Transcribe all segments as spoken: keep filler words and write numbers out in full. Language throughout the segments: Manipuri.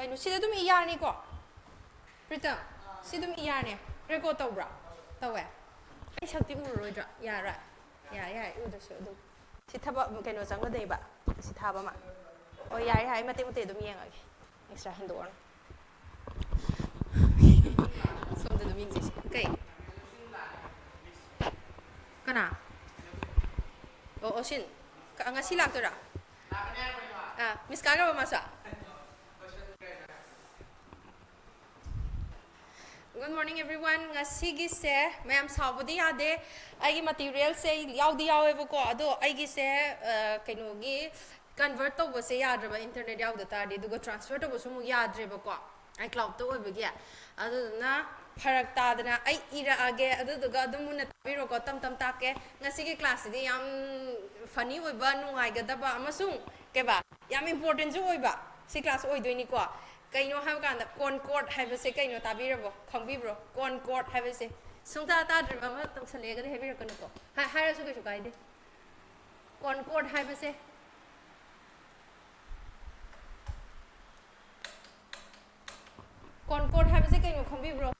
ꯀꯩꯅꯣ ꯁꯤꯗ ꯑꯗꯨꯝ ꯏ ꯌꯥꯔꯅꯤꯀꯣ? ꯄ꯭ꯔꯤꯇꯝ, ꯁꯤ ꯑꯗꯨꯝ ꯏ ꯌꯥꯔꯅꯤ꯫ ꯔꯦꯀꯣꯔꯗ ꯇꯧꯕ꯭ꯔꯥ? ꯇꯧꯋꯦ꯫ ꯑꯩ ꯁꯛꯇꯤ ꯎꯔꯔꯣꯏꯗ꯭ꯔꯥ? ꯌꯥꯔꯣꯏ꯫ ꯌꯥꯔꯦ, ꯌꯥꯔꯦ, ꯎꯗ꯭ꯔꯁꯨ ꯑꯗꯨꯝ꯫ ꯁꯤ ꯊꯕꯛ ꯀꯩꯅꯣ ꯆꯪꯒꯗꯣꯏꯕ꯫ ꯁꯤ ꯊꯥꯕ ꯑꯃ꯫ ꯑꯣ, ꯌꯥꯔꯦ, ꯌꯥꯔꯦ, ꯃꯇꯦꯛ ꯃꯇꯦꯛ ꯑꯗꯨꯝ ꯌꯦꯡꯉꯒꯦ꯫ ꯑꯦꯛꯁꯇ꯭ꯔꯥ ꯍꯦꯟꯗꯣꯛꯑꯅꯨ꯫ ꯁꯣꯝꯗ ꯑꯗꯨꯝ ꯌꯦꯡꯖꯩꯁꯦ꯫ ꯀꯩ? ꯀꯅꯥ? ꯑꯣ, ꯑꯣꯁꯤꯟ꯫ ꯀ-, ꯉꯁꯤ ꯂꯥꯛꯇꯣꯏꯔꯥ? ꯑꯥ, ꯃꯤꯁ ꯀꯥꯈ꯭ꯔꯕ ꯃꯥꯁꯨ? Good morning everyone. ꯉꯁꯤꯒꯤꯁꯦ ꯃꯌꯥꯝ ꯁꯥꯎꯕꯗꯤ ꯌꯥꯗꯦ, ꯑꯩꯒꯤ ꯃꯇꯤꯔꯤꯌꯦꯜꯁꯦ ꯌꯥꯎꯗꯤ ꯌꯥꯎꯋꯦꯕꯀꯣ, ꯑꯗꯣ ꯑꯩꯒꯤꯁꯦ ꯑ, ꯀꯩꯅꯣꯒꯤ ꯀꯟꯚꯔꯠ ꯇꯧꯕꯁꯦ ꯌꯥꯗ꯭ꯔꯕ, ꯏꯟꯇꯔꯅꯦꯠ ꯌꯥꯎꯗ ꯇꯥꯔꯗꯤ, ꯑꯗꯨꯒ ꯇ꯭ꯔꯥꯟꯁꯐꯔ ꯇꯧꯕꯁꯨ ꯑꯃꯨꯛ ꯌꯥꯗ꯭ꯔꯦꯕꯀꯣ, ꯑꯥꯏꯀ꯭ꯂꯥꯎꯗꯇ ꯑꯣꯏꯕꯒꯤ꯫ ꯑꯗꯨꯗꯨꯅ ꯐꯔꯛ ꯇꯥꯗꯅ ꯑꯩ ꯏꯔꯛꯑꯒꯦ, ꯑꯗꯨꯗꯨꯒ ꯑꯗꯨꯝ ꯃꯨꯟꯅ ꯇꯥꯕꯤꯔꯣꯀꯣ, ꯇꯝ ꯇꯝ ꯇꯥꯛꯀꯦ꯫ ꯉꯁꯤꯒꯤ ꯀ꯭ꯂꯥꯁꯁꯤꯗꯤ ꯌꯥꯝ ꯐꯅꯤ ꯑꯣꯏꯕ, ꯅꯨꯡꯉꯥꯏꯒꯗꯕ ꯑꯃꯁꯨꯡ ꯀꯩꯕꯥ, ꯌꯥꯝ ꯏꯝꯄꯣꯔꯇꯦꯟꯁꯨ ꯑꯣꯏꯕ ꯁꯤ ꯀ꯭ꯂꯥꯁ ꯑꯣꯏꯗꯣꯏꯅꯤꯀꯣ꯫ ꯀꯩꯅꯣ ꯍꯥꯏꯕ ꯀꯥꯟꯗ ꯀꯣꯟꯀꯣꯔꯠ ꯍꯥꯏꯕꯁꯦ ꯀꯩꯅꯣ ꯇꯥꯕꯤꯔꯕꯣ? ꯈꯪꯕꯤꯕ꯭ꯔꯣ? ꯀꯣꯟꯀꯣꯔꯠ ꯍꯥꯏꯕꯁꯦ ꯁꯨꯡꯇꯥ ꯇꯥꯗ꯭ꯔꯤꯕ ꯑꯃ ꯇꯧꯁꯜꯂꯛꯑꯒꯗꯤ ꯍꯥꯏꯕꯤꯔꯛꯀꯅꯨꯀꯣ꯫ ꯍꯥꯏ-, ꯍꯥꯏꯔꯁꯨ ꯀꯩꯁꯨ ꯀꯥꯏꯗꯦ꯫ ꯀꯣꯟꯀꯣꯔꯠ ꯍꯥꯏꯕꯁꯦ, ꯀꯣꯟꯀꯣꯔꯠ ꯍꯥꯏꯕꯁꯦ ꯀꯩꯅꯣ ꯈꯪꯕꯤꯕ꯭ꯔꯣ?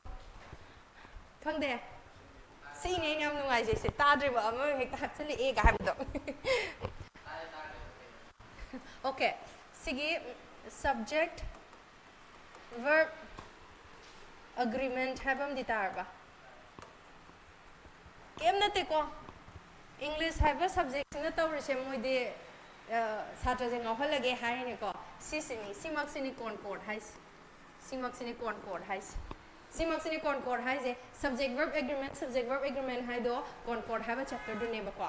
ꯈꯪꯗꯦ? ꯁꯤꯅꯦ ꯑꯩꯅ ꯌꯥꯝ ꯅꯨꯡꯉꯥꯏꯖꯩꯁꯦ, ꯇꯥꯗ꯭ꯔꯤꯕ ꯑꯃ ꯍꯦꯛꯇ ꯍꯥꯞꯆꯤꯜꯂꯛꯑꯦꯒ ꯍꯥꯏꯕꯗꯣ꯫ ꯑꯣꯀꯦ, ꯁꯤꯒꯤ subject verb agreement ꯍꯥꯏꯕ ꯑꯃꯗꯤ ꯇꯥꯔꯕ? ꯀꯩꯝ ꯅꯠꯇꯦꯀꯣ, ꯏꯪꯂꯤꯁ ꯍꯥꯏꯕ ꯁꯕꯖꯦꯛꯁꯤꯅ ꯇꯧꯔꯤꯁꯦ, ꯃꯣꯏꯗꯤ ꯑ, ꯁꯥꯇ꯭ꯔꯁꯦ ꯉꯥꯎꯍꯜꯂꯒꯦ ꯍꯥꯏꯔꯤꯅꯦꯀꯣ꯫ ꯁꯤꯁꯤꯅꯤ, ꯁꯤꯃꯛꯁꯤꯅꯤ ꯀꯣꯟꯀꯣꯔꯠ ꯍꯥꯏꯁꯦ꯫ ꯁꯤꯃꯛꯁꯤꯅꯤ ꯀꯣꯟꯀꯣꯔꯠ ꯍꯥꯏꯁꯦ꯫ ꯁꯤꯃꯛꯁꯤꯅꯤ ꯀꯣꯟꯀꯣꯔꯠ ꯍꯥꯏꯁꯦ꯫ Subject verb agreement, subject verb agreement ꯍꯥꯏꯗꯣ ꯀꯣꯟꯀꯣꯔꯠ ꯍꯥꯏꯕ ꯆꯦꯞꯇꯔꯗꯨꯅꯦꯕꯀꯣ꯫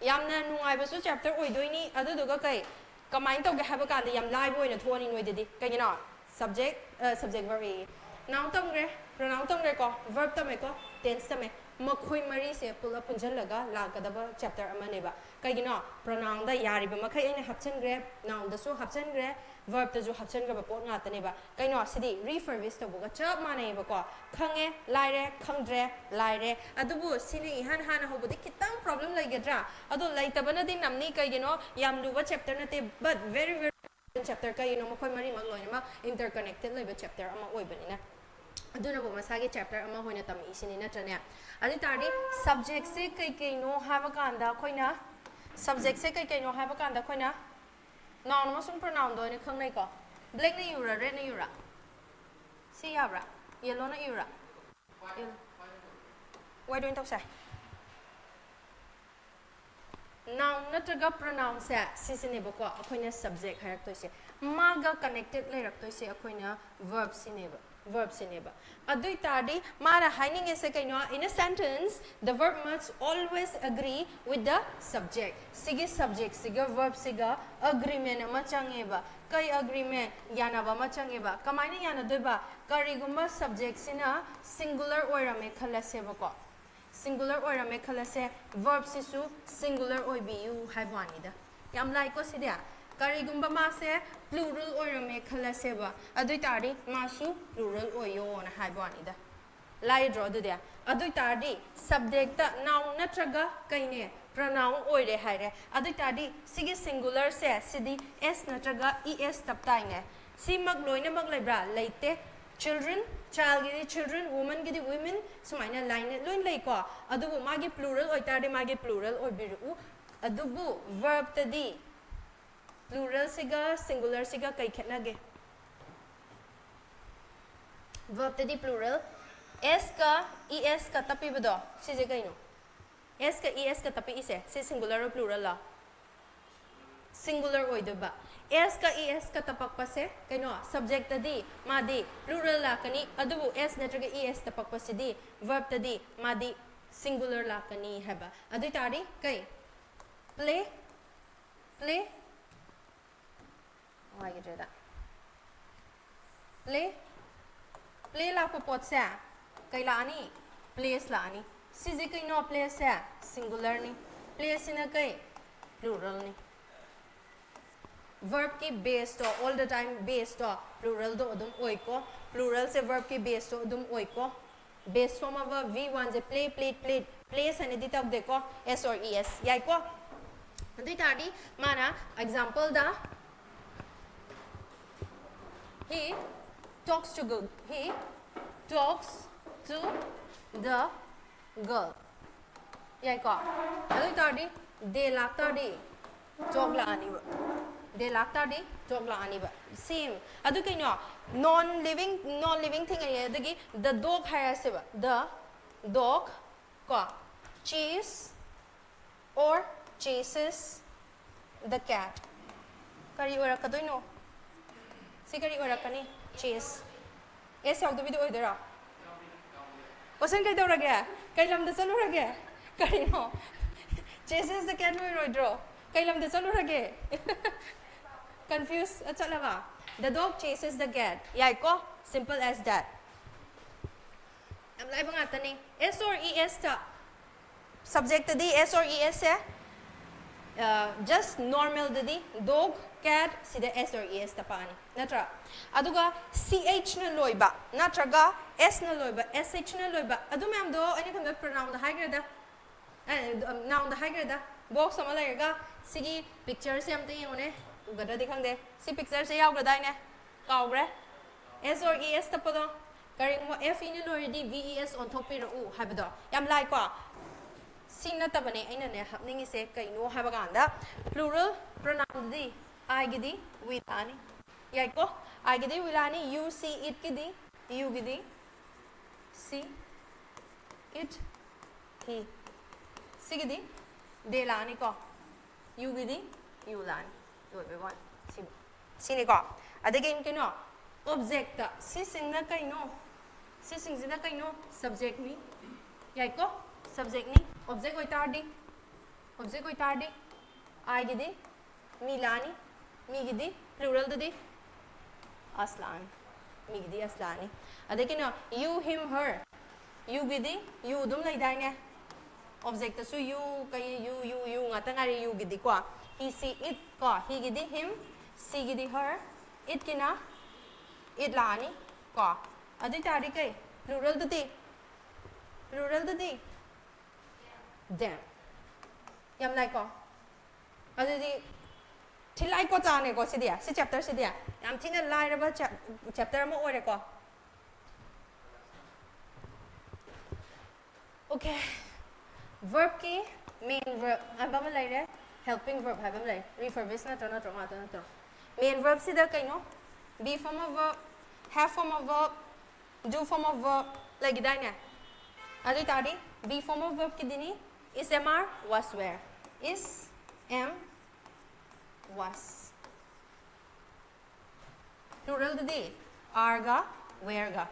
ꯌꯥꯝꯅ ꯅꯨꯡꯉꯥꯏꯕꯁꯨ ꯆꯦꯞꯇꯔ ꯑꯣꯏꯗꯣꯏꯅꯤ꯫ ꯑꯗꯨꯗꯨꯒ ꯀꯩ, ꯀꯃꯥꯏꯅ ꯇꯧꯒꯦ ꯍꯥꯏꯕ ꯀꯥꯟꯗ ꯌꯥꯝ ꯂꯥꯏꯕ ꯑꯣꯏꯅ ꯊꯣꯛꯑꯅꯤ ꯅꯣꯏꯗꯗꯤ꯫ ꯀꯩꯒꯤꯅꯣ? Subject, ꯑ, subject verb ꯑꯌꯦ꯫ Noun ꯇꯝꯈ꯭ꯔꯦ, pronoun ꯇꯝꯈ꯭ꯔꯦꯀꯣ, verb ꯇꯝꯃꯦꯀꯣ, tense ꯇꯝꯃꯦ꯫ ꯃꯈꯣꯏ ꯃꯔꯤꯁꯦ ꯄꯨꯂꯞ ꯄꯨꯟꯁꯤꯜꯂꯒ ꯂꯥꯛꯀꯗꯕ ꯆꯦꯞꯇꯔ ꯑꯃꯅꯦꯕ꯫ ꯀꯩꯒꯤꯅꯣ? Pronounꯗ ꯌꯥꯔꯤꯕ ꯃꯈꯩ ꯑꯩꯅ ꯍꯥꯞꯆꯤꯟꯈ꯭ꯔꯦ, nounꯗꯁꯨ ꯍꯥꯞꯆꯤꯟꯈ꯭ꯔꯦ, verbꯇꯁꯨ ꯍꯥꯞꯆꯤꯟꯈ꯭ꯔꯕ ꯄꯣꯠ ꯉꯥꯛꯇꯅꯦꯕ꯫ ꯀꯩꯅꯣ? ꯁꯤꯗꯤ refurbish ꯇꯧꯕꯒ ꯆꯞ ꯃꯥꯟꯅꯩꯌꯦꯕꯀꯣ꯫ ꯈꯪꯉꯦ, ꯂꯥꯏꯔꯦ, ꯈꯪꯗ꯭ꯔꯦ, ꯂꯥꯏꯔꯦ꯫ ꯑꯗꯨꯕꯨ ꯁꯤꯅ ꯏꯍꯥꯟ ꯍꯥꯟꯅ ꯍꯧꯕꯗꯤ ꯈꯤꯇꯪ problem ꯂꯩꯒꯗ꯭ꯔꯥ? ꯑꯗꯣ ꯂꯩꯇꯕꯅꯗꯤ ꯅꯝꯅꯤ, ꯀꯩꯒꯤꯅꯣ? ꯌꯥꯝ ꯂꯨꯕ ꯆꯦꯞꯇꯔ ꯅꯠꯇꯦ, but very, very chapter ꯀꯩꯅꯣ, ꯃꯈꯣꯏ ꯃꯔꯤꯃꯛ ꯂꯣꯏꯅꯃꯛ interconnected ꯂꯩꯕ chapter ꯑꯃ ꯑꯣꯏꯕꯅꯤꯅ꯫ ꯑꯗꯨꯅꯕꯨ ꯃꯁꯥꯒꯤ chapter ꯑꯃ ꯑꯣꯏꯅ ꯇꯝꯃꯛꯏꯁꯤꯅꯤ, ꯅꯠꯇ꯭ꯔꯅꯦ? ꯑꯗꯨ ꯇꯥꯔꯗꯤ subjectꯁꯦ ꯀꯩ ꯀꯩꯅꯣ ꯍꯥꯏꯕ ꯀꯥꯟꯗ ꯑꯩꯈꯣꯏꯅ, subjectꯁꯦ ꯀꯩ ꯀꯩꯅꯣ ꯍꯥꯏꯕ ꯀꯥꯟꯗ ꯑꯩꯈꯣꯏꯅ noun ꯑꯃꯁꯨꯡ pronounꯗ ꯑꯣꯏꯅ ꯈꯪꯅꯩꯀꯣ꯫ Blackꯅ ꯏꯌꯨꯔꯥ, redꯅ ꯏꯌꯨꯔꯥ? ꯁꯤ ꯌꯥꯕ꯭ꯔꯥ? Yellowꯅ ꯏꯌꯨꯔꯥ? Yellow. White ꯑꯣꯏꯅ ꯇꯧꯁꯦ꯫ Noun ꯅꯠꯇ꯭ꯔꯒ pronounꯁꯦ ꯁꯤꯁꯤꯅꯦꯕꯀꯣ ꯑꯩꯈꯣꯏꯅ subject ꯍꯥꯏꯔꯛꯇꯣꯏꯁꯦ꯫ ꯃꯥꯒ connected ꯂꯩꯔꯛꯇꯣꯏꯁꯦ ꯑꯩꯈꯣꯏꯅ verbꯁꯤꯅꯦꯕ, verbꯁꯤꯅꯦꯕ꯫ ꯑꯗꯨ ꯑꯣꯏ ꯇꯥꯔꯗꯤ ꯃꯥꯅ ꯍꯥꯏꯅꯤꯡꯉꯤꯁꯦ ꯀꯩꯅꯣ? In a sentence, the verb must always agree with the subject. ꯁꯤꯒꯤ subjectꯁꯤꯒ verbꯁꯤꯒ agreement ꯑꯃ ꯆꯪꯉꯦꯕ꯫ ꯀꯩ agreement? ꯌꯥꯅꯕ ꯑꯃ ꯆꯪꯉꯦꯕ꯫ ꯀꯃꯥꯏꯅ ꯌꯥꯅꯗꯣꯏꯕ? ꯀꯔꯤꯒꯨꯝꯕ subjectꯁꯤꯅ singular ꯑꯣꯏꯔꯝꯃꯦ ꯈꯜꯂꯁꯦꯕꯀꯣ꯫ Singular ꯑꯣꯏꯔꯝꯃꯦ ꯈꯜꯂꯁꯦ, verbꯁꯤꯁꯨ singular ꯑꯣꯏꯕꯤꯌꯨ ꯍꯥꯏꯕ ꯋꯥꯅꯤꯗ꯫ ꯌꯥꯝ ꯂꯥꯏꯀꯣ ꯁꯤꯗꯤ꯫ ꯀꯔꯤꯒꯨꯝꯕ ꯃꯥꯁꯦ plural ꯑꯣꯏꯔꯝꯃꯦ ꯈꯜꯂꯁꯦꯕ, ꯑꯗꯨ ꯑꯣꯏ ꯇꯥꯔꯗꯤ ꯃꯥꯁꯨ plural ꯑꯣꯏꯌꯣꯅ ꯍꯥꯏꯕ ꯋꯥꯅꯤꯗ꯫ ꯂꯥꯏꯗ꯭ꯔꯣ ꯑꯗꯨꯗꯤ? ꯑꯗꯨ ꯑꯣꯏ ꯇꯥꯔꯗꯤ subjectꯇ noun ꯅꯠꯇ꯭ꯔꯒ ꯀꯩꯅꯦ? Pronoun ꯑꯣꯏꯔꯦ ꯍꯥꯏꯔꯦ꯫ ꯑꯗꯨ ꯑꯣꯏ ꯇꯥꯔꯗꯤ ꯁꯤꯒꯤ singularꯁꯦ ꯁꯤꯗꯤ s ꯅꯠꯇ꯭ꯔꯒ es ꯇꯞ ꯇꯥꯏꯅꯦ꯫ ꯁꯤꯃꯛ ꯂꯣꯏꯅꯃꯛ ꯂꯩꯕ꯭ꯔꯥ? ꯂꯩꯇꯦ꯫ Children, childꯒꯤꯗꯤ children, womanꯒꯤꯗꯤ women, ꯁꯨꯃꯥꯏꯅ line ꯂꯣꯏ ꯂꯩꯀꯣ꯫ ꯑꯗꯨꯕꯨ ꯃꯥꯒꯤ plural ꯑꯣꯏꯇꯥꯔꯗꯤ ꯃꯥꯒꯤ plural ꯑꯣꯏꯕꯤꯔꯛꯎ꯫ ꯑꯗꯨꯕꯨ verbꯇꯗꯤ pluralꯁꯤꯒ singularꯁꯤꯒ ꯀꯩ ꯈꯦꯠꯅꯒꯦ? Verbꯇꯗꯤ plural, sꯀ esꯀ ꯇꯞꯄꯤꯕꯗꯣ, ꯁꯤꯁꯦ ꯀꯩꯅꯣ? Sꯀ esꯀ ꯇꯞꯄꯛꯏꯁꯦ, ꯁꯤ singularꯔꯣ pluralꯂꯣ? Singular ꯑꯣꯏꯗꯣꯏꯕ꯫ Sꯀ esꯀ ꯇꯞꯄꯛꯄꯁꯦ ꯀꯩꯅꯣ? Subjectꯇꯗꯤ ꯃꯥꯗꯤ plural ꯂꯥꯛꯀꯅꯤ, ꯑꯗꯨꯕꯨ s ꯅꯠꯇ꯭ꯔꯒ es ꯇꯞꯄꯛꯄꯁꯤꯗꯤ verbꯇꯗꯤ ꯃꯥꯗꯤ singular ꯂꯥꯛꯀꯅꯤ ꯍꯥꯏꯕ꯫ ꯑꯗꯨ ꯑꯣꯏ ꯇꯥꯔꯗꯤ ꯀꯩ? Play, play, ꯅꯨꯡꯉꯥꯏꯈꯤꯗ꯭ꯔꯦꯗ꯫ Play, play ꯂꯥꯛꯄ ꯄꯣꯠꯁꯦ ꯀꯩ ꯂꯥꯛꯑꯅꯤ? Plays ꯂꯥꯛꯑꯅꯤ꯫ ꯁꯤꯁꯦ ꯀꯩꯅꯣ? Playsꯁꯦ singularꯅꯤ꯫ Playꯁꯤꯅ ꯀꯩ? Pluralꯅꯤ꯫ Verbꯀꯤ baseꯇꯣ, all the time baseꯇꯣ, pluralꯗꯣ ꯑꯗꯨꯝ ꯑꯣꯏꯀꯣ꯫ Pluralꯁꯦ verbꯀꯤ baseꯇꯣ ꯑꯗꯨꯝ ꯑꯣꯏꯀꯣ꯫ Base form of a V oneꯁꯦ play, played, played, plays ꯍꯥꯏꯅꯗꯤ ꯇꯧꯗꯦꯀꯣ, s or es, ꯌꯥꯏꯀꯣ? ꯑꯗꯨ ꯑꯣꯏ ꯇꯥꯔꯗꯤ ꯃꯥꯅ exampleꯗ He talks to girl. He talks to the girl. ꯌꯥꯏꯀꯣ? ꯑꯗꯨ ꯑꯣꯏ ꯇꯥꯔꯗꯤ they ꯂꯥꯛꯇꯥꯔꯗꯤ dog ꯂꯥꯛꯑꯅꯤꯕ꯫ They ꯂꯥꯛꯇꯥꯔꯗꯤ dog ꯂꯥꯛꯑꯅꯤꯕ꯫ Same. ꯑꯗꯨ ꯀꯩꯅꯣ? Non living, non living thing ꯑꯌꯦ꯫ ꯑꯗꯒꯤ the dog ꯍꯥꯏꯔꯁꯦꯕ꯫ The dog ꯀꯣ, chase or chases the cat. ꯀꯔꯤ ꯑꯣꯏꯔꯛꯀꯗꯣꯏꯅꯣ? ꯁꯤ ꯀꯔꯤ ꯑꯣꯏꯔꯛꯀꯅꯤ? Chase. S ꯌꯥꯎꯗꯕꯤꯗ ꯑꯣꯏꯗꯣꯏꯔꯣ? Question ꯀꯩꯗꯧꯔꯒꯦ? ꯀꯩ ꯂꯝꯗ ꯆꯠꯂꯨꯔꯒꯦ? ꯀꯔꯤꯅꯣ? Chases the cat ꯑꯣꯏꯔꯣꯏꯗ꯭ꯔꯣ? ꯀꯩ ꯂꯝꯗ ꯆꯠꯂꯨꯔꯒꯦ? Confuse ꯆꯠꯂꯕ? The dog chases the cat. ꯌꯥꯏꯀꯣ? Simple as that. ꯌꯥꯝ ꯂꯥꯏꯕ ꯉꯥꯛꯇꯅꯤ꯫ S or E S ꯇ, subject ꯇꯗꯤ S or E S ꯁꯦ, ꯑ, just normal ꯗꯗꯤ dog, cat ꯁꯤꯗ S or E S ꯇ ꯄꯥꯅꯤ, ꯅꯠꯇ꯭ꯔꯥ? ꯑꯗꯨꯒ C H ꯅ ꯂꯣꯏꯕ ꯅꯠꯇ꯭ꯔꯒ S ꯅ ꯂꯣꯏꯕ, S H ꯅ ꯂꯣꯏꯕ, ꯑꯗꯨ ꯃꯌꯥꯝꯗꯣ ꯑꯩꯅ ꯈꯟꯕꯗ pronoun ꯗ ꯍꯥꯏꯈ꯭ꯔꯦꯗ꯫ ꯑꯦ, noun ꯗ ꯍꯥꯏꯈ꯭ꯔꯦꯗ꯫ Box ꯑꯃ ꯂꯩꯔꯒ ꯁꯤꯒꯤ picture ꯁꯦ ꯑꯝꯇ ꯌꯦꯡꯉꯨꯅꯦ꯫ ꯎꯒꯗ꯭ꯔꯗꯤ ꯈꯪꯗꯦ꯫ ꯁꯤ picture ꯁꯦ ꯌꯥꯎꯈ꯭ꯔꯗꯥꯏꯅꯦ? ꯀꯥꯎꯈ꯭ꯔꯦ꯫ S or E S ꯇꯞꯄꯗꯣ꯫ ꯀꯔꯤꯒꯨꯝꯕ F E ꯅ ꯂꯣꯏꯔꯗꯤ V E S ꯑꯣꯟꯊꯣꯛꯄꯤꯔꯛꯎ ꯍꯥꯏꯕꯗꯣ꯫ ꯌꯥꯝ ꯂꯥꯏꯀꯣ? ꯁꯤ ꯅꯠꯇꯕꯅꯦ ꯑꯩꯅꯅꯦ ꯍꯥꯞꯅꯤꯡꯉꯤꯁꯦ꯫ ꯀꯩꯅꯣ ꯍꯥꯏꯕ ꯀꯥꯟꯗ, plural pronoun ꯗꯗꯤ I ꯒꯤꯗꯤ we ꯂꯥꯛꯑꯅꯤ꯫ ꯌꯥꯏꯀꯣ? I ꯒꯤꯗꯤ we ꯂꯥꯛꯑꯅꯤ, you, she, it ꯀꯤꯗꯤ, you ꯒꯤꯗꯤ she, it, he꯫ ꯁꯤꯒꯤꯗꯤ they ꯂꯥꯛꯑꯅꯤꯀꯣ? You ꯒꯤꯗꯤ you ꯂꯥꯛꯑꯅꯤ꯫ ꯂꯣꯏꯕꯩ ꯋꯥꯅꯤ꯫ ꯁꯤꯕꯨ꯫ ꯁꯤꯅꯤꯀꯣ? ꯑꯗꯒꯤ ꯀꯩꯅꯣ? Object ꯇ꯫ ꯁꯤꯁꯤꯡꯅ ꯀꯩꯅꯣ? ꯁꯤꯁꯤꯡꯁꯤꯅ ꯀꯩꯅꯣ? Subject ꯅꯤ꯫ ꯌꯥꯏꯀꯣ? Subject ꯅꯤ꯫ Object ꯑꯣꯏꯇꯥꯔꯗꯤ, object ꯑꯣꯏꯇꯥꯔꯗꯤ, I ꯒꯤꯗꯤ me ꯂꯥꯛꯑꯅꯤ, me ꯒꯤꯗꯤ, plural ꯗꯗꯤ us ꯂꯥꯛꯑꯅꯤ, me ꯒꯤꯗꯤ us ꯂꯥꯛꯑꯅꯤ꯫ ꯑꯗꯩ ꯀꯩꯅꯣ, you, him, her, you ꯒꯤꯗꯤ you ꯑꯗꯨꯝ ꯂꯩꯗꯥꯏꯅꯦ? Object ꯇꯁꯨ you, ꯀꯩ, you, you, you ꯉꯥꯛꯇ ꯉꯥꯏꯔꯦ you ꯒꯤꯗꯤꯀꯣ꯫ He, she, it ꯀꯣ, he ꯒꯤꯗꯤ him, she ꯒꯤꯗꯤ her, it ꯀꯤꯅ it ꯂꯥꯛꯑꯅꯤ ꯀꯣ꯫ ꯑꯗꯨ ꯑꯣꯏ ꯇꯥꯔꯗꯤ ꯀꯩ? Plural ꯗꯗꯤ, plural ꯗꯗꯤ them꯫ ꯌꯥꯝ ꯂꯥꯏꯀꯣ? ꯑꯗꯨꯗꯤ ꯊꯤꯜꯂꯥꯏ ꯀꯣꯆꯥꯅꯦꯀꯣ ꯁꯤꯗꯤ, ꯁꯤ ꯆꯦꯞꯇꯔꯁꯤꯗꯤ ꯌꯥꯝ ꯊꯤꯅ ꯂꯥꯏꯔꯕ ꯆꯦꯞꯇꯔ ꯑꯃ ꯑꯣꯏꯔꯦꯀꯣ꯫ ꯑꯣꯀꯦ, ꯚꯔꯕꯀꯤ ꯃꯦꯟ ꯚꯔꯕ ꯍꯥꯏꯕ ꯑꯃ ꯂꯩꯔꯦ, ꯍꯦꯜꯄꯤꯡ ꯚꯔꯕ ꯍꯥꯏꯕ ꯑꯃ ꯂꯩꯔꯦ꯫ ꯔꯤꯐꯔꯕꯤꯁ ꯅꯠꯇ꯭ꯔꯣ, ꯅꯠꯇ꯭ꯔꯣ, ꯉꯥꯛꯇ ꯅꯠꯇ꯭ꯔꯣ? ꯃꯦꯟ ꯚꯔꯕꯁꯤꯗ ꯀꯩꯅꯣ? Be form of verb, have form of verb, do form of verb ꯂꯩꯈꯤꯗꯥꯏꯅꯦ? ꯑꯗꯨ ꯑꯣꯏ ꯇꯥꯔꯗꯤ ꯕꯤ ꯐꯣꯔꯝ ꯑꯣꯐ ꯚꯔꯕꯀꯤꯗꯤꯅꯤ, is, am, are, was, were. Is, am, was. ꯄ꯭ꯂꯨꯔꯦꯜꯗꯗꯤ ꯑꯥꯔꯒ ꯋꯦꯔꯒ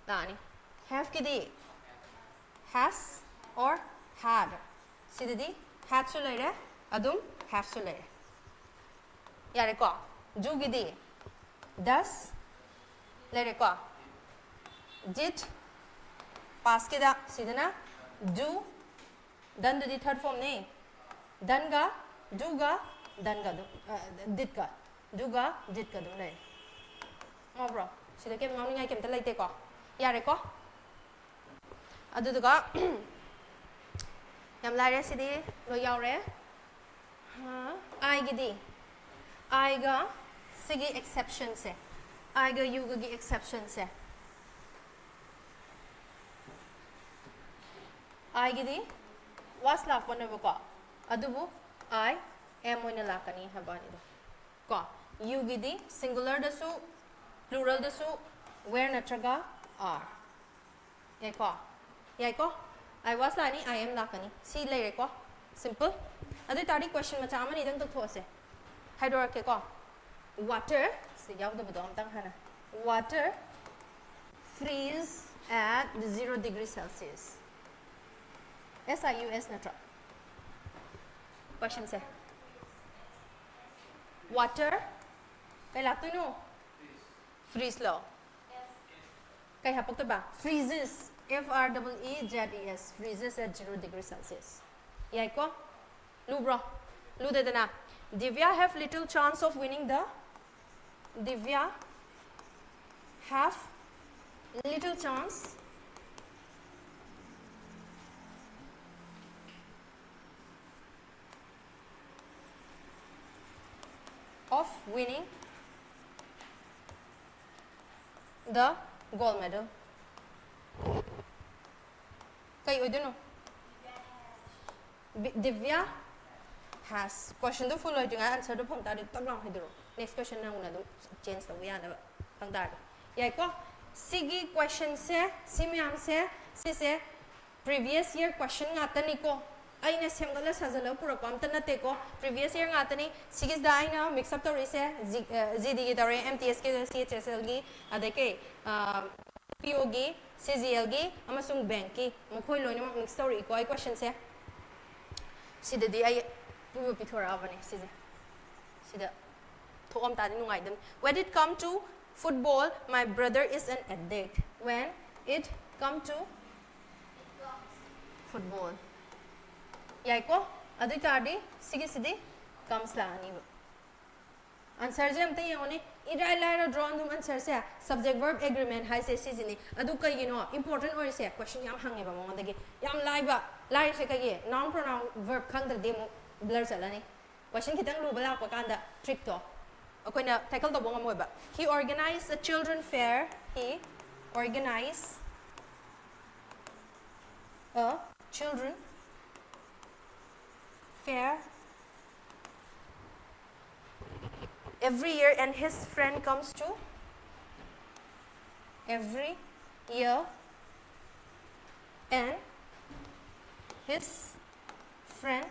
ꯂꯥꯛꯑꯅꯤ꯫ ꯍꯦꯞꯀꯤꯗꯤ ꯍꯦꯁ ꯑꯣꯔ ꯍꯦꯗ꯫ ꯁꯤꯗꯗꯤ ꯍꯦꯗꯁꯨ ꯂꯩꯔꯦ, ꯑꯗꯨꯝ ꯍꯦꯞꯁꯨ ꯂꯩꯔꯦ꯫ ꯌꯥꯔꯦꯀꯣ? ꯗꯨꯒꯤꯗꯤ ꯗꯁ ꯂꯩꯔꯦꯀꯣ? ꯗꯤꯠ, ꯄꯥꯁꯀꯤꯗ ꯁꯤꯗꯅ ꯗꯨ, ꯗꯟꯗꯨꯗꯤ ꯊꯥꯔꯠ ꯐꯣꯔꯝꯅꯦ꯫ ꯗꯟꯒ, ꯗꯨꯒ, ꯗꯟꯒ ꯑꯗꯨꯝ, ꯑ, ꯗꯤꯠꯀ, ꯗꯨꯒ, ꯗꯤꯠꯀ ꯑꯗꯨꯝ ꯂꯩꯔꯦ꯫ ꯉꯥꯎꯕ꯭ꯔꯣ? ꯁꯤꯗ ꯀꯩꯝ ꯉꯥꯎꯅꯤꯡꯉꯥꯏ ꯀꯩꯝꯇ ꯂꯩꯇꯦꯀꯣ? ꯌꯥꯔꯦꯀꯣ? ꯑꯗꯨꯗꯨꯒ, ꯌꯥꯝ ꯂꯥꯏꯔꯦ ꯁꯤꯗꯤ, ꯂꯣꯏ ꯌꯥꯎꯔꯦ꯫ ꯑꯥꯏꯒꯤꯗꯤ, ꯑꯥꯏꯒ ꯁꯤꯒꯤ ꯑꯦꯛꯁꯦꯞꯁꯟꯁꯦ, ꯑꯥꯏꯒ ꯌꯨꯒꯒꯤ ꯑꯦꯛꯁꯦꯞꯁꯟꯁꯦ, ꯑꯥꯏꯒꯤꯗꯤ ꯋꯥꯁ ꯂꯥꯛꯄꯅꯦꯕꯀꯣ, ꯑꯗꯨꯕꯨ ꯑꯥꯏ ꯑꯦꯝ ꯑꯣꯏꯅ ꯂꯥꯛꯀꯅꯤ ꯍꯥꯏꯕ ꯋꯥꯅꯤꯗ꯫ ꯀꯣ, ꯌꯨꯒꯤꯗꯤ ꯁꯤꯡꯒꯨꯂꯔꯗꯁꯨ ꯄ꯭ꯂꯨꯔꯦꯜꯗꯁꯨ ꯋꯦꯔ ꯅꯠꯇ꯭ꯔꯒ ꯑꯥꯔ꯫ ꯌꯥꯏꯀꯣ? ꯌꯥꯏꯀꯣ? ꯑꯥꯏ ꯋꯥꯁ ꯂꯥꯛꯑꯅꯤ, ꯑꯥꯏ ꯑꯦꯝ ꯂꯥꯛꯀꯅꯤ꯫ ꯁꯤ ꯂꯩꯔꯦꯀꯣ? ꯁꯤꯝꯄꯜ꯫ ꯑꯗꯨ ꯑꯣꯏ ꯇꯥꯔꯗꯤ ꯀꯣꯏꯁꯟ ꯃꯆꯥ ꯑꯃꯅꯤꯗꯪ ꯇꯧꯊꯣꯛꯑꯁꯦ꯫ ꯍꯥꯏꯗꯣꯔꯛꯀꯦꯀꯣ? ꯋꯥꯇꯔ, ꯁꯤ ꯌꯥꯎꯗꯕꯗꯣ ꯑꯝꯇꯪ ꯍꯥꯟꯅ꯫ Water freeze at zero degree Celsius. S I U S ꯅꯠꯇ꯭ꯔꯣ? ꯀꯣꯏꯁꯟꯁꯦ꯫ ꯋꯥꯇꯔ ꯀꯩ ꯂꯥꯛꯇꯣꯏꯅꯣ? ꯐ꯭ꯔꯤꯖ ꯂꯣ? ꯀꯩ ꯍꯥꯄꯛꯇꯣꯏꯕ? Freezes, F R E E Z E S, freezes at zero degree Celsius. ꯌꯥꯏꯀꯣ? ꯂꯨꯕ꯭ꯔꯣ? ꯂꯨꯗꯦꯗꯅ? Divya have little chance of winning the, Divya have little chance Winning the gold medal. ꯀꯩ ꯑꯣꯏꯗꯣꯏꯅꯣ? ꯕꯤ- ꯗꯤꯕ꯭ꯌꯥ ꯍꯥꯁ꯫ ꯀꯣꯏꯁꯟꯗꯣ ꯐꯨꯜ ꯑꯣꯏꯗ꯭ꯔꯤꯉꯩ ꯑꯟꯁꯔꯗꯣ ꯐꯪ ꯇꯥꯔꯗꯤ ꯇꯛ ꯂꯥꯎꯅ ꯍꯥꯏꯗꯣꯔꯛꯑꯣ꯫ ꯅꯦꯛꯁ ꯀꯣꯏꯁꯟ ꯅꯧꯅ ꯑꯗꯨꯝ ꯆꯦꯟꯖ ꯇꯧꯕ ꯌꯥꯅꯕ ꯐꯪ ꯇꯥꯔꯗꯤ꯫ ꯌꯥꯏꯀꯣ? ꯁꯤꯒꯤ ꯀꯣꯏꯁꯟꯁꯦ, ꯁꯤ ꯃꯌꯥꯝꯁꯦ, ꯁꯤꯁꯦ previous year question ꯉꯥꯛꯇꯅꯤꯀꯣ꯫ ꯑꯩꯅ ꯁꯦꯝꯒꯠꯂ ꯁꯥꯖꯜꯂꯒ ꯄꯨꯔꯛꯄ ꯑꯝꯇ ꯅꯠꯇꯦꯀꯣ꯫ Previous year ꯉꯥꯛꯇꯅꯤ꯫ ꯁꯤꯒꯤꯁꯤꯗ ꯑꯩꯅ mix up ꯇꯧꯔꯤꯁꯦ, ꯖꯤ-, ꯑ, ꯖꯤ ꯗꯤꯒꯤ ꯇꯧꯔꯦ, ꯑꯦꯝ ꯇꯤ ꯑꯦꯁꯀꯤ, ꯁꯤ ꯑꯩꯆ ꯑꯦꯁ ꯑꯦꯜꯒꯤ, ꯑꯗꯩ ꯀꯩ, ꯑ, ꯄꯤ ꯑꯣꯒꯤ, ꯁꯤ ꯖꯤ ꯑꯦꯜꯒꯤ ꯑꯃꯁꯨꯡ ꯕꯦꯡꯛꯀꯤ, ꯃꯈꯣꯏ ꯂꯣꯏꯅꯃꯛ mix ꯇꯧꯔꯛꯏꯀꯣ ꯑꯩ ꯀꯣꯏꯁꯟꯁꯦ꯫ ꯁꯤꯗꯗꯤ ꯑꯩ ꯄꯨꯕ ꯄꯤꯊꯣꯔꯛꯑꯕꯅꯦ ꯁꯤꯁꯦ꯫ ꯁꯤꯗ ꯊꯣꯛꯑꯝ ꯇꯥꯔꯗꯤ ꯅꯨꯡꯉꯥꯏꯗꯧꯅꯤ꯫ When it come to football, my brother is an addict. When it come to football. ꯌꯥꯏꯀꯣ? ꯑꯗꯨ ꯑꯣꯏ ꯇꯥꯔꯗꯤ ꯁꯤꯒꯤꯁꯤꯗꯤ comes ꯂꯥꯛꯑꯅꯤꯕ꯫ ꯑꯟꯁꯔꯁꯦ ꯑꯝꯇ ꯌꯦꯡꯉꯨꯅꯦ꯫ ꯏꯔꯥꯏ ꯂꯥꯏꯔꯗ꯭ꯔꯣ ꯑꯗꯨꯝ ꯑꯟꯁꯔꯁꯦ? Subject verb agreement ꯍꯥꯏꯁꯦ ꯁꯤꯁꯤꯅꯤ꯫ ꯑꯗꯨ ꯀꯩꯒꯤꯅꯣ important ꯑꯣꯏꯔꯤꯁꯦ? ꯀꯣꯏꯁꯟ ꯌꯥꯝ ꯍꯪꯉꯦꯕ ꯃꯉꯣꯟꯗꯒꯤ꯫ ꯌꯥꯝ ꯂꯥꯏꯕ꯫ ꯂꯥꯏꯔꯤꯁꯦ ꯀꯩꯒꯤ? Noun pronoun verb ꯈꯪꯗ꯭ꯔꯗꯤ ꯑꯃꯨꯛ blur ꯆꯠꯂꯅꯤ꯫ ꯀꯣꯏꯁꯟ ꯈꯤꯇꯪ ꯂꯨꯕ ꯂꯥꯛꯄ ꯀꯥꯟꯗ ꯇ꯭ꯔꯤꯛꯇꯣ ꯑꯩꯈꯣꯏꯅ ꯇꯦꯀꯜ ꯇꯧꯕ ꯉꯝꯃꯣꯏꯕ꯫ He organized a children fair. He organized a children fair every year and his friend comes to every year and his friend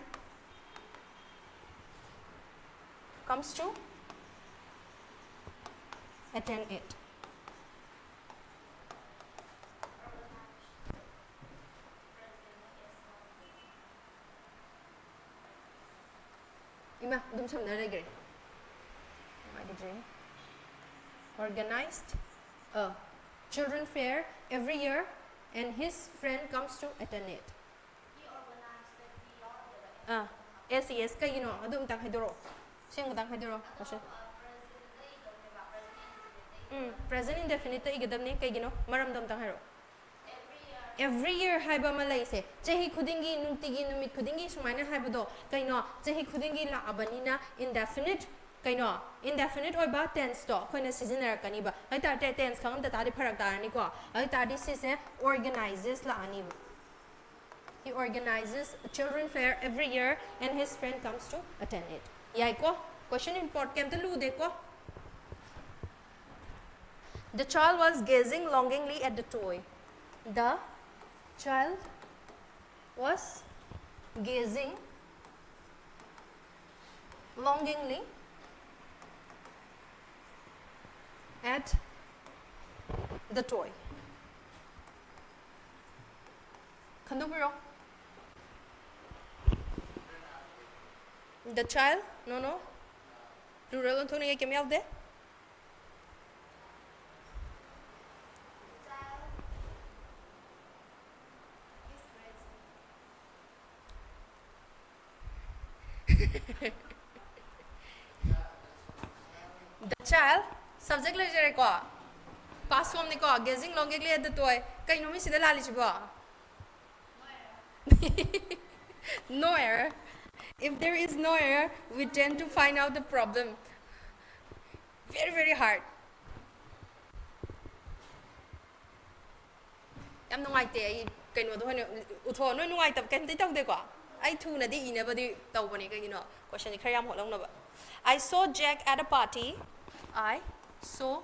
comes to attend it. ꯏꯃꯥ ꯑꯗꯨꯝ ꯁꯝꯅ ꯂꯩꯈ꯭ꯔꯦ꯫ ꯅꯨꯡꯉꯥꯏꯈꯤꯗ꯭ꯔꯦ꯫ Organized a children fair every year and his friend comes to attend it. ꯑꯥ, ꯑꯦꯁ ꯏ ꯑꯦꯁ ꯀꯩꯒꯤꯅꯣ? ꯑꯗꯨ ꯑꯝꯇꯪ ꯍꯥꯏꯗꯣꯔꯛꯑꯣ꯫ ꯁꯤ ꯑꯃꯨꯛꯇꯪ ꯍꯥꯏꯗꯣꯔꯛꯑꯣ ꯀꯣꯏꯁꯟ꯫ ꯎꯝ, present indefinite ꯏꯒꯗꯕꯅꯤ꯫ ꯀꯩꯒꯤꯅꯣ? ꯃꯔꯝꯗꯣ ꯑꯝꯇꯪ ꯍꯥꯏꯔꯛꯑꯣ꯫ Every year ꯍꯥꯏꯕ ꯑꯃ ꯂꯩꯁꯦ, ꯆꯍꯤ ꯈꯨꯗꯤꯡꯒꯤ, ꯅꯨꯡꯇꯤꯒꯤ, ꯅꯨꯃꯤꯠ ꯈꯨꯗꯤꯡꯒꯤ ꯁꯨꯃꯥꯏꯅ ꯍꯥꯏꯕꯗꯣ ꯀꯩꯅꯣ? ꯆꯍꯤ ꯈꯨꯗꯤꯡꯒꯤ ꯂꯥꯛꯑꯕꯅꯤꯅ indefinite ꯀꯩꯅꯣ, indefinite ꯑꯣꯏꯕ tense ꯇꯣ ꯑꯩꯈꯣꯏꯅ ꯁꯤꯖꯤꯟꯅꯔꯛꯀꯅꯤꯕ꯫ ꯑꯗꯨ ꯇꯥꯔꯗꯤ tense ꯈꯪꯉꯝꯗ ꯇꯥꯔꯗꯤ ꯐꯔꯛ ꯇꯥꯔꯅꯤꯀꯣ꯫ ꯑꯗꯨ ꯇꯥꯔꯗꯤ ꯁꯤꯁꯦ organizes ꯂꯥꯛꯑꯅꯤꯕ꯫ He organizes a children fair every year and his friend comes to attend it. ꯌꯥꯏꯀꯣ? Question import ꯀꯩꯝꯇ ꯂꯨꯗꯦꯀꯣ? The child was gazing longingly at the toy. The child was gazing longingly at the toy. ꯈꯟꯗꯣꯛꯄꯤꯔꯣ꯫ The child, no, no. Plural ꯑꯣꯟꯊꯣꯛꯅꯤꯡꯉꯥꯏ ꯀꯩꯝ ꯌꯥꯎꯗꯦ꯫ The child, subject ꯂꯩꯖꯔꯦꯀꯣ꯫ Past form ꯅꯤꯀꯣ, gazing longingly at the toy꯫ ꯀꯩꯅꯣ ꯃꯤ ꯁꯤꯗ ꯂꯥꯜꯂꯤꯁꯤꯕꯣ? No error. If there is no error, we tend to find out the problem. Very, very hard. ꯌꯥꯝ ꯅꯨꯡꯉꯥꯏꯇꯦ꯫ ꯑꯩ ꯀꯩꯅꯣꯗꯣ ꯑꯣꯏꯅ ꯎꯠꯊꯣꯛꯑꯣ꯫ ꯅꯣꯏ ꯅꯨꯡꯉꯥꯏꯇꯕ ꯀꯩꯝꯇ ꯇꯧꯗꯦꯀꯣ? ꯑꯩ ꯊꯨꯅꯗꯤ ꯏꯅꯕꯗꯤ ꯇꯧꯕꯅꯦ꯫ ꯀꯩꯒꯤꯅꯣ? Question ꯁꯦ ꯈꯔ ꯌꯥꯝ ꯍꯣꯠꯍꯧꯅꯕ꯫ I saw Jack at a party. I saw.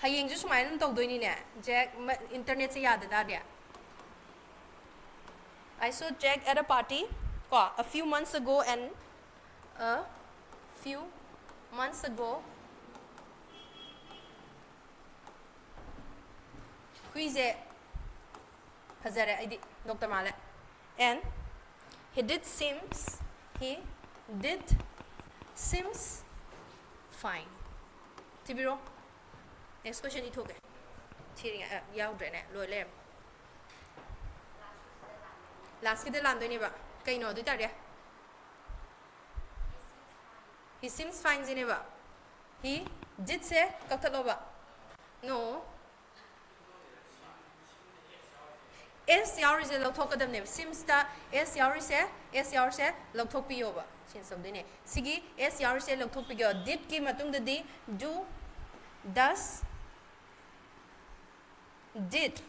ꯍꯌꯦꯡꯁꯨ ꯁꯨꯃꯥꯏꯅ ꯑꯗꯨꯝ ꯇꯧꯗꯣꯏꯅꯤꯅꯦ꯫ Jack, ꯃ-, internet ꯁꯦ ꯌꯥꯗ ꯇꯥꯔꯗꯤ꯫ I saw Jack at a party. ꯀꯣ, a few months ago and a few months ago. ꯍꯨꯏꯁꯦ ꯐꯖꯔꯦ, ꯑꯩꯗꯤ doctor ꯃꯥꯜꯂꯦ꯫ And he did seems, he did seems fine. ꯊꯤꯕꯤꯔꯣ꯫ Next question ꯏꯊꯣꯛꯀꯦ꯫ ꯊꯤꯔꯤꯉꯩ, ꯑ, ꯌꯥꯎꯗ꯭ꯔꯦꯅꯦ, ꯂꯣꯏ ꯂꯩꯔꯝꯃꯦ꯫ Last ꯀꯤꯗ ꯂꯥꯟꯗꯣꯏꯅꯦꯕ꯫ ꯀꯩꯅꯣ ꯑꯗꯨ ꯑꯣꯏꯇꯥꯔꯗꯤ? He seems fine ꯁꯤꯅꯦꯕ꯫ He did ꯁꯦ ꯀꯛꯊꯠꯂꯣꯕ꯫ No. ꯑꯦꯁ ꯌꯥꯎꯔꯤꯁꯦ ꯂꯧꯊꯣꯛꯀꯗꯕꯅꯦꯕ꯫ ꯁꯤꯝꯁꯇ ꯑꯦꯁ ꯌꯥꯎꯔꯤꯁꯦ, ꯑꯦꯁ ꯌꯥꯎꯔꯤꯁꯦ ꯂꯧꯊꯣꯛꯄꯤꯌꯣꯕ꯫ ꯁꯦꯟꯁ ꯇꯧꯗꯣꯏꯅꯦ꯫ ꯁꯤꯒꯤ ꯑꯦꯁ ꯌꯥꯎꯔꯤꯁꯦ ꯂꯧꯊꯣꯛꯄꯤꯌꯣ꯫ ꯗꯤꯗꯀꯤ ꯃꯇꯨꯡꯗꯗꯤ do, does, did꯫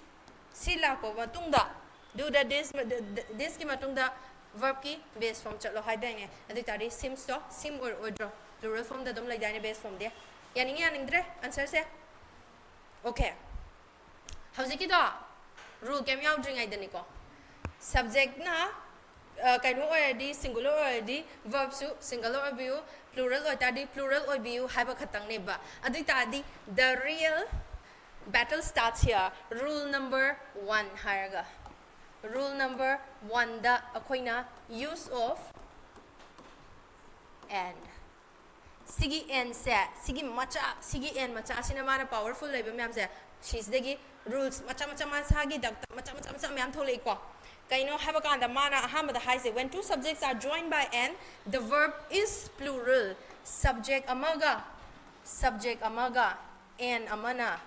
ꯁꯤ ꯂꯥꯛꯄ ꯃꯇꯨꯡꯗ, do, does, did, this, ꯗꯤꯁꯀꯤ ꯃꯇꯨꯡꯗ ꯚꯔꯕꯀꯤ ꯕꯦꯁ ꯐꯣꯝ ꯆꯠꯂꯣ ꯍꯥꯏꯗꯥꯏꯅꯦ? ꯑꯗꯨ ꯑꯣꯏ ꯇꯥꯔꯗꯤ ꯁꯤꯝꯁꯇꯣ ꯁꯤꯝ ꯑꯣꯏꯔꯛꯑꯣꯏꯗ꯭ꯔꯣ? ꯄ꯭ꯂꯨꯔꯦꯜ ꯐꯣꯝꯗ ꯑꯗꯨꯝ ꯂꯩꯗꯥꯏꯅꯦ ꯕꯦꯁ ꯐꯣꯝꯗꯤ? ꯌꯥꯅꯤꯡꯉꯤ ꯌꯥꯅꯤꯡꯗ꯭ꯔꯦ ꯑꯟꯁꯔꯁꯦ? ꯑꯣꯀꯦ꯫ ꯍꯧꯖꯤꯛꯀꯤꯗꯣ ꯔꯨꯜ ꯀꯩꯝ ꯌꯥꯎꯗ꯭ꯔꯤꯉꯩꯗꯅꯤꯀꯣ꯫ ꯁꯕꯖꯦꯛꯅ ꯀꯩꯅꯣ ꯑꯣꯏꯔꯗꯤ, ꯁꯤꯡꯒꯨꯂꯔ ꯑꯣꯏꯔꯗꯤ ꯚꯔꯕꯁꯨ ꯁꯤꯡꯒꯨꯂꯔ ꯑꯣꯏꯕꯤꯌꯨ, ꯄ꯭ꯂꯨꯔꯦꯜ ꯑꯣꯏꯇꯥꯔꯗꯤ ꯄ꯭ꯂꯨꯔꯦꯜ ꯑꯣꯏꯕꯤꯌꯨ ꯍꯥꯏꯕ ꯈꯛꯇꯪꯅꯦꯕ꯫ ꯑꯗꯨ ꯑꯣꯏ ꯇꯥꯔꯗꯤ the real battle starts here, rule number one ꯍꯥꯏꯔꯒ꯫ Rule number one ꯗ ꯑꯩꯈꯣꯏꯅ use of and꯫ ꯁꯤꯒꯤ ꯑꯦꯟꯁꯦ, ꯁꯤꯒꯤ ꯃꯆꯥ, ꯁꯤꯒꯤ ꯑꯦꯟ ꯃꯆꯥ ꯑꯁꯤꯅ ꯃꯥꯅ ꯄꯥꯋꯔꯐꯨꯜ ꯂꯩꯕ ꯃꯌꯥꯝꯁꯦ, ꯁꯤꯁꯤꯗꯒꯤ ꯔꯨꯜꯁ ꯃꯆꯥ ꯃꯆꯥ ꯃꯁꯥꯒꯤ ꯗꯛꯇ ꯃꯆꯥ ꯃꯆꯥ ꯃꯆꯥ ꯃꯌꯥꯝ ꯊꯣꯛꯂꯛꯏꯀꯣ꯫ ꯀꯩꯅꯣ ꯍꯥꯏꯕ ꯀꯥꯟꯗ ꯃꯥꯅ ꯑꯍꯥꯟꯕꯗ ꯍꯥꯏꯁꯦ, when two subjects are joined by and the verb is plural, subject ꯑꯃꯒ, ꯁꯕꯖꯦꯛ ꯑꯃꯒ ꯑꯦꯟ ꯑꯃꯅ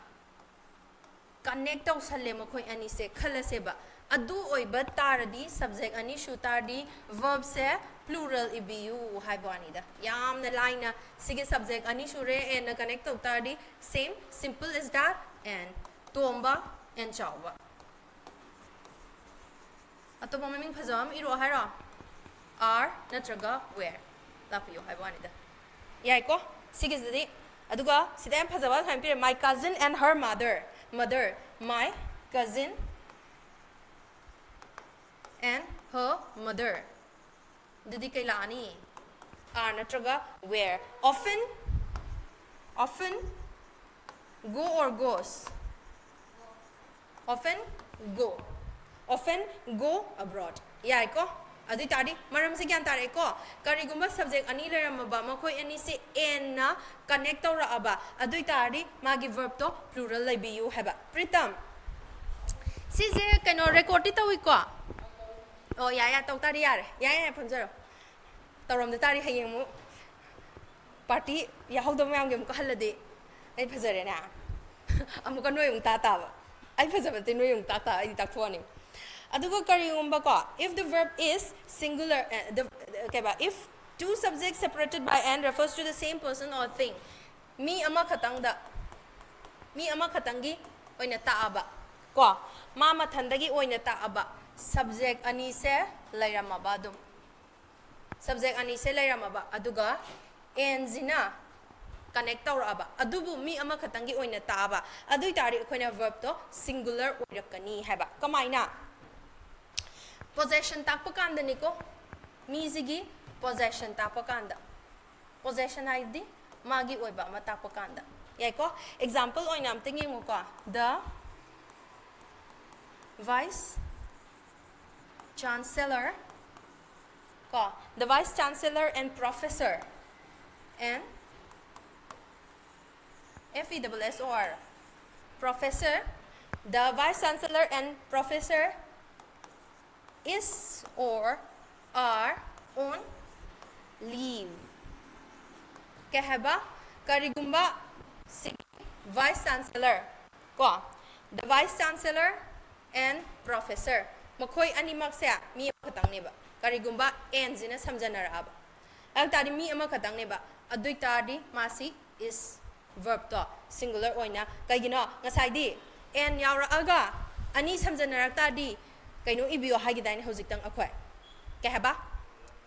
ꯀꯅꯦꯛ ꯇꯧꯁꯜꯂꯦ ꯃꯈꯣꯏ ꯑꯅꯤꯁꯦ ꯈꯜꯂꯁꯦꯕ꯫ ꯑꯗꯨ ꯑꯣꯏꯕ ꯇꯥꯔꯗꯤ, ꯁꯕꯖꯦꯛ ꯑꯅꯤ ꯁꯨ ꯇꯥꯔꯗꯤ, ꯚꯔꯕꯁꯦ ꯄ꯭ꯂꯨꯔꯦꯜ ꯏꯕꯤꯌꯨ ꯍꯥꯏꯕ ꯋꯥꯅꯤꯗ꯫ ꯌꯥꯝꯅ ꯂꯥꯏꯅ ꯁꯤꯒꯤ ꯁꯕꯖꯦꯛ ꯑꯅꯤ ꯁꯨꯔꯦ, ꯑꯦꯟꯅ ꯀꯅꯦꯛ ꯇꯧ ꯇꯥꯔꯗꯤ, same, simple as that, and꯫ Tomba and ꯆꯥꯎꯕ꯫ ꯑꯇꯣꯞꯄ ꯃꯃꯤꯡ ꯐꯖꯕ ꯑꯃ ꯏꯔꯛꯑꯣ ꯍꯥꯏꯔꯣ? Are ꯅꯠꯇ꯭ꯔꯒ were ꯂꯥꯛꯄꯤꯌꯣ ꯍꯥꯏꯕ ꯋꯥꯅꯤꯗ꯫ ꯌꯥꯏꯀꯣ? ꯁꯤꯒꯤꯁꯤꯗꯤ꯫ ꯑꯗꯨꯒ ꯁꯤꯗ ꯌꯥꯝ ꯐꯖꯕ ꯁꯨꯃꯥꯏꯅ ꯄꯤꯔꯦ, "My cousin and her mother." Mother, my cousin and her mother꯫ ꯑꯗꯨꯗꯤ ꯀꯩ ꯂꯥꯛꯑꯅꯤ? Are ꯅꯠꯇ꯭ꯔꯒ were꯫ Often, often go or goes? Often go, often go abroad꯫ ꯌꯥꯏꯀꯣ? ꯑꯗꯨ ꯑꯣꯏ ꯇꯥꯔꯗꯤ ꯃꯔꯝꯁꯦ ꯒ꯭ꯌꯥꯟ ꯇꯥꯔꯛꯑꯦꯀꯣ? ꯀꯔꯤꯒꯨꯝꯕ ꯁꯕꯖꯦꯛ ꯑꯅꯤ ꯂꯩꯔꯝꯃꯕ, ꯃꯈꯣꯏ ꯑꯅꯤꯁꯦ ꯑꯦꯟꯅ ꯀꯅꯦꯛ ꯇꯧꯔꯛꯑꯕ, ꯑꯗꯨ ꯑꯣꯏ ꯇꯥꯔꯗꯤ ꯃꯥꯒꯤ ꯚꯔꯕꯇꯣ ꯄ꯭ꯂꯨꯔꯦꯜ ꯂꯩꯕꯤꯌꯨ ꯍꯥꯏꯕ꯫ ꯄ꯭ꯔꯤꯇꯝ, ꯁꯤꯁꯦ ꯀꯩꯅꯣ ꯔꯦꯀꯣꯔꯗꯇꯤ ꯇꯧꯏꯀꯣ? ꯑꯣ, ꯌꯥꯏ ꯌꯥꯏ, ꯇꯧ ꯇꯥꯔꯗꯤ ꯌꯥꯔꯦ꯫ ꯌꯥꯏ ꯌꯥꯏ, ꯐꯝꯖꯔꯣ꯫ ꯇꯧꯔꯝꯗ ꯇꯥꯔꯗꯤ ꯍꯌꯦꯡ ꯑꯃꯨꯛ ꯄꯥꯔꯇꯤ ꯌꯥꯎꯍꯧꯗꯕ ꯃꯌꯥꯝꯒꯤ ꯑꯃꯨꯛꯀ ꯍꯜꯂꯗꯤ ꯑꯩ ꯐꯖꯔꯦꯅꯦ꯫ ꯑꯃꯨꯛꯀ ꯅꯣꯏ ꯑꯃꯨꯛ ꯇꯥ ꯇꯥꯕ꯫ ꯑꯩ ꯐꯖꯕꯗꯤ ꯅꯣꯏ ꯑꯃꯨꯛ ꯇꯥ ꯇꯥ, ꯑꯩꯗꯤ ꯇꯥꯛꯊꯣꯛꯑꯅꯤ꯫ ꯑꯗꯨꯒ ꯀꯔꯤꯒꯨꯝꯕꯀꯣ, if the verb is singular, uh, the, ꯀꯩꯕ, if two subjects separated by and refers to the same person or thing, ꯃꯤ ꯑꯃꯈꯛꯇꯪꯗ, ꯃꯤ ꯑꯃꯈꯛꯇꯪꯒꯤ ꯑꯣꯏꯅ ꯇꯥꯛꯑꯕ ꯀꯣ, ꯃꯥ ꯃꯊꯟꯗꯒꯤ ꯑꯣꯏꯅ ꯇꯥꯛꯑꯕ subject ꯑꯅꯤꯁꯦ ꯂꯩꯔꯝꯃꯕ, ꯑꯗꯨꯝ subject ꯑꯅꯤꯁꯦ ꯂꯩꯔꯝꯃꯕ, ꯑꯗꯨꯒ and ꯁꯤꯅ connect ꯇꯧꯔꯛꯑꯕ, ꯑꯗꯨꯕꯨ ꯃꯤ ꯑꯃꯈꯛꯇꯪꯒꯤ ꯑꯣꯏꯅ ꯇꯥꯛꯑꯕ, ꯑꯗꯨ ꯑꯣꯏꯇꯥꯔꯗꯤ ꯑꯩꯈꯣꯏꯅ verb ꯇꯣ singular ꯑꯣꯏꯔꯛꯀꯅꯤ ꯍꯥꯏꯕ꯫ ꯀꯃꯥꯏꯅ? Possession ꯇꯥꯛꯄ ꯀꯥꯟꯗꯅꯤꯀꯣ, ꯃꯤꯁꯤꯒꯤ possession ꯇꯥꯛꯄ ꯀꯥꯟꯗ꯫ Possession ꯍꯥꯏꯗꯤ ꯃꯥꯒꯤ ꯑꯣꯏꯕ ꯑꯃ ꯇꯥꯛꯄ ꯀꯥꯟꯗ꯫ ꯌꯥꯏꯀꯣ? Example ꯑꯣꯏꯅ ꯑꯝꯇ ꯌꯦꯡꯉꯨꯀꯣ꯫ The vice chancellor, ꯀꯣ, the vice chancellor and professor, and F E double S O R, professor, the vice chancellor and professor is or are on leave꯫ ꯀꯩ ꯍꯥꯏꯕ? ꯀꯔꯤꯒꯨꯝꯕ ꯁꯤꯒꯤ vice chancellor ꯀꯣ, the vice chancellor and professor, ꯃꯈꯣꯏ ꯑꯅꯤꯃꯛꯁꯦ ꯃꯤ ꯑꯃꯈꯛꯇꯪꯅꯦꯕ꯫ ꯀꯔꯤꯒꯨꯝꯕ and ꯁꯤꯅ ꯁꯝꯖꯟꯅꯔꯛꯑꯕ, ꯑꯗꯨ ꯇꯥꯔꯗꯤ ꯃꯤ ꯑꯃꯈꯛꯇꯪꯅꯦꯕ꯫ ꯑꯗꯨ ꯑꯣꯏ ꯇꯥꯔꯗꯤ ꯃꯥꯁꯤ is verb ꯇꯣ singular ꯑꯣꯏꯅ, ꯀꯩꯒꯤꯅꯣ? ꯉꯁꯥꯏꯗꯤ and ꯌꯥꯎꯔꯛꯑꯒ ꯑꯅꯤ ꯁꯝꯖꯟꯅꯔꯛ ꯇꯥꯔꯗꯤ ꯀꯩꯅꯣ ꯏꯕꯤꯌꯣ ꯍꯥꯏꯈꯤꯗꯥꯏꯅꯦ ꯍꯧꯖꯤꯛꯇꯪ ꯑꯩꯈꯣꯏ? ꯀꯩ ꯍꯥꯏꯕ?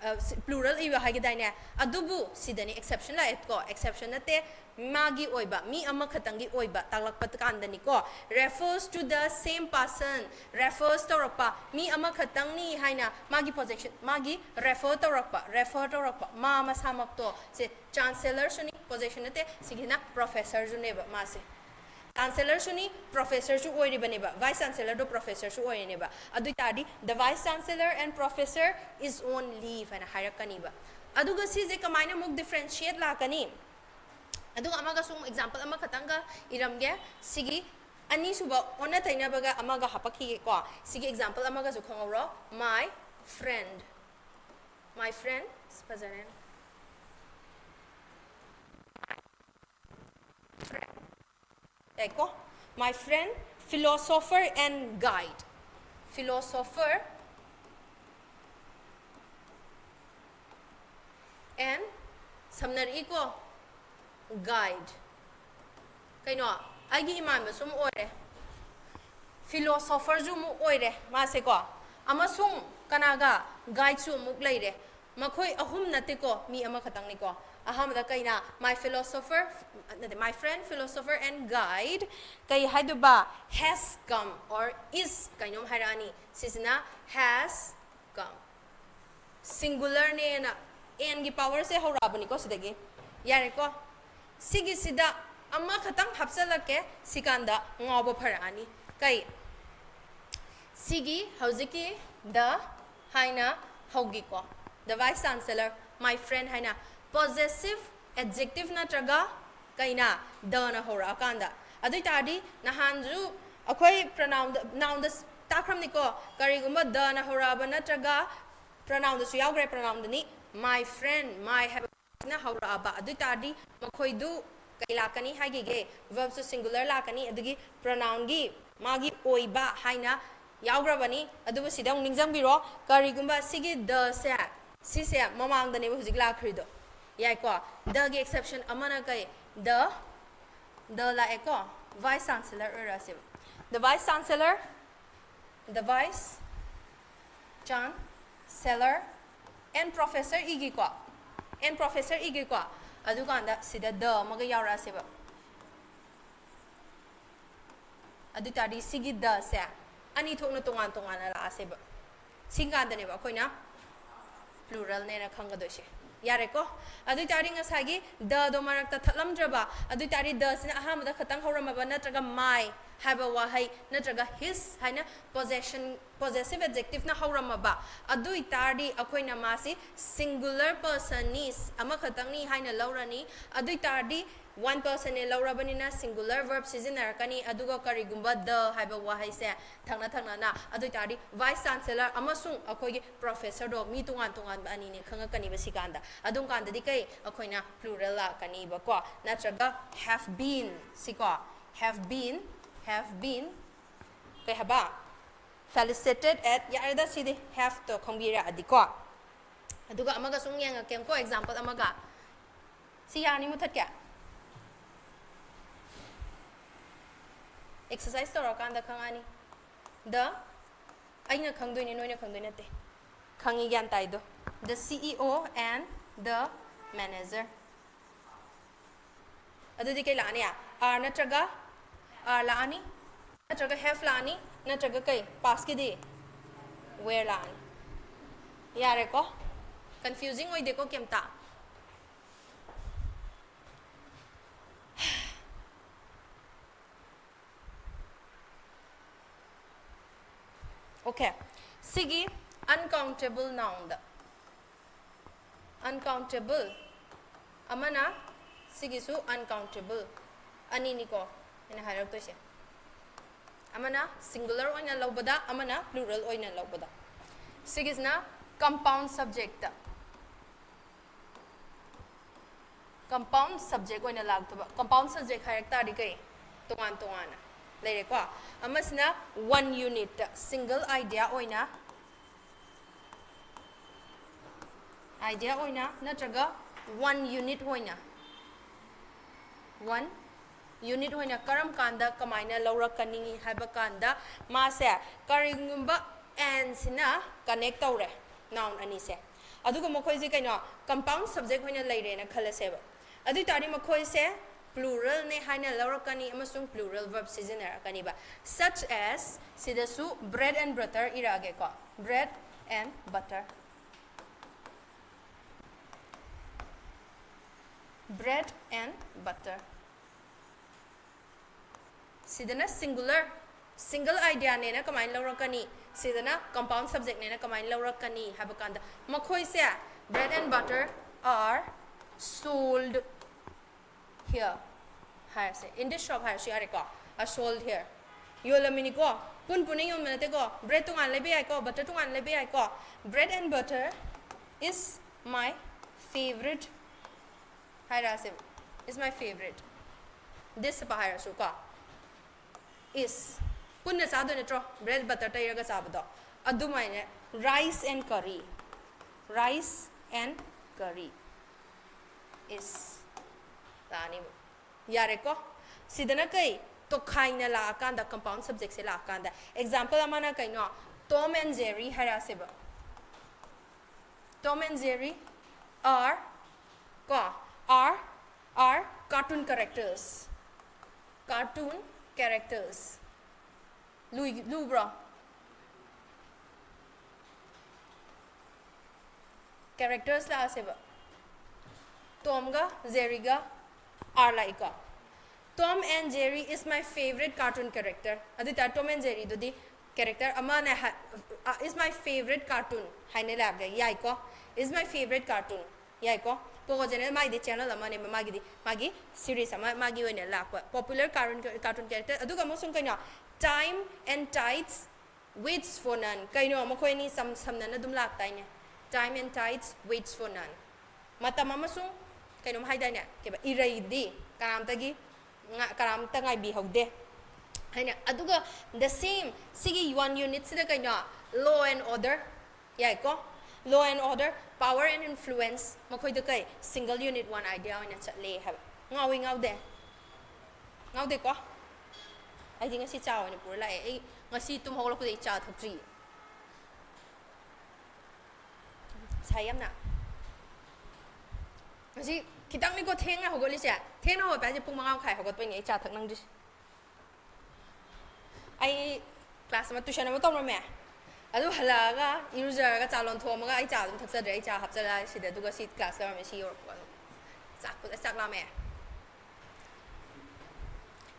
ꯑ, ꯁꯤ-, plural ꯏꯕꯤꯌꯣ ꯍꯥꯏꯈꯤꯗꯥꯏꯅꯦ? ꯑꯗꯨꯕꯨ ꯁꯤꯗꯅꯤ exception ꯂꯥꯛꯑꯦꯀꯣ꯫ Exception ꯅꯠꯇꯦ, ꯃꯥꯒꯤ ꯑꯣꯏꯕ, ꯃꯤ ꯑꯃꯈꯛꯇꯪꯒꯤ ꯑꯣꯏꯕ ꯇꯥꯛꯂꯛꯄ ꯀꯥꯟꯗꯅꯤꯀꯣ꯫ Refers to the same person, refers ꯇꯧꯔꯛꯄ, ꯃꯤ ꯑꯃꯈꯛꯇꯪꯅꯤ ꯍꯥꯏꯅ ꯃꯥꯒꯤ possession, ꯃꯥꯒꯤ refer ꯇꯧꯔꯛꯄ, refer ꯇꯧꯔꯛꯄ, ꯃꯥ ꯃꯁꯥꯃꯛꯇꯣ, ꯁꯦ chancellor ꯁꯨꯅꯤ, possession ꯅꯠꯇꯦ, ꯁꯤꯒꯤꯅ professor ꯁꯨꯅꯦꯕ ꯃꯥꯁꯦ꯫ Chancellor ꯁꯨꯅꯤ, professor ꯁꯨ ꯑꯣꯏꯔꯤꯕꯅꯦꯕ, vice chancellor ꯗꯣ professor ꯁꯨ ꯑꯣꯏꯔꯤꯅꯦꯕ꯫ ꯑꯗꯨ ꯑꯣꯏ ꯇꯥꯔꯗꯤ, the vice chancellor and professor is on leave ꯍꯥꯏꯅ ꯍꯥꯏꯔꯛꯀꯅꯤꯕ꯫ ꯑꯗꯨꯒ ꯁꯤꯁꯦ ꯀꯃꯥꯏꯅ ꯑꯃꯨꯛ differentiate ꯂꯥꯛꯀꯅꯤ? ꯑꯗꯨꯒ ꯑꯃꯒ ꯁꯨꯝ example ꯑꯃꯈꯛꯇꯪꯒ ꯏꯔꯝꯒꯦ꯫ ꯁꯤꯒꯤ ꯑꯅꯤꯁꯨꯕ ꯑꯣꯟꯅ ꯇꯩꯅꯕꯒ ꯑꯃꯒ ꯍꯥꯄꯛꯈꯤꯒꯦꯀꯣ꯫ ꯁꯤꯒꯤ example ꯑꯃꯒꯁꯨ ꯈꯪꯍꯧꯔꯣ, my friend, my friend, ꯑꯁ, ꯐꯖꯔꯦ꯫ ꯌꯥꯏꯀꯣ? My friend, philosopher and guide. philosopher and ꯁꯝꯅꯔꯛꯏꯀꯣ, guide꯫ ꯀꯩꯅꯣ, ꯑꯩꯒꯤ ꯏꯃꯥꯟꯕꯁꯨ ꯑꯃꯨꯛ ꯑꯣꯏꯔꯦ, philosopherꯁꯨ ꯑꯃꯨꯛ ꯑꯣꯏꯔꯦ ꯃꯥꯁꯦꯀꯣ, ꯑꯃꯁꯨꯡ ꯀꯅꯥꯒ? Guideꯁꯨ ꯑꯃꯨꯛ ꯂꯩꯔꯦ꯫ ꯃꯈꯣꯏ ꯑꯍꯨꯝ ꯅꯠꯇꯦꯀꯣ, ꯃꯤ ꯑꯃꯈꯛꯇꯪꯅꯤꯀꯣ꯫ ꯑꯍꯥꯟꯕꯗ ꯀꯩꯅ? My philosopher, ꯅꯠꯇꯦ, my friend philosopher and guide꯫ ꯀꯩ ꯍꯥꯏꯗꯣꯏꯕ? Has come or is ꯀꯩꯅꯣꯝ ꯍꯥꯏꯔꯛꯑꯅꯤ꯫ ꯁꯤꯁꯤꯅ has come꯫ Singularꯅꯦꯅ, andꯒꯤ powerꯁꯦ ꯍꯧꯔꯛꯑꯕꯅꯤꯀꯣ ꯁꯤꯗꯒꯤ꯫ ꯌꯥꯔꯦꯀꯣ? ꯁꯤꯒꯤꯁꯤꯗ ꯑꯃꯈꯛꯇꯪ ꯍꯥꯞꯆꯜꯂꯛꯀꯦ, ꯁꯤꯀꯥꯟꯗ ꯉꯥꯎꯕ ꯐꯔꯛꯑꯅꯤ꯫ ꯀꯩ? ꯁꯤꯒꯤ ꯍꯧꯖꯤꯛꯀꯤ the ꯍꯥꯏꯅ ꯍꯧꯈꯤꯀꯣ꯫ The vice chancellor, my friend ꯍꯥꯏꯅ possessive adjective ꯅꯠꯇ꯭ꯔꯒ ꯀꯩꯅ? Theꯅ ꯍꯧꯔꯛꯑꯀꯥꯟꯗ꯫ ꯑꯗꯨ ꯑꯣꯏ ꯇꯥꯔꯗꯤ ꯅꯍꯥꯟꯁꯨ ꯑꯩꯈꯣꯏ pronounꯗ, nounꯗ ꯇꯥꯛꯈ꯭ꯔꯝꯅꯤꯀꯣ, ꯀꯔꯤꯒꯨꯝꯕ theꯅ ꯍꯧꯔꯛꯑꯕ ꯅꯠꯇ꯭ꯔꯒ pronounꯗꯁꯨ ꯌꯥꯎꯈ꯭ꯔꯦ, pronounꯗꯅꯤ꯫ My friend, my ꯍꯥꯏꯕ ꯅ ꯍꯧꯔꯛꯑꯕ ꯑꯗꯨ ꯑꯣꯏ ꯇꯥꯔꯗꯤ ꯃꯈꯣꯏꯗꯨ ꯀꯩ ꯂꯥꯛꯀꯅꯤ ꯍꯥꯏꯈꯤꯒꯦ? Verbꯁꯨ singular ꯂꯥꯛꯀꯅꯤ, ꯑꯗꯨꯒꯤ pronounꯒꯤ ꯃꯥꯒꯤ ꯑꯣꯏꯕ ꯍꯥꯏꯅ ꯌꯥꯎꯈ꯭ꯔꯕꯅꯤ꯫ ꯑꯗꯨꯕꯨ ꯁꯤꯗ ꯑꯃꯨꯛ ꯅꯤꯡꯁꯤꯡꯕꯤꯔꯣ, ꯀꯔꯤꯒꯨꯝꯕ ꯁꯤꯒꯤ theꯁꯦ, ꯁꯤꯁꯦ ꯃꯃꯥꯡꯗꯅꯦꯕ ꯍꯧꯖꯤꯛ ꯂꯥꯛꯈ꯭ꯔꯤꯗꯣ, ꯌꯥꯏꯀꯣ? Theꯒꯤ exception ꯑꯃꯅ ꯀꯩ? The, the ꯂꯥꯛꯑꯦꯀꯣ, vice chancellor ꯑꯣꯏꯔꯛꯑꯁꯦꯕ꯫ The vice chancellor, the vice chancellor and professor ꯏꯒꯤꯀꯣ, and professor ꯏꯒꯤꯀꯣ, ꯑꯗꯨꯀꯥꯟꯗ ꯁꯤꯗ the ꯑꯃꯒ ꯌꯥꯎꯔꯛꯑꯁꯦꯕ꯫ ꯑꯗꯨ ꯇꯥꯔꯗꯤ ꯁꯤꯒꯤ theꯁꯦ ꯑꯅꯤ ꯊꯣꯛꯅ ꯇꯣꯉꯥꯟ ꯇꯣꯉꯥꯟꯅ ꯂꯥꯛꯑꯁꯦꯕ꯫ ꯁꯤ ꯀꯥꯟꯗꯅꯦꯕ ꯑꯩꯈꯣꯏꯅ pluralꯅꯦꯅ ꯈꯪꯒꯗꯣꯏꯁꯦ꯫ ꯌꯥꯔꯦꯀꯣ? ꯑꯗꯨ ꯑꯣꯏ ꯇꯥꯔꯗꯤ ꯉꯁꯥꯏꯒꯤ theꯗꯣ ꯃꯔꯛꯇ ꯊꯠꯂꯝꯗ꯭ꯔꯕ, ꯑꯗꯨ ꯑꯣꯏ ꯇꯥꯔꯗꯤ theꯁꯤꯅ ꯑꯍꯥꯟꯕꯗ ꯈꯛꯇꯪ ꯍꯧꯔꯝꯃꯕ ꯅꯠꯇ꯭ꯔꯒ my ꯍꯥꯏꯕ ꯋꯥꯍꯩ ꯅꯠꯇ꯭ꯔꯒ his ꯍꯥꯏꯅ possession, possessive adjectiveꯅ ꯍꯧꯔꯝꯃꯕ, ꯑꯗꯨ ꯑꯣꯏ ꯇꯥꯔꯗꯤ ꯑꯩꯈꯣꯏꯅ ꯃꯥꯁꯤ singular personꯅꯤ, ꯑꯃꯈꯛꯇꯪꯅꯤ ꯍꯥꯏꯅ ꯂꯧꯔꯅꯤ꯫ ꯑꯗꯨ ꯑꯣꯏ ꯇꯥꯔꯗꯤ one personꯅꯦ ꯂꯧꯔꯕꯅꯤꯅ singular verb ꯁꯤꯖꯤꯟꯅꯔꯛꯀꯅꯤ꯫ ꯑꯗꯨꯒ ꯀꯔꯤꯒꯨꯝꯕ the ꯍꯥꯏꯕ ꯋꯥꯍꯩꯁꯦ ꯊꯪꯅ ꯊꯪꯅꯅ, ꯑꯗꯨ ꯑꯣꯏ ꯇꯥꯔꯗꯤ vice chancellor ꯑꯃꯁꯨꯡ ꯑꯩꯈꯣꯏꯒꯤ professorꯗꯣ ꯃꯤ ꯇꯣꯉꯥꯟ ꯇꯣꯉꯥꯟꯕ ꯑꯅꯤꯅꯦ ꯈꯪꯉꯛꯀꯅꯤꯕ ꯁꯤ ꯀꯥꯟꯗ꯫ ꯑꯗꯨꯝ ꯀꯥꯟꯗꯗꯤ ꯀꯩ? ꯑꯩꯈꯣꯏꯅ plural ꯂꯥꯛꯀꯅꯤꯕꯀꯣ, ꯅꯠꯇ꯭ꯔꯒ have been ꯁꯤꯀꯣ, have been, have been ꯀꯩ ꯍꯥꯏꯕ? Felicitated at, ꯌꯥꯔꯦꯗ ꯁꯤꯗꯤ, have ꯇꯣ ꯈꯪꯕꯤꯔꯛꯑꯗꯤꯀꯣ꯫ ꯑꯗꯨꯒ ꯑꯃꯒ ꯁꯨꯝ ꯌꯦꯡꯉꯛꯀꯦꯀꯣ, example ꯑꯃꯒ꯫ ꯁꯤ ꯌꯥꯅꯤ ꯃꯨꯊꯠꯀꯦ? Exercise ꯇꯧꯔꯀꯥꯟꯗ ꯈꯪꯉꯛꯑꯅꯤ꯫ The, ꯑꯩꯅ ꯈꯪꯗꯣꯏꯅꯤ, ꯅꯣꯏꯅ ꯈꯪꯗꯣꯏ ꯅꯠꯇꯦ꯫ ꯈꯪꯉꯤ, ꯒ꯭ꯌꯥꯟ ꯇꯥꯏꯗꯣ꯫ The C E O and the manager꯫ ꯑꯗꯨꯗꯤ ꯀꯩ ꯂꯥꯛꯑꯅꯤ? Are ꯅꯠꯇ꯭ꯔꯒ are ꯂꯥꯛꯑꯅꯤ, ꯅꯠꯇ꯭ꯔꯒ have ꯂꯥꯛꯑꯅꯤ, ꯅꯠꯇ꯭ꯔꯒ ꯀꯩ? Past ꯀꯤꯗꯤ were ꯂꯥꯛꯑꯅꯤ꯫ ꯌꯥꯔꯦꯀꯣ? Confusing ꯑꯣꯏꯗꯦꯀꯣ ꯀꯩꯝꯇ? Okay, ꯁꯤꯒꯤ uncountable noun ꯗ, uncountable ꯑꯃꯅ, ꯁꯤꯒꯤꯁꯨ uncountable, ꯑꯅꯤꯅꯤꯀꯣ ꯑꯩꯅ ꯍꯥꯏꯔꯛꯇꯣꯏꯁꯦ꯫ ꯑꯃꯅ singular ꯑꯣꯏꯅ ꯂꯧꯕꯗ, ꯑꯃꯅ plural ꯑꯣꯏꯅ ꯂꯧꯕꯗ꯫ ꯁꯤꯒꯤꯁꯤꯅ compound subject ꯇ, compound subject ꯑꯣꯏꯅ ꯂꯥꯛꯇꯕ꯫ Compound subject ꯍꯥꯏꯔꯛ ꯇꯥꯔꯗꯤ ꯀꯩ? ꯇꯣꯉꯥꯟ ꯇꯣꯉꯥꯟꯅ ꯂꯩꯔꯦꯀꯣ꯫ ꯑꯃꯁꯤꯅ one unit ꯇ, single idea ꯑꯣꯏꯅ, idea ꯑꯣꯏꯅ ꯅꯠꯇ꯭ꯔꯒ one unit ꯑꯣꯏꯅ, one unit ꯑꯣꯏꯅ ꯀꯔꯝ ꯀꯥꯟꯗ ꯀꯃꯥꯏꯅ ꯂꯧꯔꯛꯀꯅꯤ ꯍꯥꯏꯕ ꯀꯥꯟꯗ, ꯃꯥꯁꯦ ꯀꯔꯤꯒꯨꯝꯕ and ꯁꯤꯅ connect ꯇꯧꯔꯦ noun ꯑꯅꯤꯁꯦ, ꯑꯗꯨꯒ ꯃꯈꯣꯏꯁꯦ ꯀꯩꯅꯣ, compound subject ꯑꯣꯏꯅ ꯂꯩꯔꯦꯅ ꯈꯜꯂꯁꯦꯕ꯫ ꯑꯗꯨ ꯑꯣꯏ ꯇꯥꯔꯗꯤ ꯃꯈꯣꯏꯁꯦ plural ꯅꯦ ꯍꯥꯏꯅ ꯂꯧꯔꯛꯀꯅꯤ ꯑꯃꯁꯨꯡ plural verb ꯁꯤꯖꯤꯟꯅꯔꯛꯀꯅꯤꯕ꯫ Such as, ꯁꯤꯗꯁꯨ bread and butter ꯏꯔꯛꯑꯒꯦꯀꯣ, bread and butter, bread and butter꯫ ꯁꯤꯗꯅ singular, single idea ꯅꯦꯅ ꯀꯃꯥꯏꯅ ꯂꯧꯔꯛꯀꯅꯤ? ꯁꯤꯗꯅ compound subject ꯅꯦꯅ ꯀꯃꯥꯏꯅ ꯂꯧꯔꯛꯀꯅꯤ ꯍꯥꯏꯕ ꯀꯥꯟꯗ, ꯃꯈꯣꯏꯁꯦ, bread and butter are sold here ꯍꯥꯏꯔꯁꯦ, in this shop ꯍꯥꯏꯔꯁꯨ ꯌꯥꯔꯦꯀꯣ꯫ Are sold here, ꯌꯣꯜꯂꯝꯃꯤꯅꯤꯀꯣ, ꯄꯨꯟ ꯄꯨꯟꯅ ꯌꯣꯟꯕ ꯅꯠꯇꯦꯀꯣ꯫ Bread ꯇꯣꯉꯥꯟꯅ ꯂꯩꯕ ꯌꯥꯏꯀꯣ, butter ꯇꯣꯉꯥꯟꯅ ꯂꯩꯕ ꯌꯥꯏꯀꯣ꯫ Bread and butter is my favorite ꯍꯥꯏꯔꯛꯑꯁꯦꯕ, is my favorite꯫ This ꯄ ꯍꯥꯏꯔꯁꯨ ꯀꯣ, is, ꯄꯨꯟꯅ ꯆꯥꯗꯣꯏ ꯅꯠꯇ꯭ꯔꯣ? Bread butter ꯇꯩꯔꯒ ꯆꯥꯕꯗꯣ꯫ ꯑꯗꯨꯃꯥꯏꯅ rice and curry, rice and curry is ꯂꯥꯛꯑꯅꯤꯕ꯫ ꯌꯥꯔꯦꯀꯣ? ꯁꯤꯗꯅ ꯀꯩ? ꯇꯣꯈꯥꯏꯅ ꯂꯥꯛꯑꯀꯥꯟꯗ, compound subjectꯁꯦ ꯂꯥꯛꯑꯀꯥꯟꯗ꯫ Example ꯑꯃꯅ ꯀꯩꯅꯣ? Tom and Jerry ꯍꯥꯏꯔꯛꯑꯁꯦꯕ꯫ Tom and Jerry are, ꯀꯣ, are, are cartoon characters. Cartoon characters. ꯂꯨꯏ-, ꯂꯨꯕ꯭ꯔꯣ? Characters ꯂꯥꯛꯑꯁꯦꯕ꯫ Tomꯒ Jerryꯒ are ꯂꯥꯛꯏꯀꯣ꯫ Tom and Jerry is my favorite cartoon character. ꯑꯗꯨ ꯑꯣꯏꯇꯥꯔꯗꯤ Tom and Jerryꯗꯨꯗꯤ character ꯑꯃꯅꯦ ꯍꯥꯏ-, uh, is my favorite cartoon ꯍꯥꯏꯅ ꯂꯥꯛꯑꯒꯦ, ꯌꯥꯏꯀꯣ? Is my favorite cartoon, ꯌꯥꯏꯀꯣ? Pogo channel ꯃꯥꯒꯤꯗꯤ channel ꯑꯃꯅꯦꯕ, ꯃꯥꯒꯤꯗꯤ, ꯃꯥꯒꯤ series ꯑꯃ, ꯃꯥꯒꯤ ꯑꯣꯏꯅ ꯂꯥꯛꯄ popular cartoon, cartoon character꯫ ꯑꯗꯨꯒ ꯑꯃꯁꯨꯡ ꯀꯩꯅꯣ, Time and Tides waits for none꯫ ꯀꯩꯅꯣ, ꯃꯈꯣꯏ ꯑꯅꯤ ꯆꯝ-, ꯁꯝꯅꯅ ꯑꯗꯨꯝ ꯂꯥꯛꯇꯥꯏꯅꯦ꯫ Time and tides waits for none꯫ ꯃꯇꯝ ꯑꯃꯁꯨꯡ ꯀꯩꯅꯣꯝ ꯍꯥꯏꯗꯥꯏꯅꯦ? ꯀꯩꯕ? ꯏꯔꯩꯗꯤ ꯀꯅꯥꯝꯇꯒꯤ ꯉꯥ-, ꯀꯅꯥꯝꯇ ꯉꯥꯏꯕꯤꯍꯧꯗꯦ ꯍꯥꯏꯅ꯫ ꯑꯗꯨꯒ the same, ꯁꯤꯒꯤ one unitꯁꯤꯗ ꯀꯩꯅꯣ? Law and order, ꯌꯥꯏꯀꯣ? Law and order, power and influence, ꯃꯈꯣꯏꯗ ꯀꯩ? Single unit, one idea ꯑꯣꯏꯅ ꯆꯠꯂꯦ ꯍꯥꯏꯕ꯫ ꯉꯥꯎꯏ ꯉꯥꯎꯗꯦ? ꯉꯥꯎꯗꯦꯀꯣ? ꯑꯩꯗꯤ ꯉꯁꯤ ꯆꯥ ꯑꯣꯏꯅ ꯄꯨꯔ ꯂꯥꯛꯑꯦ꯫ ꯑꯩ ꯉꯁꯤ ꯇꯨꯝ ꯍꯧꯒꯠꯂꯛꯄꯗꯩ ꯆꯥ ꯊꯛꯇ꯭ꯔꯤ꯫ ꯁꯥꯏ ꯌꯥꯝꯅ꯫ ꯉꯁꯤ ꯈꯤꯇꯪꯅꯤꯀꯣ ꯊꯦꯡꯅ ꯍꯧꯒꯠꯂꯤꯁꯦ꯫ ꯊꯦꯡꯅ ꯍꯧꯒꯠꯄ ꯍꯥꯏꯁꯦ ꯄꯨꯡ ꯃꯉꯥ ꯃꯈꯥꯏ ꯍꯧꯒꯠꯄꯩꯅꯦ ꯑꯩ ꯆꯥ ꯊꯛ ꯅꯪꯗ꯭ꯔꯤꯁꯦ꯫ ꯑꯩ class ꯑꯃ, tuition ꯑꯃ ꯇꯧꯔꯝꯃꯦ꯫ ꯑꯗꯨ ꯍꯜꯂꯛꯑꯒ ꯏꯔꯨꯖꯔꯒ ꯆꯥ ꯂꯣꯟꯊꯣꯛꯑꯝꯃꯒ ꯑꯩ ꯆꯥ ꯑꯗꯨꯝ ꯊꯛꯆꯗ꯭ꯔꯦ꯫ ꯑꯩ ꯆꯥ ꯍꯥꯞꯆꯜꯂ ꯁꯤꯗ, ꯑꯗꯨꯒ ꯁꯤ class ꯂꯧꯔꯝꯃꯦ, ꯁꯤ ꯌꯧꯔꯛꯄꯒ ꯑꯗꯨꯝ ꯆꯥꯛ, ꯆꯥꯛ ꯂꯥꯝꯃꯦ꯫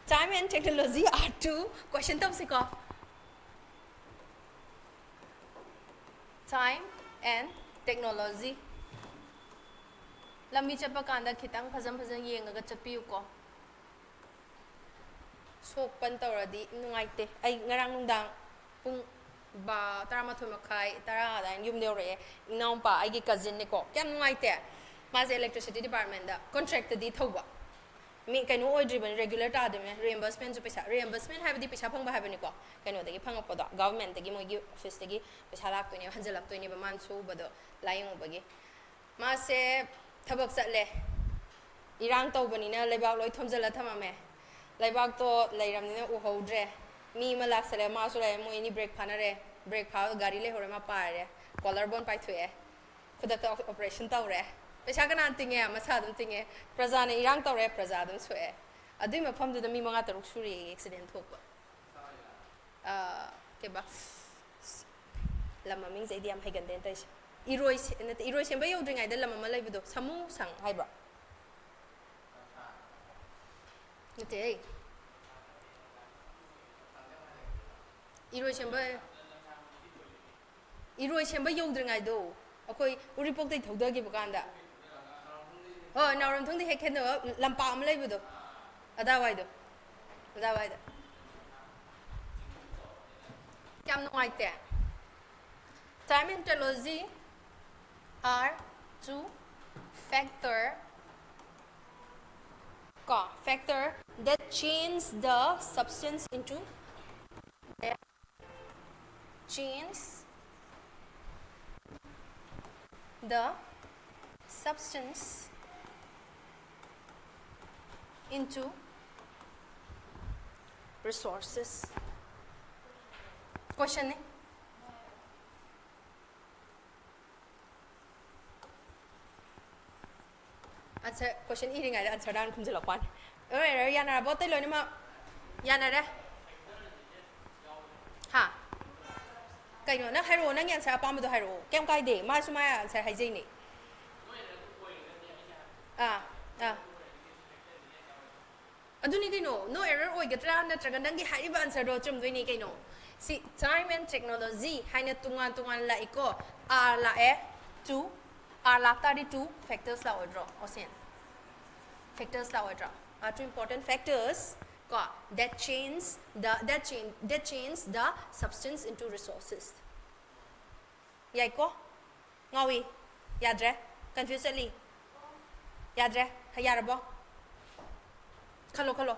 Time and technology are two, question ꯇꯧꯁꯤꯀꯣ꯫ Time and technology. ꯂꯝꯕꯤ ꯆꯠꯄ ꯀꯥꯟꯗ ꯈꯤꯇꯪ ꯐꯖꯅ ꯐꯖꯅ ꯌꯦꯡꯉꯒ ꯆꯠꯄꯤꯌꯨꯀꯣ꯫ ꯁꯣꯛ ꯄꯟ ꯇꯧꯔꯗꯤ ꯅꯨꯡꯉꯥꯏꯇꯦ꯫ ꯑꯩ ꯉꯔꯥꯡ ꯅꯨꯡꯗꯥꯡ ꯄꯨꯡ ꯕꯥ-, ꯇꯔꯥꯃꯥꯊꯣꯏ ꯃꯈꯥꯏ, ꯇꯔꯥ ꯑꯗꯨꯋꯥꯏꯅ ꯌꯨꯝꯗ ꯌꯧꯔꯛꯑꯦ꯫ ꯏꯅꯥꯎꯄꯥ, ꯑꯩꯒꯤ cousinꯅꯦꯀꯣ, ꯀꯌꯥꯝ ꯅꯨꯡꯉꯥꯏꯇꯦ꯫ ꯃꯥꯁꯦ electricity departmentꯗ contractꯗꯤ ꯊꯧꯕ꯫ ꯃꯤ ꯀꯩꯅꯣ ꯑꯣꯏꯗ꯭ꯔꯤꯕꯅꯤ, ꯔꯤꯒꯨꯂꯔ ꯇꯥꯗ꯭ꯔꯤꯕꯅꯤ꯫ ꯔꯤꯑꯦꯝꯕꯔꯁꯃꯦꯟꯁꯨ ꯄꯩꯁꯥ, ꯔꯤꯑꯦꯝꯕꯔꯁꯃꯦꯟ ꯍꯥꯏꯕꯗꯤ ꯄꯩꯁꯥ ꯐꯪꯕ ꯍꯥꯏꯕꯅꯤꯀꯣ, ꯀꯩꯅꯣꯗꯒꯤ ꯐꯪꯉꯛꯄꯗꯣ, ꯒꯚꯔꯟꯃꯦꯟꯠꯇꯒꯤ, ꯃꯣꯏꯒꯤ ꯑꯣꯐꯤꯁꯇꯒꯤ ꯄꯩꯁꯥ ꯂꯥꯛꯇꯣꯏꯅꯦꯕ, ꯍꯟꯖꯜꯂꯛꯇꯣꯏꯅꯦꯕ ꯃꯥꯅ ꯁꯨꯕꯗꯣ ꯂꯥꯏꯌꯦꯡꯉꯨꯕꯒꯤ꯫ ꯃꯥꯁꯦ ꯊꯕꯛ ꯆꯠꯂꯦ, ꯏꯔꯥꯡ ꯇꯧꯕꯅꯤꯅ ꯂꯩꯕꯥꯛ ꯂꯣꯏ ꯊꯣꯝꯖꯤꯜꯂ ꯊꯝꯃꯝꯃꯦ꯫ ꯂꯩꯕꯥꯛꯇꯣ ꯂꯩꯔꯝꯅꯤꯅ ꯎꯍꯧꯗ꯭ꯔꯦ꯫ ꯃꯤ ꯑꯃ ꯂꯥꯛꯁꯜꯂꯦ, ꯃꯥꯁꯨ ꯂꯩꯔꯦ, ꯃꯣꯏ ꯑꯅꯤ ꯕ꯭ꯔꯦꯛ ꯐꯥꯅꯔꯦ꯫ ꯕ꯭ꯔꯦꯛ ꯐꯥꯕ ꯒꯥꯔꯤ ꯂꯩꯍꯧꯔꯦ, ꯃꯥ ꯄꯥꯏꯔꯦ꯫ ꯀꯣꯂꯔ ꯕꯣꯟ ꯄꯥꯏꯊꯣꯛꯑꯦ꯫ ꯈꯨꯗꯛꯇ ꯑꯣꯄꯔꯦꯁꯟ ꯇꯧꯔꯦ꯫ ꯄꯩꯁꯥ ꯀꯅꯥꯅ ꯇꯤꯡꯉꯦ? ꯃꯁꯥ ꯑꯗꯨꯝ ꯇꯤꯡꯉꯦ꯫ ꯄ꯭ꯔꯖꯥꯅ ꯏꯔꯥꯡ ꯇꯧꯔꯦ, ꯄ꯭ꯔꯖꯥ ꯑꯗꯨꯝ ꯁꯣꯛꯑꯦ꯫ ꯑꯗꯨꯏ ꯃꯐꯝꯗꯨꯗ ꯃꯤ ꯃꯉꯥ ꯇꯔꯨꯛ ꯁꯨꯔꯦꯌꯦ ꯑꯦꯛꯁꯤꯗꯦꯟ ꯊꯣꯛꯄ꯫ ꯑꯥ, ꯀꯩꯕ? ꯂꯝ ꯃꯃꯤꯡꯁꯦ ꯑꯩꯗꯤ ꯌꯥꯝ ꯍꯩꯒꯟꯗꯦꯅ ꯇꯧꯔꯤꯁꯦ꯫ ꯏꯔꯣꯏ ꯁꯦ-, ꯅꯠꯇꯦ, ꯏꯔꯣꯏ ꯁꯦꯝꯕ ꯌꯧꯗ꯭ꯔꯤꯉꯩꯗ ꯂꯝ ꯑꯃ ꯂꯩꯕꯗꯣ, ꯁꯥꯃꯨ ꯁꯪ ꯍꯥꯏꯕ꯭ꯔꯣ? ꯅꯠꯇꯦ, ꯏꯔꯣꯏ ꯁꯦꯝꯕ, ꯏꯔꯣꯏ ꯁꯦꯝꯕ ꯌꯧꯗ꯭ꯔꯤꯉꯩꯗꯣ, ꯑꯩꯈꯣꯏ ꯎꯔꯤꯄꯣꯛꯇꯩ ꯊꯧꯗꯈꯤꯕ ꯀꯥꯟꯗ꯫ ꯍꯣꯏ, ꯅꯥꯎꯔꯦꯝꯊꯣꯡꯗꯤ ꯍꯦꯛ ꯈꯦꯠꯅꯕ ꯂꯝꯄꯥꯛ ꯑꯃ ꯂꯩꯕꯗꯣ, ꯑꯗꯥꯋꯥꯏꯗꯣ, ꯑꯗꯥꯋꯥꯏꯗ꯫ ꯌꯥꯝ ꯅꯨꯡꯉꯥꯏꯇꯦ꯫ Time and technology are two factor, ꯀꯣ, factor that change the substance into, that change the substance into resources. Question ꯅꯦ꯫ Answer, question ꯏꯔꯤꯉꯩꯗ answer ꯗ ꯍꯥꯟꯅ ꯈꯨꯝꯖꯤꯜꯂꯛꯄ ꯋꯥꯅꯤ꯫ ꯂꯣꯏꯔꯦ, ꯌꯥꯅꯔꯕꯣ? ꯑꯇꯩ ꯂꯣꯏꯅꯃꯛ ꯌꯥꯅꯔꯦ? ꯍꯥ? ꯀꯩꯅꯣ, ꯅꯪ ꯍꯥꯏꯔꯛꯑꯣ, ꯅꯪꯒꯤ answer ꯑꯄꯥꯝꯕꯗꯣ ꯍꯥꯏꯔꯛꯑꯣ, ꯀꯩꯝ ꯀꯥꯏꯗꯦ, ꯃꯥꯁꯨ ꯃꯥ answer ꯍꯥꯏꯖꯩꯅꯦ꯫ ꯑꯥ, ꯑꯥ꯫ ꯑꯗꯨꯅꯤ ꯀꯩꯅꯣ, no error ꯑꯣꯏꯒꯗ꯭ꯔꯥ? ꯅꯠꯇ꯭ꯔꯒ ꯅꯪꯒꯤ ꯍꯥꯏꯔꯤꯕ answer ꯗꯣ ꯆꯨꯝꯗꯣꯏꯅꯤ ꯀꯩꯅꯣ꯫ ꯁꯤ time and technology ꯍꯥꯏꯅ ꯇꯣꯉꯥꯟ ꯇꯣꯉꯥꯟꯅ ꯂꯥꯛꯏꯀꯣ꯫ R ꯂꯥꯛꯑꯦ, two, R ꯂꯥꯛꯇꯥꯔꯗꯤ two factors ꯂꯥꯛꯑꯣꯏꯗ꯭ꯔꯣ, ꯑꯣꯁꯤꯟ? Factors ꯂꯥꯛꯑꯣꯏꯗ꯭ꯔꯣ? Are two important factors ꯀꯣ, that change the, that change, that change the substance into resources. ꯌꯥꯏꯀꯣ? ꯉꯥꯎꯏ? ꯌꯥꯗ꯭ꯔꯦ? Confuse ꯆꯠꯂꯤ? ꯌꯥꯗ꯭ꯔꯦ? ꯌꯥꯔꯕꯣ? ꯈꯜꯂꯣ, ꯈꯜꯂꯣ꯫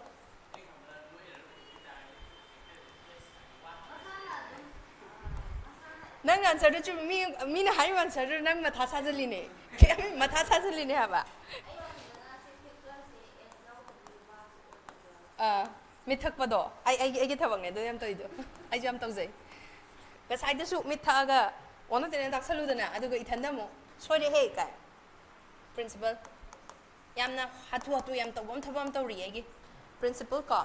ꯅꯪ answerꯗꯨ ꯆꯨꯝ-, ꯃꯤ, ꯃꯤꯅ ꯍꯥꯏꯔꯤꯕ answerꯗꯨ ꯅꯪ ꯃꯊꯥ ꯁꯥꯖꯤꯜꯂꯤꯅꯦ꯫ ꯃꯊꯥ ꯁꯥꯖꯤꯜꯂꯤꯅꯦ ꯍꯥꯏꯕ꯫ ꯑꯥ, ꯃꯤꯠ ꯊꯛꯄꯗꯣ꯫ ꯑꯩ, ꯑꯩꯒꯤ, ꯑꯩꯒꯤ ꯊꯕꯛꯅꯦ ꯑꯗꯨ ꯌꯥꯝ ꯇꯧꯔꯤꯗꯣ꯫ ꯑꯩꯁꯨ ꯌꯥꯝ ꯇꯧꯖꯩ꯫ ꯉꯁꯥꯏꯗꯁꯨ ꯃꯤꯠ ꯊꯛꯑꯒ ꯑꯣꯟꯅ ꯇꯩꯅ ꯇꯥꯛꯁꯜꯂꯨꯗꯅ, ꯑꯗꯨꯒ ꯏꯊꯟꯗ ꯑꯃꯨꯛ "ꯁꯣꯏꯔꯦꯍꯦ" ꯀꯥꯏ꯫ Principal꯫ ꯌꯥꯝꯅ ꯍꯥꯊꯨ ꯍꯥꯊꯨ ꯌꯥꯝ ꯇꯧꯕ ꯑꯃ, ꯊꯕꯛ ꯑꯃ ꯇꯧꯔꯤ ꯑꯩꯒꯤ꯫ Principal ꯀꯣ꯫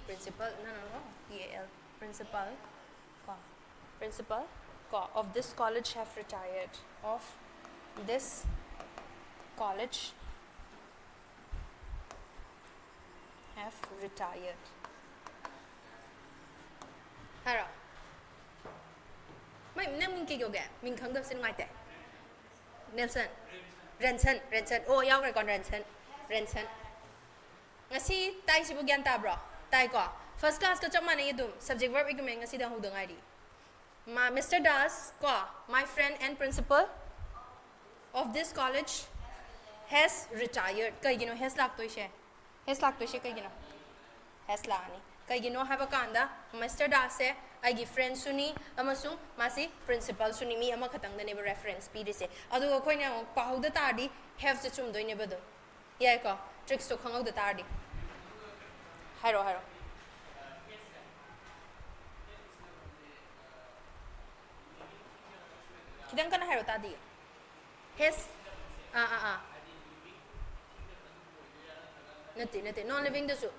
Principal, no, no, no, P A L꯫ Principal ꯀꯣ꯫ Principal ꯀꯣ, of this college have retired, of this college have retired ꯍꯥꯏꯔꯣ꯫ ꯃꯩ, ꯅꯪ ꯃꯤꯡ ꯀꯩ ꯀꯧꯒꯦ? ꯃꯤꯡ ꯈꯪꯗꯕꯁꯦ ꯅꯨꯡꯉꯥꯏꯇꯦ꯫ ꯅꯦꯜꯁꯟ꯫ ꯔꯦꯟꯁꯟ, ꯔꯦꯟꯁꯟ꯫ ꯑꯣ, ꯌꯥꯎꯈ꯭ꯔꯦꯀꯣ, ꯔꯦꯟꯁꯟ꯫ ꯔꯦꯟꯁꯟ꯫ ꯉꯁꯤ ꯇꯥꯏꯁꯤꯕꯨ ꯒ꯭ꯌꯥꯟ ꯇꯥꯕ꯭ꯔꯣ? ꯇꯥꯏꯀꯣ? First classꯀ ꯆꯞ ꯃꯥꯟꯅꯩ ꯑꯗꯨꯝ꯫ Subject verb agreement ꯉꯁꯤꯗ ꯍꯧꯗ ꯉꯥꯏꯔꯤ꯫ ꯃꯥ, Mister Das ꯀꯣ, my friend and principal of this college has retired꯫ ꯀꯩꯒꯤꯅꯣ has ꯂꯥꯛꯇꯣꯏꯁꯦ? Has ꯂꯥꯛꯇꯣꯏꯁꯦ ꯀꯩꯒꯤꯅꯣ? Has ꯂꯥꯛꯑꯅꯤ꯫ ꯀꯩꯒꯤꯅꯣ ꯍꯥꯏꯕ ꯀꯥꯟꯗ, Mister Dasꯁꯦ ꯑꯩꯒꯤ friendꯁꯨꯅꯤ ꯑꯃꯁꯨꯡ ꯃꯥꯁꯤ principalꯁꯨꯅꯤ, ꯃꯤ ꯑꯃꯈꯛꯇꯪꯗꯅꯦꯕ reference ꯄꯤꯔꯤꯁꯦ꯫ ꯑꯗꯨꯒ ꯑꯩꯈꯣꯏꯅ ꯑꯃꯨꯛ ꯄꯥꯍꯧꯗ ꯇꯥꯔꯗꯤ haveꯁꯦ ꯆꯨꯝꯗꯣꯏꯅꯦꯕ ꯑꯗꯨꯝ꯫ ꯌꯥꯏꯀꯣ? Tricksꯇꯣ ꯈꯪꯍꯧꯗ ꯇꯥꯔꯗꯤ꯫ ꯍꯥꯏꯔꯛꯑꯣ, ꯍꯥꯏꯔꯛꯑꯣ꯫ ꯈꯤꯇꯪ ꯀꯟꯅ ꯍꯥꯏꯔꯛꯑꯣ, ꯇꯥꯗꯤꯌꯦ꯫ Has, ꯑꯥ, ꯑꯥ, ꯑꯥ꯫ ꯅꯠꯇꯦ, ꯅꯠꯇꯦ, non livingꯗꯁꯨ꯫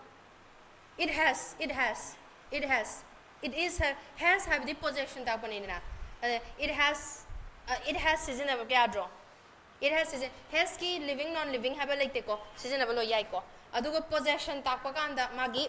It has, it has, it has, it is, ha-, has ꯍꯥꯏꯕꯗꯤ possession ꯇꯥꯛꯄꯅꯤꯗꯅ꯫ ꯑꯗ it has, ꯑ, it has ꯁꯤꯖꯤꯟꯅꯕ ꯌꯥꯗ꯭ꯔꯣ? It has ꯁꯤꯖꯤꯟ-, hasꯀꯤ living, non living ꯍꯥꯏꯕ ꯂꯩꯇꯦꯀꯣ, ꯁꯤꯖꯤꯟꯅꯕ ꯂꯣꯏ ꯌꯥꯏꯀꯣ꯫ ꯑꯗꯨꯒ possession ꯇꯥꯛꯄ ꯀꯥꯟꯗ ꯃꯥꯒꯤ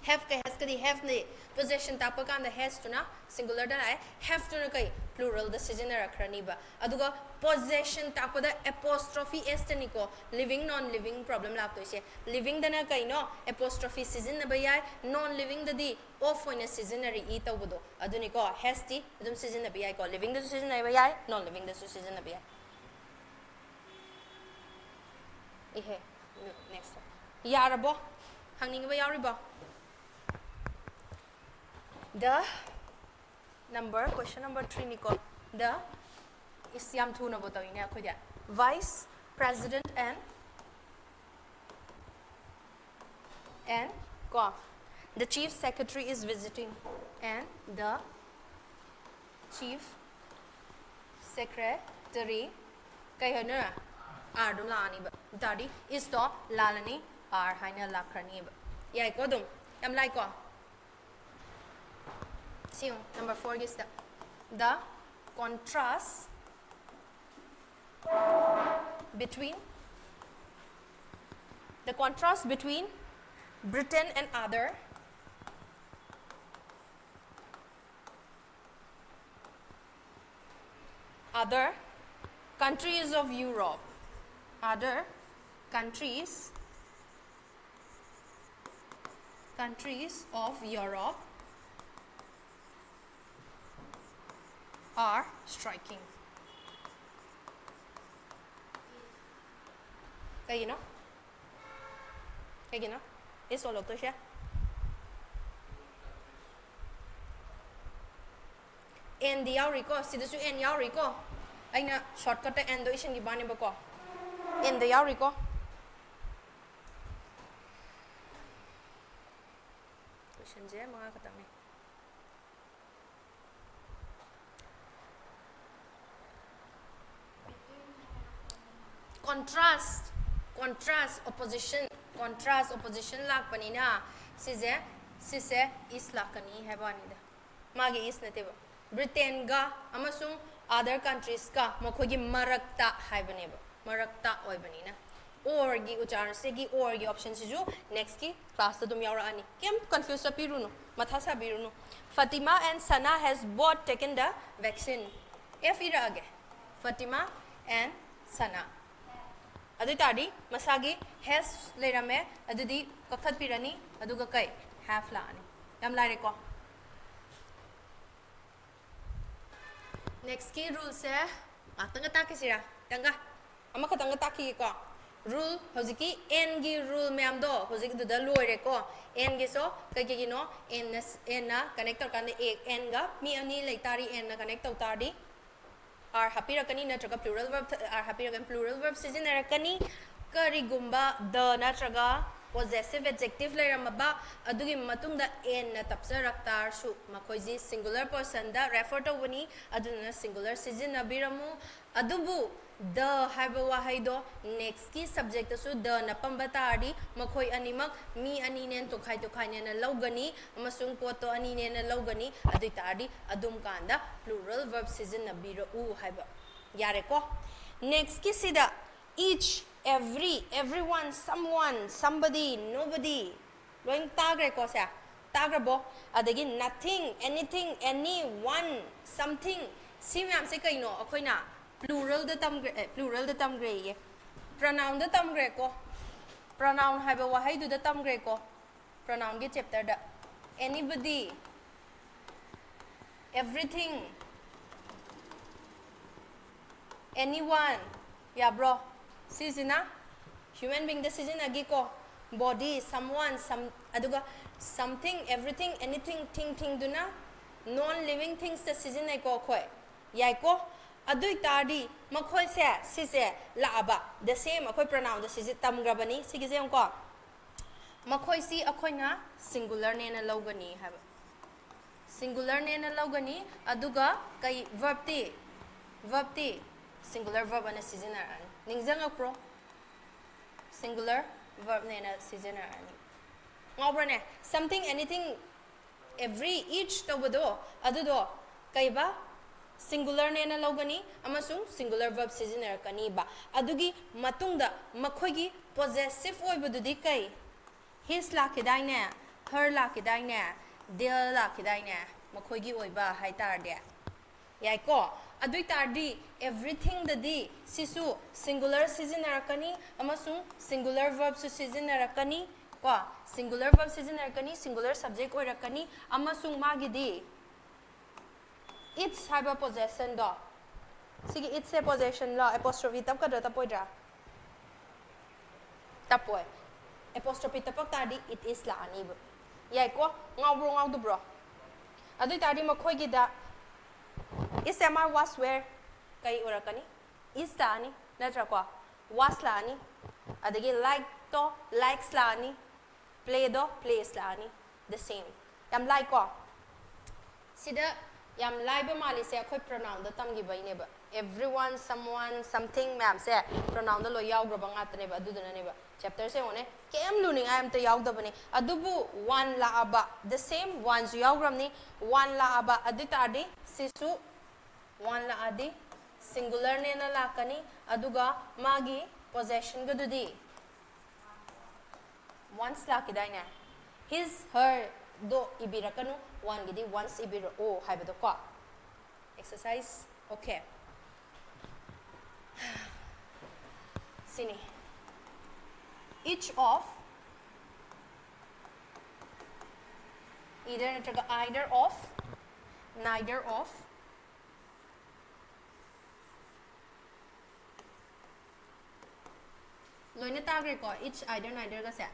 have ꯀ has ꯀꯗꯤ, haveꯅ possession ꯇꯥꯛꯄ ꯀꯥꯟꯗ hasꯇꯨꯅ singularꯗ ꯂꯥꯛꯑꯦ, haveꯇꯨꯅ ꯀꯩ, pluralꯗ ꯁꯤꯖꯤꯟꯅꯔꯛꯈ꯭ꯔꯅꯤꯕ꯫ ꯑꯗꯨꯒ possession ꯇꯥꯛꯄꯗ apostrophe s ꯇꯅꯤꯀꯣ living, non living problem ꯂꯥꯛꯇꯣꯏꯁꯦ꯫ Livingꯗꯅ ꯀꯩꯅꯣ, apostrophe ꯁꯤꯖꯤꯟꯅꯕ ꯌꯥꯏ, non livingꯗꯗꯤ of ꯑꯣꯏꯅ ꯁꯤꯖꯤꯟꯅꯔꯛꯏ ꯇꯧꯕꯗꯣ ꯑꯗꯨꯅꯤꯀꯣ꯫ Hasꯇꯤ ꯑꯗꯨꯝ ꯁꯤꯖꯤꯟꯅꯕ ꯌꯥꯏꯀꯣ, livingꯗꯁꯨ ꯁꯤꯖꯤꯟꯅꯕ ꯌꯥꯏ, non livingꯗꯁꯨ ꯁꯤꯖꯤꯟꯅꯕ ꯌꯥꯏ꯫ ꯏꯍꯦ, next꯫ ꯌꯥꯔꯕꯣ? ꯍꯪꯅꯤꯡꯕ ꯌꯥꯎꯔꯤꯕꯣ? The number, question number three ꯅꯤꯀꯣ. The, ꯏꯁ, ꯌꯥꯝ ꯊꯨꯅꯕꯨ ꯇꯧꯏꯅꯦ ꯑꯩꯈꯣꯏꯗꯤ. Vice President and, and ꯀꯣ, the Chief Secretary is visiting and the Chief Secretary, ꯀꯩ ꯍꯥꯏꯅꯣ? Are ꯑꯗꯨꯝ ꯂꯥꯛꯑꯅꯤꯕ. ꯑꯗꯨ ꯇꯥꯔꯗꯤ is ꯇꯣ ꯂꯥꯜꯂꯅꯤ, are ꯍꯥꯏꯅ ꯂꯥꯛꯈ꯭ꯔꯅꯤꯕ. ꯌꯥꯏꯀꯣ ꯑꯗꯨꯝ? ꯌꯥꯝ ꯂꯥꯏꯀꯣ? ꯁꯤ ꯌꯦꯡꯉꯨ, number four ꯒꯤꯁꯤꯗ. The contrast between, the contrast between Britain and other, other countries of Europe, other countries, countries of Europe are striking. ꯀꯩꯒꯤꯅꯣ? ꯀꯩꯒꯤꯅꯣ? Is ꯑꯣꯜꯂꯛꯇꯣꯏꯁꯦ? And ꯗꯤ ꯌꯥꯎꯔꯤꯀꯣ, ꯁꯤꯗꯁꯨ and ꯌꯥꯎꯔꯤꯀꯣ꯫ ꯑꯩꯅ shortcut ꯇ and ꯗꯣ ꯏꯁꯤꯟꯈꯤꯕ ꯋꯥꯅꯦꯕꯀꯣ꯫ And ꯗꯣ ꯌꯥꯎꯔꯤꯀꯣ꯫ Question ꯁꯦ ꯃꯉꯥ ꯈꯛꯇꯪꯅꯦ꯫ Contrast, contrast, opposition, contrast, opposition ꯂꯥꯛꯄꯅꯤꯅ ꯁꯤꯁꯦ, ꯁꯤꯁꯦ is ꯂꯥꯛꯀꯅꯤ ꯍꯥꯏꯕ ꯋꯥꯅꯤꯗ꯫ ꯃꯥꯒꯤ is ꯅꯠꯇꯦꯕ꯫ Britain ꯒ ꯑꯃꯁꯨꯡ other countries ꯀ ꯃꯈꯣꯏꯒꯤ ꯃꯔꯛꯇ ꯍꯥꯏꯕꯅꯦꯕ꯫ ꯃꯔꯛꯇ ꯑꯣꯏꯕꯅꯤꯅ꯫ Or ꯒꯤ ꯎꯆꯥꯔꯁꯤꯒꯤ or ꯒꯤ option ꯁꯤꯁꯨ next ꯀꯤ class ꯇ ꯑꯗꯨꯝ ꯌꯥꯎꯔꯛꯑꯅꯤ꯫ ꯀꯩꯝ confuse ꯆꯠꯄꯤꯔꯨꯅꯨ, ꯃꯊꯥ ꯁꯥꯕꯤꯔꯨꯅꯨ꯫ Fatima and Sana has both taken the vaccine. F ꯏꯔꯛꯑꯒꯦ꯫ Fatima and Sana. ꯑꯗꯨ ꯑꯣꯏ ꯇꯥꯔꯗꯤ ꯃꯁꯥꯒꯤ has ꯂꯩꯔꯝꯃꯦ, ꯑꯗꯨꯗꯤ ꯀꯛꯊꯠꯄꯤꯔꯅꯤ, ꯑꯗꯨꯒ ꯀꯩ? Have ꯂꯥꯛꯑꯅꯤ꯫ ꯌꯥꯝ ꯂꯥꯏꯔꯦꯀꯣ? Next ꯀꯤ rule ꯁꯦ ꯉꯥꯛꯇꯪꯒ ꯇꯥꯛꯈꯤꯁꯤꯔꯥ? ꯈꯤꯇꯪꯒ꯫ ꯑꯃꯈꯛꯇꯪꯒ ꯇꯥꯛꯈꯤꯒꯦꯀꯣ꯫ Rule, ꯍꯧꯖꯤꯛꯀꯤ and ꯒꯤ rule ꯃꯌꯥꯝꯗꯣ ꯍꯧꯖꯤꯛ ꯑꯗꯨꯗ ꯂꯣꯏꯔꯦꯀꯣ꯫ And ꯒꯤꯁꯨ ꯀꯩ ꯀꯩꯒꯤꯅꯣ? And ꯅ, and ꯅ connect ꯇꯧꯔꯀꯥꯟꯗ, ꯑꯦ, and ꯒ ꯃꯤ ꯑꯅꯤ ꯂꯩ ꯇꯥꯔꯗꯤ, and ꯅ connect ꯇꯧ ꯇꯥꯔꯗꯤ are ꯍꯥꯞꯄꯤꯔꯛꯀꯅꯤ, ꯅꯠꯇ꯭ꯔꯒ plural verb, are ꯍꯥꯞꯄꯤꯔꯛꯀꯅꯤ, plural verb ꯁꯤꯖꯤꯟꯅꯔꯛꯀꯅꯤ꯫ ꯀꯔꯤꯒꯨꯝꯕ the ꯅꯠꯇ꯭ꯔꯒ possessive adjective ꯂꯩꯔꯝꯃꯕ, ꯑꯗꯨꯒꯤ ꯃꯇꯨꯡꯗ and ꯅ ꯇꯞꯆꯔꯛ ꯇꯥꯔꯁꯨ, ꯃꯈꯣꯏꯁꯤ singular person ꯗ refer ꯇꯧꯕꯅꯤ, ꯑꯗꯨꯗꯨꯅ singular ꯁꯤꯖꯤꯟꯅꯕꯤꯔꯝꯃꯨ꯫ ꯑꯗꯨꯕꯨ the ꯍꯥꯏꯕ ꯋꯥꯍꯩꯗꯣ next ꯀꯤ subject ꯇꯁꯨ the ꯅ ꯄꯝꯕ ꯇꯥꯔꯗꯤ, ꯃꯈꯣꯏ ꯑꯅꯤꯃꯛ ꯃꯤ ꯑꯅꯤꯅꯦꯅ ꯇꯣꯈꯥꯏ ꯇꯣꯈꯥꯏꯅꯦꯅ ꯂꯧꯒꯅꯤ ꯑꯃꯁꯨꯡ ꯄꯣꯠꯇꯣ ꯑꯅꯤꯅꯦꯅ ꯂꯧꯒꯅꯤ꯫ ꯑꯗꯨ ꯑꯣꯏ ꯇꯥꯔꯗꯤ ꯑꯗꯨꯝ ꯀꯥꯟꯗ plural verb ꯁꯤꯖꯤꯟꯅꯕꯤꯔꯛꯎ ꯍꯥꯏꯕ꯫ ꯌꯥꯔꯦꯀꯣ? Next ꯀꯤꯁꯤꯗ each, every, everyone, someone, somebody, nobody, ꯂꯣꯏ ꯇꯥꯈ꯭ꯔꯦꯀꯣ ꯁꯦ? ꯇꯥꯈ꯭ꯔꯕꯣ? ꯑꯗꯒꯤ nothing, anything, any, one, something, ꯁꯤ ꯃꯌꯥꯝꯁꯦ ꯀꯩꯅꯣ? ꯑꯩꯈꯣꯏꯅ plural ꯗ ꯇꯝꯈ꯭ꯔꯦ, ꯑꯦ, plural ꯗ ꯇꯝꯈ꯭ꯔꯦꯌꯦ, pronoun ꯗ ꯇꯝꯈ꯭ꯔꯦꯀꯣ꯫ Pronoun ꯍꯥꯏꯕ ꯋꯥꯍꯩꯗꯨꯗ ꯇꯝꯈ꯭ꯔꯦꯀꯣ, pronoun ꯒꯤ chapter ꯗ꯫ Anybody, everything, anyone, ꯌꯥꯕ꯭ꯔꯣ? ꯁꯤꯁꯤꯅ human being ꯗ ꯁꯤꯖꯤꯟꯅꯈꯤꯀꯣ꯫ Body, someone, some, ꯑꯗꯨꯒ something, everything, anything, thing, thing ꯗꯨꯅ non living things ꯇ ꯁꯤꯖꯤꯟꯅꯩꯀꯣ ꯑꯩꯈꯣꯏ꯫ ꯌꯥꯏꯀꯣ? ꯑꯗꯨ ꯑꯣꯏ ꯇꯥꯔꯗꯤ ꯃꯈꯣꯏꯁꯦ, ꯁꯤꯁꯦ ꯂꯥꯛꯑꯕ, the same ꯑꯩꯈꯣꯏ pronoun ꯗ ꯁꯤꯁꯦ ꯇꯝꯈ꯭ꯔꯕꯅꯤ꯫ ꯁꯤꯒꯤꯁꯦ ꯌꯦꯡꯉꯨꯀꯣ꯫ ꯃꯈꯣꯏꯁꯤ ꯑꯩꯈꯣꯏꯅ singular ꯅꯦꯅ ꯂꯧꯒꯅꯤ ꯍꯥꯏꯕ꯫ Singular ꯅꯦꯅ ꯂꯧꯒꯅꯤ, ꯑꯗꯨꯒ ꯀꯩ, verb T? Verb T singular verb ꯑꯅ ꯁꯤꯖꯤꯟꯅꯔꯛꯑꯅꯤ꯫ ꯅꯤꯡꯁꯤꯡꯉꯛꯄ꯭ꯔꯣ? Singular verb ꯅꯦꯅ ꯁꯤꯖꯤꯟꯅꯔꯛꯑꯅꯤ꯫ ꯉꯥꯎꯕ꯭ꯔꯅꯦ? Something, anything, every, each ꯇꯧꯕꯗꯣ, ꯑꯗꯨꯗꯣ ꯀꯩꯕ? Singular ꯅꯦꯅ ꯂꯧꯒꯅꯤ ꯑꯃꯁꯨꯡ singular verb ꯁꯤꯖꯤꯟꯅꯔꯛꯀꯅꯤꯕ꯫ ꯑꯗꯨꯒꯤ ꯃꯇꯨꯡꯗ ꯃꯈꯣꯏꯒꯤ possessive ꯑꯣꯏꯕꯗꯨꯗꯤ ꯀꯩ? His ꯂꯥꯛꯈꯤꯗꯥꯏꯅꯦ? Her ꯂꯥꯛꯈꯤꯗꯥꯏꯅꯦ? Their ꯂꯥꯛꯈꯤꯗꯥꯏꯅꯦ? ꯃꯈꯣꯏꯒꯤ ꯑꯣꯏꯕ ꯍꯥꯏ ꯇꯥꯔꯗꯤ꯫ ꯌꯥꯏꯀꯣ? ꯑꯗꯨ ꯑꯣꯏ ꯇꯥꯔꯗꯤ everything ꯗꯗꯤ ꯁꯤꯁꯨ singular ꯁꯤꯖꯤꯟꯅꯔꯛꯀꯅꯤ ꯑꯃꯁꯨꯡ singular verb ꯁꯨ ꯁꯤꯖꯤꯟꯅꯔꯛꯀꯅꯤ ꯀꯣ꯫ Singular verb ꯁꯤꯖꯤꯟꯅꯔꯛꯀꯅꯤ, singular subject ꯑꯣꯏꯔꯛꯀꯅꯤ, ꯑꯃꯁꯨꯡ ꯃꯥꯒꯤꯗꯤ its ꯍꯥꯏꯕ possession ꯗꯣ, ꯁꯤꯒꯤ its ꯁꯦ possession ꯂꯣ? Apostrophe ꯇꯞꯀꯗ꯭ꯔꯥ, ꯇꯞꯄꯣꯏꯗ꯭ꯔꯥ? ꯇꯞꯄꯣꯏ꯫ Apostrophe ꯇꯞꯄꯛ ꯇꯥꯔꯗꯤ it is ꯂꯥꯛꯑꯅꯤꯕ꯫ ꯌꯥꯏꯀꯣ? ꯉꯥꯎꯕ꯭ꯔꯣ ꯉꯥꯎꯗꯕ꯭ꯔꯣ? ꯑꯗꯨ ꯑꯣꯏ ꯇꯥꯔꯗꯤ ꯃꯈꯣꯏꯒꯤꯗ is, am, are, was, were ꯀꯩ ꯑꯣꯏꯔꯛꯀꯅꯤ? Is ꯂꯥꯛꯑꯅꯤ, ꯅꯠꯇ꯭ꯔꯥꯀꯣ? Was ꯂꯥꯛꯑꯅꯤ, ꯑꯗꯒꯤ like ꯇꯣ likes ꯂꯥꯛꯑꯅꯤ, play ꯗꯣ plays ꯂꯥꯛꯑꯅꯤ꯫ The same. ꯌꯥꯝ ꯂꯥꯏꯀꯣ? ꯁꯤꯗ ꯌꯥꯝ ꯂꯥꯏꯕ ꯃꯥꯜꯂꯤꯁꯦ ꯑꯩꯈꯣꯏ pronoun ꯗ ꯇꯝꯈꯤꯕꯩꯅꯦꯕ꯫ Everyone, someone, something ꯃꯌꯥꯝꯁꯦ pronoun ꯗ ꯂꯣꯏ ꯌꯥꯎꯈ꯭ꯔꯕ ꯉꯥꯛꯇꯅꯦꯕ, ꯑꯗꯨꯗꯨꯅꯅꯦꯕ꯫ Chapter ꯁꯦ ꯌꯦꯡꯉꯨꯅꯦ, ꯀꯩꯝ ꯂꯨꯅꯤꯡꯉꯥꯏ ꯑꯝꯇ ꯌꯥꯎꯗꯕꯅꯦ꯫ ꯑꯗꯨꯕꯨ one ꯂꯥꯛꯑꯕ, the same one ꯁꯨ ꯌꯥꯎꯈ꯭ꯔꯕꯅꯤ, one ꯂꯥꯛꯑꯕ ꯑꯗꯨ ꯇꯥꯔꯗꯤ ꯁꯤꯁꯨ one ꯂꯥꯛꯑꯗꯤ singular ꯅꯦꯅ ꯂꯥꯛꯀꯅꯤ, ꯑꯗꯨꯒ ꯃꯥꯒꯤ possession ꯒꯗꯨꯗꯤ once ꯂꯥꯛꯈꯤꯗꯥꯏꯅꯦ? His, her ꯗꯣ ꯏꯕꯤꯔꯛꯀꯅꯨ, one ꯒꯤꯗꯤ once ꯏꯕꯤꯔꯛꯑꯣ ꯍꯥꯏꯕꯗꯣ ꯀꯣ꯫ Exercise, okay. ꯁꯤꯅꯤ꯫ Each of, either ꯅꯠꯇ꯭ꯔꯒ either of, neither of, ꯂꯣꯏꯅ ꯇꯥꯈ꯭ꯔꯦꯀꯣ, each, either, neither ꯒꯁꯦ?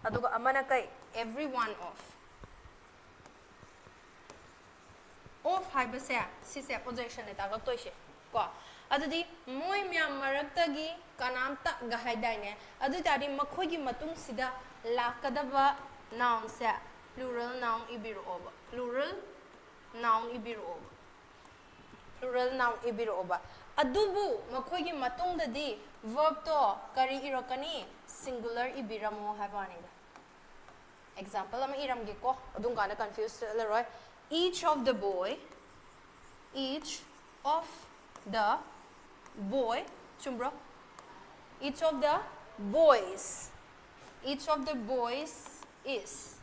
ꯑꯗꯨꯒ ꯑꯃꯅ ꯀꯩ? Every one of꯫ Of ꯍꯥꯏꯕꯁꯦ, ꯁꯤꯁꯦ possession ꯅꯦ ꯇꯥꯛꯂꯛꯇꯣꯏꯁꯦ ꯀꯣ꯫ ꯑꯗꯨꯗꯤ ꯃꯣꯏ ꯃꯌꯥꯝ ꯃꯔꯛꯇꯒꯤ ꯀꯅꯥꯝꯇꯒ ꯍꯥꯏꯗꯥꯏꯅꯦ? ꯑꯗꯨ ꯑꯣꯏ ꯇꯥꯔꯗꯤ ꯃꯈꯣꯏꯒꯤ ꯃꯇꯨꯡꯁꯤꯗ ꯂꯥꯛꯀꯗꯕ noun ꯁꯦ plural noun ꯏꯕꯤꯔꯛꯑꯣꯕ, plural noun ꯏꯕꯤꯔꯛꯑꯣꯕ꯫ Plural noun ꯏꯕꯤꯔꯛꯑꯣꯕ꯫ ꯑꯗꯨꯕꯨ ꯃꯈꯣꯏꯒꯤ ꯃꯇꯨꯡꯗꯗꯤ verb ꯇꯣ ꯀꯔꯤ ꯏꯔꯛꯀꯅꯤ? Singular ꯏꯕꯤꯔꯝꯃꯣ ꯍꯥꯏꯕ ꯋꯥꯅꯤꯗ꯫ Example ꯑꯃ ꯏꯔꯝꯒꯦꯀꯣ, ꯑꯗꯨꯝ ꯀꯥꯟꯗ confuse ꯆꯠꯂꯔꯣꯏ꯫ Each of the boy, each of the boy, ꯆꯨꯝꯕ꯭ꯔꯣ? Each of the boys, each of the boys is,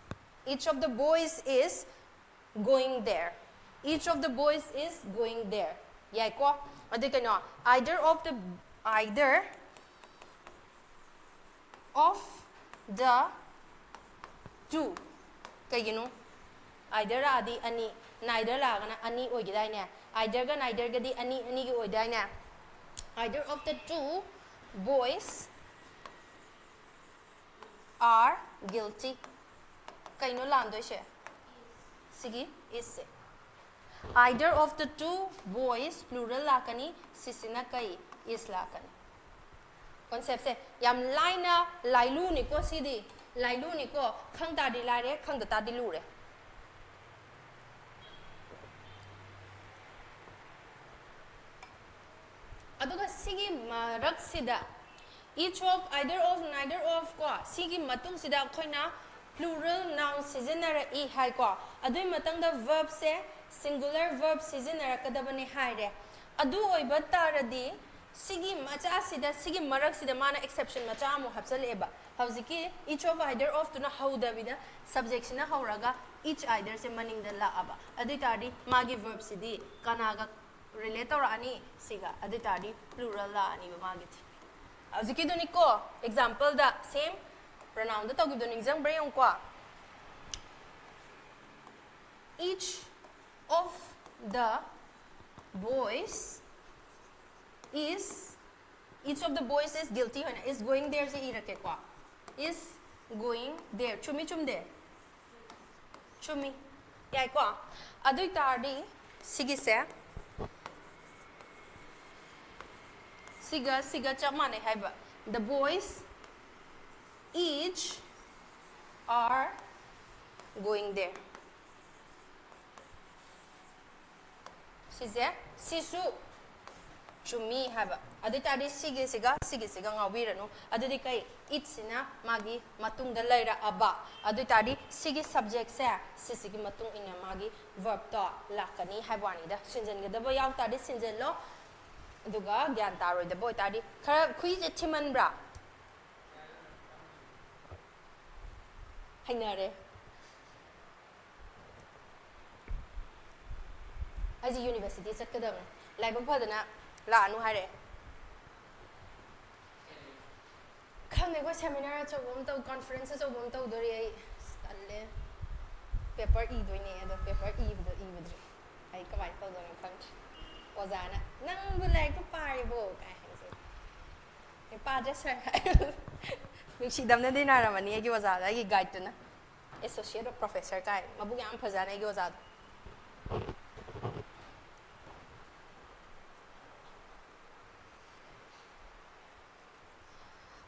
each of the boys is going there. Each of the boys is going there. ꯌꯥꯏꯀꯣ? ꯑꯗꯨ ꯀꯩꯅꯣ, either of the, either of the two. ꯀꯩꯒꯤꯅꯣ? Either ꯂꯥꯛꯑꯗꯤ ꯑꯅꯤ, neither ꯂꯥꯛꯑꯒꯅ ꯑꯅꯤ ꯑꯣꯏꯈꯤꯗꯥꯏꯅꯦ? Either ꯒ neither ꯒꯗꯤ ꯑꯅꯤ, ꯑꯅꯤꯒꯤ ꯑꯣꯏꯗꯥꯏꯅꯦ? Either of the two boys are guilty. ꯀꯩꯅꯣ ꯂꯥꯟꯗꯣꯏꯁꯦ? ꯁꯤꯒꯤ is say. Either of the two boys, plural ꯂꯥꯛꯀꯅꯤ꯫ ꯁꯤꯁꯤꯅ ꯀꯩ? Is ꯂꯥꯛꯀꯅꯤ꯫ Concept ꯁꯦ ꯌꯥꯝ ꯂꯥꯏꯅ, ꯂꯥꯏꯂꯨꯅꯤꯀꯣ ꯁꯤꯗꯤ꯫ ꯂꯥꯏꯂꯨꯅꯤꯀꯣ꯫ ꯈꯪ ꯇꯥꯔꯗꯤ ꯂꯥꯏꯔꯦ, ꯈꯪꯗ ꯇꯥꯔꯗꯤ ꯂꯨꯔꯦ꯫ ꯑꯗꯨꯒ ꯁꯤꯒꯤ ꯃꯔꯛꯁꯤꯗ each of, either of, neither of ꯀꯣ, ꯁꯤꯒꯤ ꯃꯇꯨꯡꯁꯤꯗ ꯑꯩꯈꯣꯏꯅ plural noun ꯁꯤꯖꯤꯟꯅꯔꯛꯏ ꯍꯥꯏꯀꯣ꯫ ꯑꯗꯨꯏ ꯃꯇꯨꯡꯗ verb ꯁꯦ singular verb ꯁꯤꯖꯤꯟꯅꯔꯛꯀꯗꯕꯅꯦ ꯍꯥꯏꯔꯦ꯫ ꯑꯗꯨ ꯑꯣꯏꯕ ꯇꯥꯔꯗꯤ ꯁꯤꯒꯤ ꯃꯆꯥꯁꯤꯗ, ꯁꯤꯒꯤ ꯃꯔꯛꯁꯤꯗ ꯃꯥꯅ exception ꯃꯆꯥ ꯑꯃꯨꯛ ꯍꯥꯞꯆꯜꯂꯛꯑꯦꯕ꯫ ꯍꯧꯖꯤꯛꯀꯤ each of, either of ꯇꯨꯅ ꯍꯧꯗꯕꯤꯗ subject ꯁꯤꯅ ꯍꯧꯔꯒ each, either ꯁꯦ ꯃꯅꯤꯡꯗ ꯂꯥꯛꯑꯕ꯫ ꯑꯗꯨ ꯑꯣꯏ ꯇꯥꯔꯗꯤ ꯃꯥꯒꯤ verb ꯁꯤꯗꯤ ꯀꯅꯥꯒ relate ꯇꯧꯔꯛꯑꯅꯤ? ꯁꯤꯒ꯫ ꯑꯗꯨ ꯑꯣꯏ ꯇꯥꯔꯗꯤ plural ꯂꯥꯛꯑꯅꯤꯕ ꯃꯥꯒꯤꯗꯤ꯫ ꯍꯧꯖꯤꯛꯀꯤꯗꯨꯅꯤꯀꯣ, example ꯗ same pronoun ꯗ ꯇꯧꯈꯤꯕꯗꯣ ꯅꯤꯡꯁꯤꯡꯕ꯭ꯔꯥ ꯌꯦꯡꯉꯨꯀꯣ꯫ Each of the boys is, each of the boys is guilty ꯍꯥꯏꯅ is going there say ꯏꯔꯛꯀꯦꯀꯣ꯫ Is going there꯫ ꯆꯨꯝꯃꯤ ꯆꯨꯝꯗꯦ? ꯆꯨꯝꯃꯤ꯫ ꯌꯥꯏꯀꯣ? ꯑꯗꯨ ꯑꯣꯏ ꯇꯥꯔꯗꯤ ꯁꯤꯒꯤꯁꯦ, ꯁꯤꯒ ꯁꯤꯒ ꯆꯞ ꯃꯥꯟꯅꯩ ꯍꯥꯏꯕ꯫ The boys each are going there꯫ ꯁꯤꯁꯦ, ꯁꯤꯁꯨ ꯆꯨꯝꯃꯤ ꯍꯥꯏꯕ꯫ ꯑꯗꯨ ꯑꯣꯏ ꯇꯥꯔꯗꯤ ꯁꯤꯒꯤꯁꯤꯒ ꯁꯤꯒꯤꯁꯤꯒ ꯉꯥꯎꯕꯤꯔꯅꯨ꯫ ꯑꯗꯨꯗꯤ ꯀꯩ? It ꯁꯤꯅ ꯃꯥꯒꯤ ꯃꯇꯨꯡꯗ ꯂꯩꯔꯛꯑꯕ꯫ ꯑꯗꯨ ꯑꯣꯏ ꯇꯥꯔꯗꯤ ꯁꯤꯒꯤ subject ꯁꯦ ꯁꯤꯁꯤꯒꯤ ꯃꯇꯨꯡ ꯏꯟꯅ ꯃꯥꯒꯤ verb ꯇꯣ ꯂꯥꯛꯀꯅꯤ ꯍꯥꯏꯕ ꯋꯥꯅꯤꯗ꯫ ꯁꯤꯟꯖꯟꯒꯗꯕ ꯌꯥꯎ ꯇꯥꯔꯗꯤ ꯁꯤꯟꯖꯜꯂꯣ꯫ ꯑꯗꯨꯒ ꯒ꯭ꯌꯥꯟ ꯇꯥꯔꯣꯏꯗꯕ ꯑꯣꯏ ꯇꯥꯔꯗꯤ, ꯈꯔ ꯈꯨꯏꯁꯦ ꯊꯤꯃꯟꯕ꯭ꯔꯥ? ꯍꯩꯅꯔꯦ꯫ ꯑꯩꯁꯦ university ꯆꯠꯀꯗꯕꯅꯦ꯫ ꯂꯥꯏꯕꯛ ꯐꯗꯅ ꯂꯥꯛꯑꯅꯨ ꯍꯥꯏꯔꯛꯑꯦ꯫ ꯈꯪꯗꯦ, ꯑꯩꯈꯣꯏ seminar ꯑꯆꯧꯕ ꯑꯃ ꯇꯧ, conference ꯑꯆꯧꯕ ꯑꯃ ꯇꯧꯗꯣꯔꯤ꯫ ꯑꯩ ꯑꯁ, ꯇꯜꯂꯦ꯫ Paper ꯏꯗꯣꯏꯅꯦ, ꯑꯗꯣ paper ꯏꯕꯗꯣ ꯏꯕꯗ꯭ꯔꯤ꯫ ꯑꯩ ꯀꯃꯥꯏꯅ ꯇꯧꯗꯣꯏꯅꯣ ꯈꯪꯗ꯭ꯔꯦ꯫ ꯑꯣꯖꯥꯅ "ꯅꯪꯕꯨ ꯂꯥꯏꯔꯤꯛꯄꯨ ꯄꯥꯔꯤꯕꯣ?" ꯀꯥꯏ ꯍꯥꯏꯁꯦ꯫ "ꯑꯩ ꯄꯥꯗ꯭ꯔꯦ sir" ꯍꯥꯏ꯫ ꯅꯨꯡꯁꯤꯗꯕꯅꯗꯤ ꯅꯥꯔꯝꯃꯅꯤ ꯑꯩꯒꯤ ꯑꯣꯖꯥꯗ, ꯑꯩꯒꯤ ꯒꯥꯏꯗꯇꯨꯅ꯫ Associate of Professor ꯀꯥꯏ, ꯃꯕꯨꯛ ꯌꯥꯝ ꯐꯖꯅ ꯑꯩꯒꯤ ꯑꯣꯖꯥꯗꯣ꯫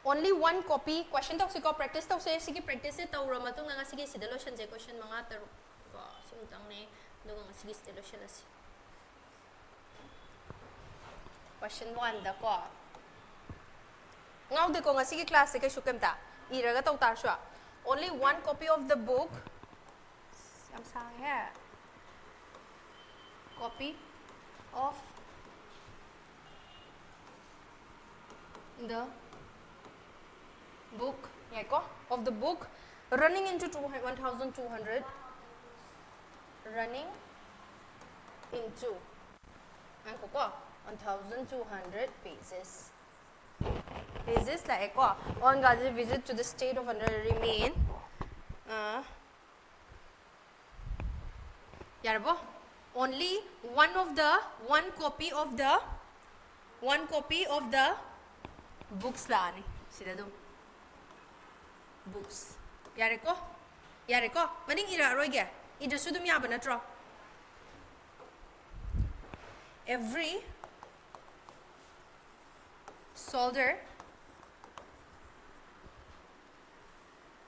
Only one copy. Question ꯇꯧꯁꯤꯀꯣ, practice ꯇꯧꯁꯦ꯫ ꯁꯤꯒꯤ practiceꯁꯦ ꯇꯧꯔ ꯃꯇꯨꯡꯗ ꯉꯁꯤꯒꯤ ꯁꯤꯗ ꯂꯣꯏꯁꯟꯁꯦ꯫ Question ꯃꯉꯥ ꯇꯔꯨꯛ ꯀꯣ, ꯁꯤꯃꯇꯪꯅꯦ꯫ ꯑꯗꯨꯒ ꯉꯁꯤꯒꯤ ꯁꯤꯗ ꯂꯣꯏꯁꯜꯂꯁꯤ꯫ Question oneꯗꯀꯣ, ꯉꯥꯎꯗꯦꯀꯣ ꯉꯁꯤꯒꯤ classꯁꯦ ꯀꯩꯁꯨ ꯀꯩꯝꯇ ꯏꯔꯒ ꯇꯧ ꯇꯥꯔꯁꯨ꯫ Only one copy of the book. ꯌꯥꯝ ꯁꯥꯡꯉꯦꯍꯦ꯫ Copy of the book, ꯉꯥꯏꯈꯣ, of the book running into two, one thousand two hundred, running into, ꯉꯥꯏꯈꯣꯀꯣ, one thousand two hundred pages. Pages ꯂꯥꯛꯑꯦꯀꯣ꯫ On Gandhi's visit to the state of under remain. ꯑ, ꯌꯥꯔꯕꯣ? Only one of the, one copy of the, one copy of the books ꯂꯥꯛꯑꯅꯤ ꯁꯤꯗ ꯑꯗꯨꯝ꯫ Books. ꯌꯥꯔꯦꯀꯣ? ꯌꯥꯔꯦꯀꯣ? ꯃꯅꯤꯡ ꯏꯔꯛꯑꯔꯣꯏꯒꯦ? ꯏꯗ꯭ꯔꯁꯨ ꯑꯗꯨꯝ ꯌꯥꯕ ꯅꯠꯇ꯭ꯔꯣ? Every soldier,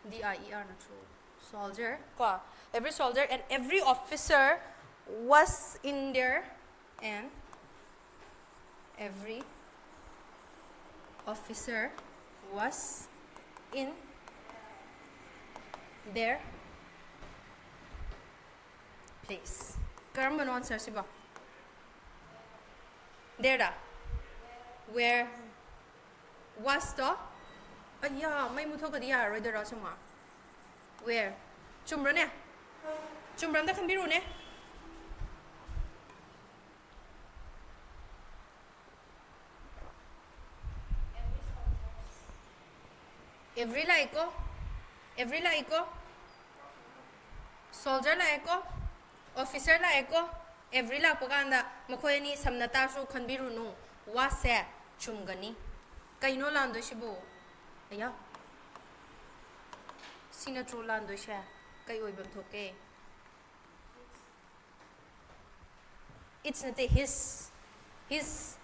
D I E R ꯅꯠꯇ꯭ꯔꯣ? Soldier ꯀꯣ, every soldier and every officer was in there, and every officer was in their place. ꯀꯔꯝꯕꯅꯣ answer ꯁꯤꯕꯣ? There the? Where? Was ꯇꯣ? ꯑꯌꯥ, ꯃꯩ ꯃꯨꯠꯊꯣꯛꯈ꯭ꯔꯗꯤ ꯌꯥꯔꯔꯣꯏꯗꯣꯏꯔꯣ ꯑꯁꯦꯡꯕ? Where? ꯆꯨꯝꯕ꯭ꯔꯅꯦ? ꯆꯨꯝꯕ꯭ꯔꯥ ꯑꯝꯇ ꯈꯟꯕꯤꯔꯨꯅꯦ꯫ Every ꯂꯥꯛꯏꯀꯣ? Every ꯂꯥꯛꯏꯀꯣ? Soldier ꯂꯥꯛꯑꯦꯀꯣ? Officer ꯂꯥꯛꯑꯦꯀꯣ? Every ꯂꯥꯛꯄ ꯀꯥꯟꯗ ꯃꯈꯣꯏ ꯑꯅꯤ ꯁꯝꯅ ꯇꯥꯔꯁꯨ ꯈꯟꯕꯤꯔꯨꯅꯨ꯫ Was ꯁꯦ ꯆꯨꯝꯒꯅꯤ꯫ ꯀꯩꯅꯣ ꯂꯥꯟꯗꯣꯏꯁꯤꯕꯨ? ꯑꯌꯥ꯫ ꯁꯤ ꯅꯠꯇ꯭ꯔꯣ ꯂꯥꯟꯗꯣꯏꯁꯦ? ꯀꯩ ꯑꯣꯏꯐꯝ ꯊꯣꯛꯀꯦ? It's ꯅꯠꯇꯦ, his. His.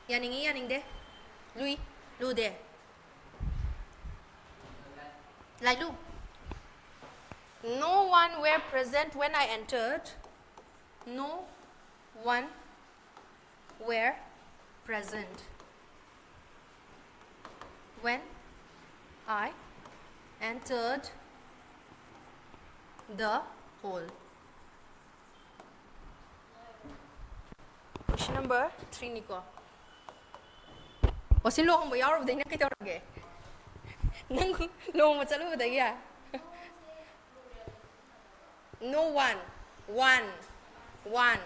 ꯌꯥꯅꯤꯡꯉꯤ, ꯌꯥꯅꯤꯡꯗꯦ? ꯂꯨꯏ, ꯂꯨꯗꯦ? ꯂꯥꯏꯂꯨ. No one were present when I entered. No one were present when I entered the hall. Question number three ꯅꯤꯀꯣ. ꯑꯣ, ꯁꯤ ꯂꯨꯍꯣꯡꯕ ꯌꯥꯎꯔꯨꯕꯗꯩ ꯅꯪ ꯀꯩꯗꯧꯔꯒꯦ? ꯅꯪ ꯂꯨꯍꯣꯡꯕ ꯆꯠꯂꯨꯕꯗꯒꯤ? No one, one, one.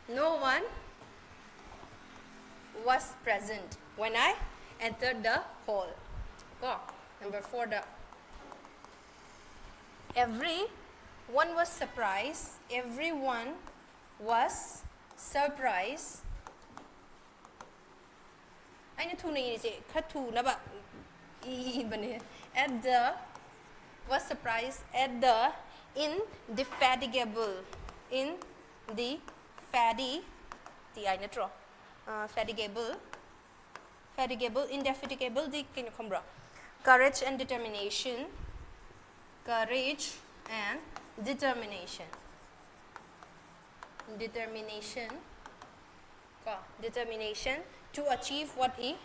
No one was present when I entered the hall. ꯀꯣ, number fourꯗ. Everyone was surprised. Everyone was surprised. ꯑꯩꯅ ꯊꯨꯅ ꯏꯔꯤꯁꯦ ꯈꯔ ꯊꯨꯅꯕ ꯏꯕꯅꯦ. At the, was surprised at the indefatigable, in the fati-, T I ꯅꯠꯇ꯭ꯔꯣ? ꯑ, fatigable, fatigable, indefatigable ꯗꯤ ꯀꯩꯅꯣ ꯈꯪꯕ꯭ꯔꯣ? Courage and determination. Courage and determination. Determination. ꯀꯣ, determination to achieve what he,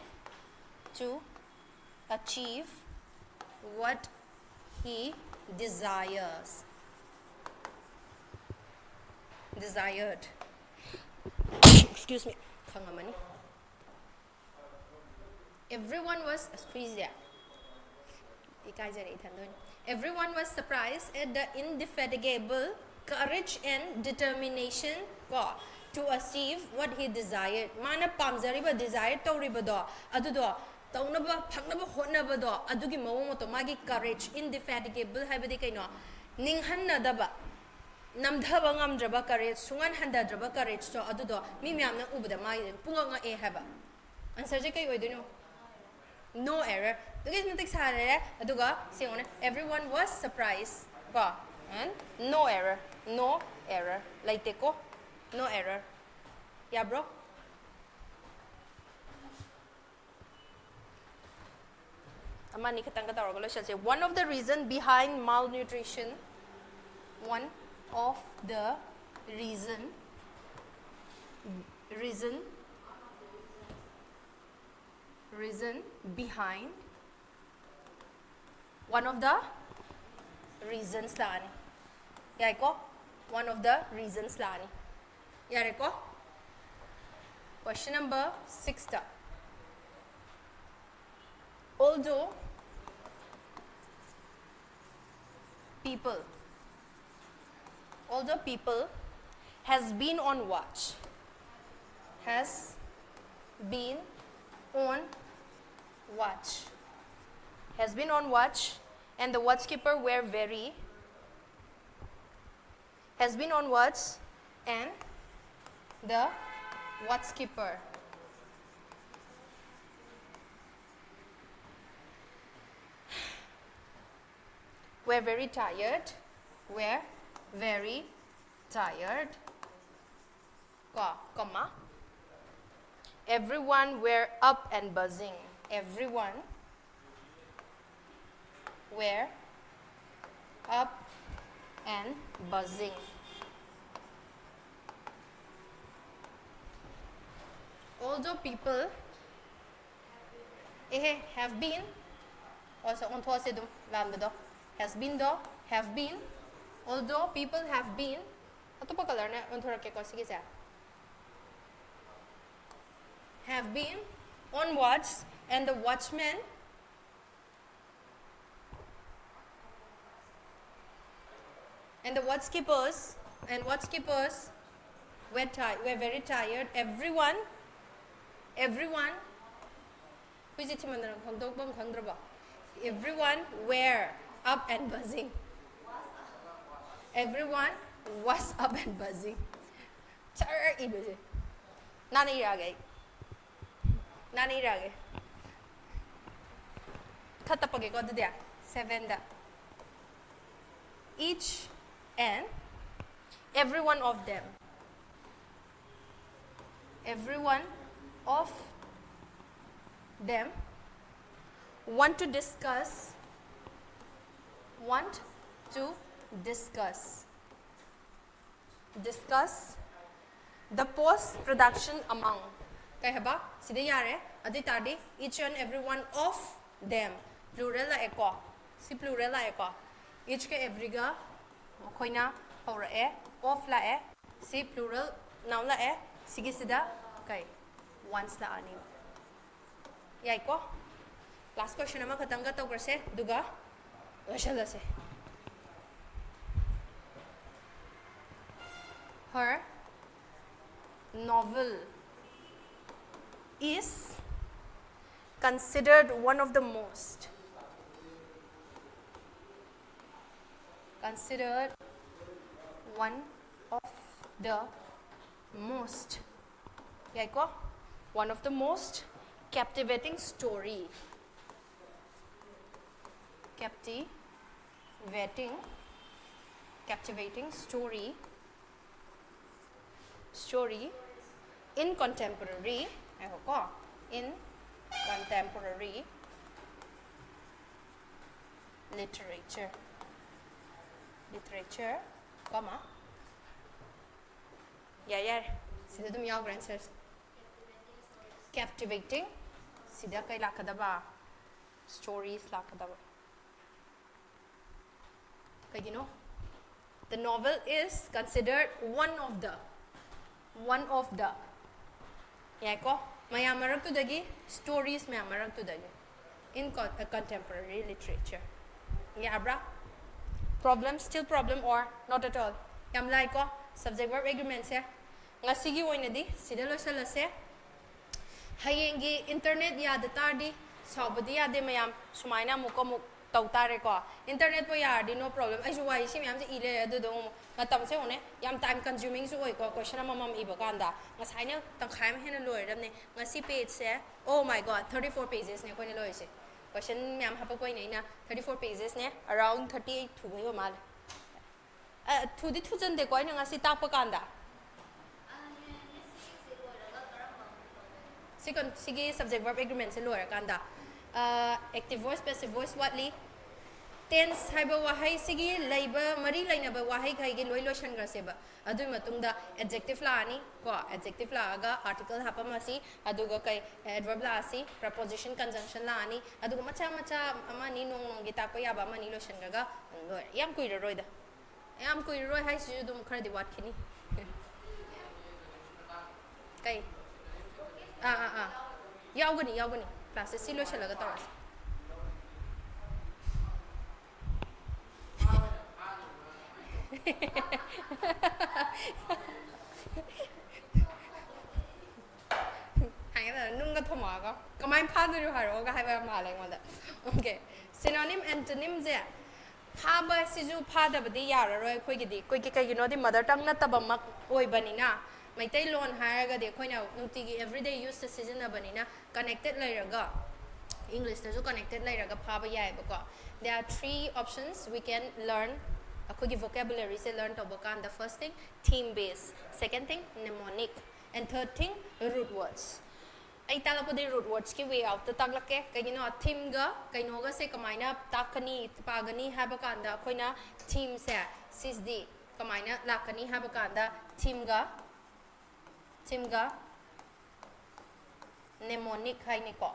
to achieve what he desires. Desired. Excuse me. ꯈꯪꯉꯝꯃꯅꯤ. Everyone was, ꯑꯁ, ꯈꯨꯏꯁꯦ ꯏꯀꯥꯏꯖꯔꯦ ꯏꯊꯟꯗ ꯑꯣꯏꯅ. Everyone was surprised at the indefatigable courage and determination ꯀꯣ, to achieve what he desired. ꯃꯥꯅ ꯄꯥꯝꯖꯔꯤꯕ, desire ꯇꯧꯔꯤꯕꯗꯣ, ꯑꯗꯨꯗꯣ ꯇꯧꯅꯕ, ꯐꯪꯅꯕ ꯍꯣꯠꯅꯕꯗꯣ, ꯑꯗꯨꯒꯤ ꯃꯑꯣꯡ ꯃꯇꯧ, ꯃꯥꯒꯤ courage, indefatigable ꯍꯥꯏꯕꯗꯤ ꯀꯩꯅꯣ? ꯅꯤꯡꯍꯟꯅꯗꯕ, ꯅꯝꯊꯕ ꯉꯝꯗ꯭ꯔꯕ courage, ꯁꯨꯡꯍꯟ ꯍꯟꯊꯗ꯭ꯔꯕ courageꯇꯣ, ꯑꯗꯨꯗꯣ ꯃꯤ ꯃꯌꯥꯝꯅ ꯎꯕꯗ ꯃꯥꯒꯤ ꯄꯨꯡꯉꯛ ꯉꯛꯑꯦ ꯍꯥꯏꯕ꯫ Answerꯁꯦ ꯀꯩ ꯑꯣꯏꯗꯣꯏꯅꯣ? No error. ꯑꯗꯨꯛꯀꯤ ꯃꯇꯤꯛ ꯁꯥꯟꯅꯔꯦ꯫ ꯑꯗꯨꯒ ꯁꯤ ꯌꯦꯡꯉꯨꯅꯦ, everyone was surprised ꯀꯣ, and no error, no error ꯂꯩꯇꯦꯀꯣ, no error꯫ ꯌꯥꯕ꯭ꯔꯣ? ꯑꯃ ꯑꯅꯤ ꯈꯛꯇꯪꯒ ꯇꯧꯔꯒ ꯂꯣꯏꯁꯤꯜꯂꯁꯦ꯫ One of the reason behind malnutrition, one of the reason, reason, reason behind, one of the reasons ꯂꯥꯛꯑꯅꯤ꯫ ꯌꯥꯏꯀꯣ? One of the reasons ꯂꯥꯛꯑꯅꯤ꯫ ꯌꯥꯔꯦꯀꯣ? Question number sixꯇ, although people, although people has been on watch, has been on watch, has been on watch, and the watchkeeper were very, has been on watch, and the watchkeeper were very tired, were very tired, ꯀꯣ, comma, everyone were up and buzzing, everyone were up and buzzing, although people, ꯑꯦꯍꯦ, have been, ꯑꯣ, ꯁꯤ ꯑꯣꯟꯊꯣꯛꯑꯁꯦ ꯑꯗꯨꯝ, ꯂꯥꯟꯕꯗꯣ꯫ Has been ꯗꯣ, have been, although people have been, ꯑꯇꯣꯞꯄ colourꯅ ꯑꯣꯟꯊꯣꯔꯛꯀꯦꯀꯣ ꯁꯤꯒꯤꯁꯦ꯫ Have been on watch and the watchmen and the watchkeepers, and watchkeepers were, ti- were very tired. Everyone, everyone, ꯍꯨꯏꯁꯦ ꯊꯤꯃꯟꯗꯅ ꯈꯪꯗꯣꯛꯐꯝ ꯈꯪꯗ꯭ꯔꯕꯣ? Everyone were up and buzzing. Everyone was up and buzzing. ꯆꯔ ꯏꯕꯁꯦ꯫ ꯅꯥꯟꯅ ꯏꯔꯛꯑꯒꯦ ꯑꯩ꯫ ꯅꯥꯟꯅ ꯏꯔꯛꯑꯒꯦ꯫ ꯊꯠꯇꯄꯒꯦꯀꯣ ꯑꯗꯨꯗꯤ ꯁꯚꯦꯟꯗ each and every one of them every one of them want to discuss want to discuss discuss the post production among ꯀꯩ ꯍꯥꯏꯕ ꯁꯤꯗ ꯌꯥꯔꯦ ꯑꯗꯨ ꯑꯣꯏ ꯇꯥꯔꯗꯤ each and every one of them plural ꯂꯥꯛꯑꯦꯀꯣ ꯁꯤ plural ꯂꯥꯛꯑꯦꯀꯣ each ꯀ every ꯒ ꯑꯩꯈꯣꯏꯅ ꯍꯧꯔꯛꯑꯦ of ꯂꯥꯛꯑꯦ ꯁꯤ plural noun ꯂꯥꯛꯑꯦ ꯁꯤꯒꯤꯁꯤꯗ ꯀꯩ ones ꯂꯥꯛꯑꯅꯤ ꯌꯥꯏꯀꯣ last question ꯑꯃꯈꯛꯇꯪꯒ ꯇꯧꯈ꯭ꯔꯁꯦ ꯑꯗꯨꯒ ꯂꯣꯏꯁꯜꯂꯁꯦ her novel is considered one of the most considered one of the most ꯌꯥꯏꯀꯣ one of the most captivating story captivating captivating story story in contemporary ꯉꯥꯏꯈꯣꯀꯣ in contemporary literature literature comma ꯌꯥꯔꯦ ꯌꯥꯔꯦ ꯁꯤꯗ ꯑꯗꯨꯝ ꯌꯥꯎꯈ꯭ꯔꯦ answers captivating ꯁꯤꯗ ꯀꯩ ꯂꯥꯛꯀꯗꯕ stories ꯂꯥꯛꯀꯗꯕ ꯀꯩꯒꯤꯅꯣ the novel is considered one of the one of the ꯌꯥꯏꯀꯣ ꯃꯌꯥꯝ ꯃꯔꯛꯇꯨꯗꯒꯤ stories ꯃꯌꯥꯝ ꯃꯔꯛꯇꯨꯗꯒꯤ in contemporary literature ꯌꯥꯕ꯭ꯔꯥ problem still problem or not at all ꯌꯥꯝ ꯂꯥꯏꯀꯣ subject verb agreement ꯁꯦ ꯉꯁꯤꯒꯤ ꯑꯣꯏꯅꯗꯤ ꯁꯤꯗ ꯂꯣꯏꯁꯤꯜꯂꯁꯦ ꯍꯌꯦꯡꯒꯤ internet ꯌꯥꯗ ꯇꯥꯔꯗꯤ ꯁꯥꯎꯕꯗꯤ ꯌꯥꯗꯦ ꯃꯌꯥꯝ ꯁꯨꯃꯥꯏꯅ ꯑꯃꯨꯛꯀ ꯑꯃꯨꯛ ꯇꯧ ꯇꯥꯔꯦꯀꯣ internetꯄꯨ ꯌꯥꯔꯗꯤ no problem ꯑꯩꯁꯨ ꯋꯥꯔꯤ ꯁꯤ ꯃꯌꯥꯝꯁꯦ ꯏ ꯂꯩꯔꯦ ꯑꯗꯨꯗꯣ ꯑꯃꯨꯛ ꯃꯇꯝꯁꯦ ꯌꯦꯡꯉꯨꯅꯦ ꯌꯥꯝ time consumingꯁꯨ ꯑꯣꯏꯀꯣ question ꯑꯃꯃꯝ ꯏꯕ ꯀꯥꯟꯗ ꯉꯁꯥꯏꯅ ꯇꯪꯈꯥꯏ ꯑꯃ ꯍꯦꯟꯅ ꯂꯣꯏꯔꯕꯅꯦ ꯉꯁꯤ pageꯁꯦ oh my god thirty four pagesꯅꯦ ꯑꯩꯈꯣꯏꯅ ꯂꯣꯏꯔꯤꯁꯦ Question ꯃꯌꯥꯝ ꯍꯥꯄꯛꯄꯩꯅꯦ ꯑꯩꯅ, thirty four pages ꯅꯦ, around thirty eight ꯊꯨꯕꯩ ꯑꯣꯏ ꯃꯥꯜꯂꯦ꯫ ꯑ, ꯊꯨꯗꯤ ꯊꯨꯖꯟꯗꯦꯀꯣ ꯑꯩꯅ ꯉꯁꯤ ꯇꯥꯛꯄ ꯀꯥꯟꯗ꯫ ꯁꯤ ꯀꯟ-, ꯁꯤꯒꯤ subject verb agreement ꯁꯦ ꯂꯣꯏꯔꯀꯥꯟꯗ, ꯑ, active voice, passive voice ꯋꯥꯠꯂꯤ꯫ Tense ꯍꯥꯏꯕ ꯋꯥꯍꯩꯁꯤꯒꯤ ꯂꯩꯕ, ꯃꯔꯤ ꯂꯩꯅꯕ ꯋꯥꯍꯩꯈꯩꯒꯤ ꯂꯣꯏ ꯂꯣꯏꯁꯟꯈ꯭ꯔꯁꯦꯕ꯫ ꯑꯗꯨꯒꯤ ꯃꯇꯨꯡꯗ adjective ꯂꯥꯛꯑꯅꯤ ꯀꯣ, adjective ꯂꯥꯛꯑꯒ article ꯍꯥꯞꯄꯝꯃꯁꯤ, ꯑꯗꯨꯒ ꯀꯩ, adverb ꯂꯥꯛꯑꯁꯤ, preposition, conjunction ꯂꯥꯛꯑꯅꯤ, ꯑꯗꯨꯒ ꯃꯆꯥ ꯃꯆꯥ ꯑꯃ ꯑꯅꯤ ꯅꯣꯡ ꯅꯣꯡꯒꯤ ꯇꯥꯛꯄ ꯌꯥꯕ ꯑꯃ ꯑꯅꯤ ꯂꯣꯏꯁꯟꯈ꯭ꯔꯒ ꯂꯣꯏꯔꯦ꯫ ꯌꯥꯝ ꯀꯨꯏꯔꯔꯣꯏꯗ꯫ ꯌꯥꯝ ꯀꯨꯏꯔꯔꯣꯏ ꯍꯥꯏꯁꯤꯁꯨ ꯑꯗꯨꯝ ꯈꯔꯗꯤ ꯋꯥꯠꯈꯤꯅꯤ꯫ ꯀꯩ? ꯑꯥ, ꯑꯥ, ꯑꯥ꯫ ꯌꯥꯎꯒꯅꯤ, ꯌꯥꯎꯒꯅꯤ꯫ Class ꯁꯦ ꯁꯤ ꯂꯣꯏꯁꯤꯜꯂꯒ ꯇꯧꯔꯁꯤ꯫ ꯍꯥꯏꯒꯗꯕ, ꯅꯨꯡꯒ ꯊꯣꯝꯃꯛꯑꯒ, "ꯀꯃꯥꯏꯅ ꯐꯥꯗꯣꯏꯅꯣ ꯍꯥꯏꯔꯛꯑꯣꯒ" ꯍꯥꯏꯕ ꯌꯥꯝ ꯃꯥꯜꯂꯦ ꯑꯩꯉꯣꯟꯗ꯫ Okay, synonym, antonym ꯁꯦ ꯐꯥꯕ ꯁꯤꯁꯨ ꯐꯥꯗꯕꯗꯤ ꯌꯥꯔꯔꯣꯏ ꯑꯩꯈꯣꯏꯒꯤꯗꯤ꯫ ꯑꯩꯈꯣꯏꯒꯤ ꯀꯩꯒꯤꯅꯣꯗꯤ mother tongue ꯅꯠꯇꯕꯃꯛ ꯑꯣꯏꯕꯅꯤꯅ, ꯃꯩꯇꯩꯂꯣꯟ ꯍꯥꯏꯔꯒꯗꯤ ꯑꯩꯈꯣꯏꯅ ꯅꯨꯡꯇꯤꯒꯤ everyday use ꯇ ꯁꯤꯖꯤꯟꯅꯕꯅꯤꯅ connected ꯂꯩꯔꯒ, English ꯇꯁꯨ connected ꯂꯩꯔꯒ ꯐꯥꯕ ꯌꯥꯏꯑꯕꯀꯣ꯫ There are three options we can learn ꯑꯩꯈꯣꯏꯒꯤ vocabulary ꯁꯦ learn ꯇꯧꯕ ꯀꯥꯟꯗ꯫ First thing, theme base, second thing, mnemonic, and third thing, root words꯫ ꯑꯩ ꯇꯥꯛꯂꯛꯄꯗꯤ root words ꯀꯤ way out ꯇ ꯇꯥꯛꯂꯛꯀꯦ꯫ ꯀꯩꯒꯤꯅꯣ, theme ꯒ ꯀꯩꯅꯣꯒꯁꯦ ꯀꯃꯥꯏꯅ ꯇꯥꯛꯀꯅꯤ, ꯄꯥꯒꯅꯤ ꯍꯥꯏꯕ ꯀꯥꯟꯗ ꯑꯩꯈꯣꯏꯅ theme ꯁꯦ ꯁꯤꯁꯤꯗꯤ ꯀꯃꯥꯏꯅ ꯂꯥꯛꯀꯅꯤ ꯍꯥꯏꯕ ꯀꯥꯟꯗ theme ꯒ, theme ꯒ mnemonic ꯍꯥꯏꯅꯤꯀꯣ꯫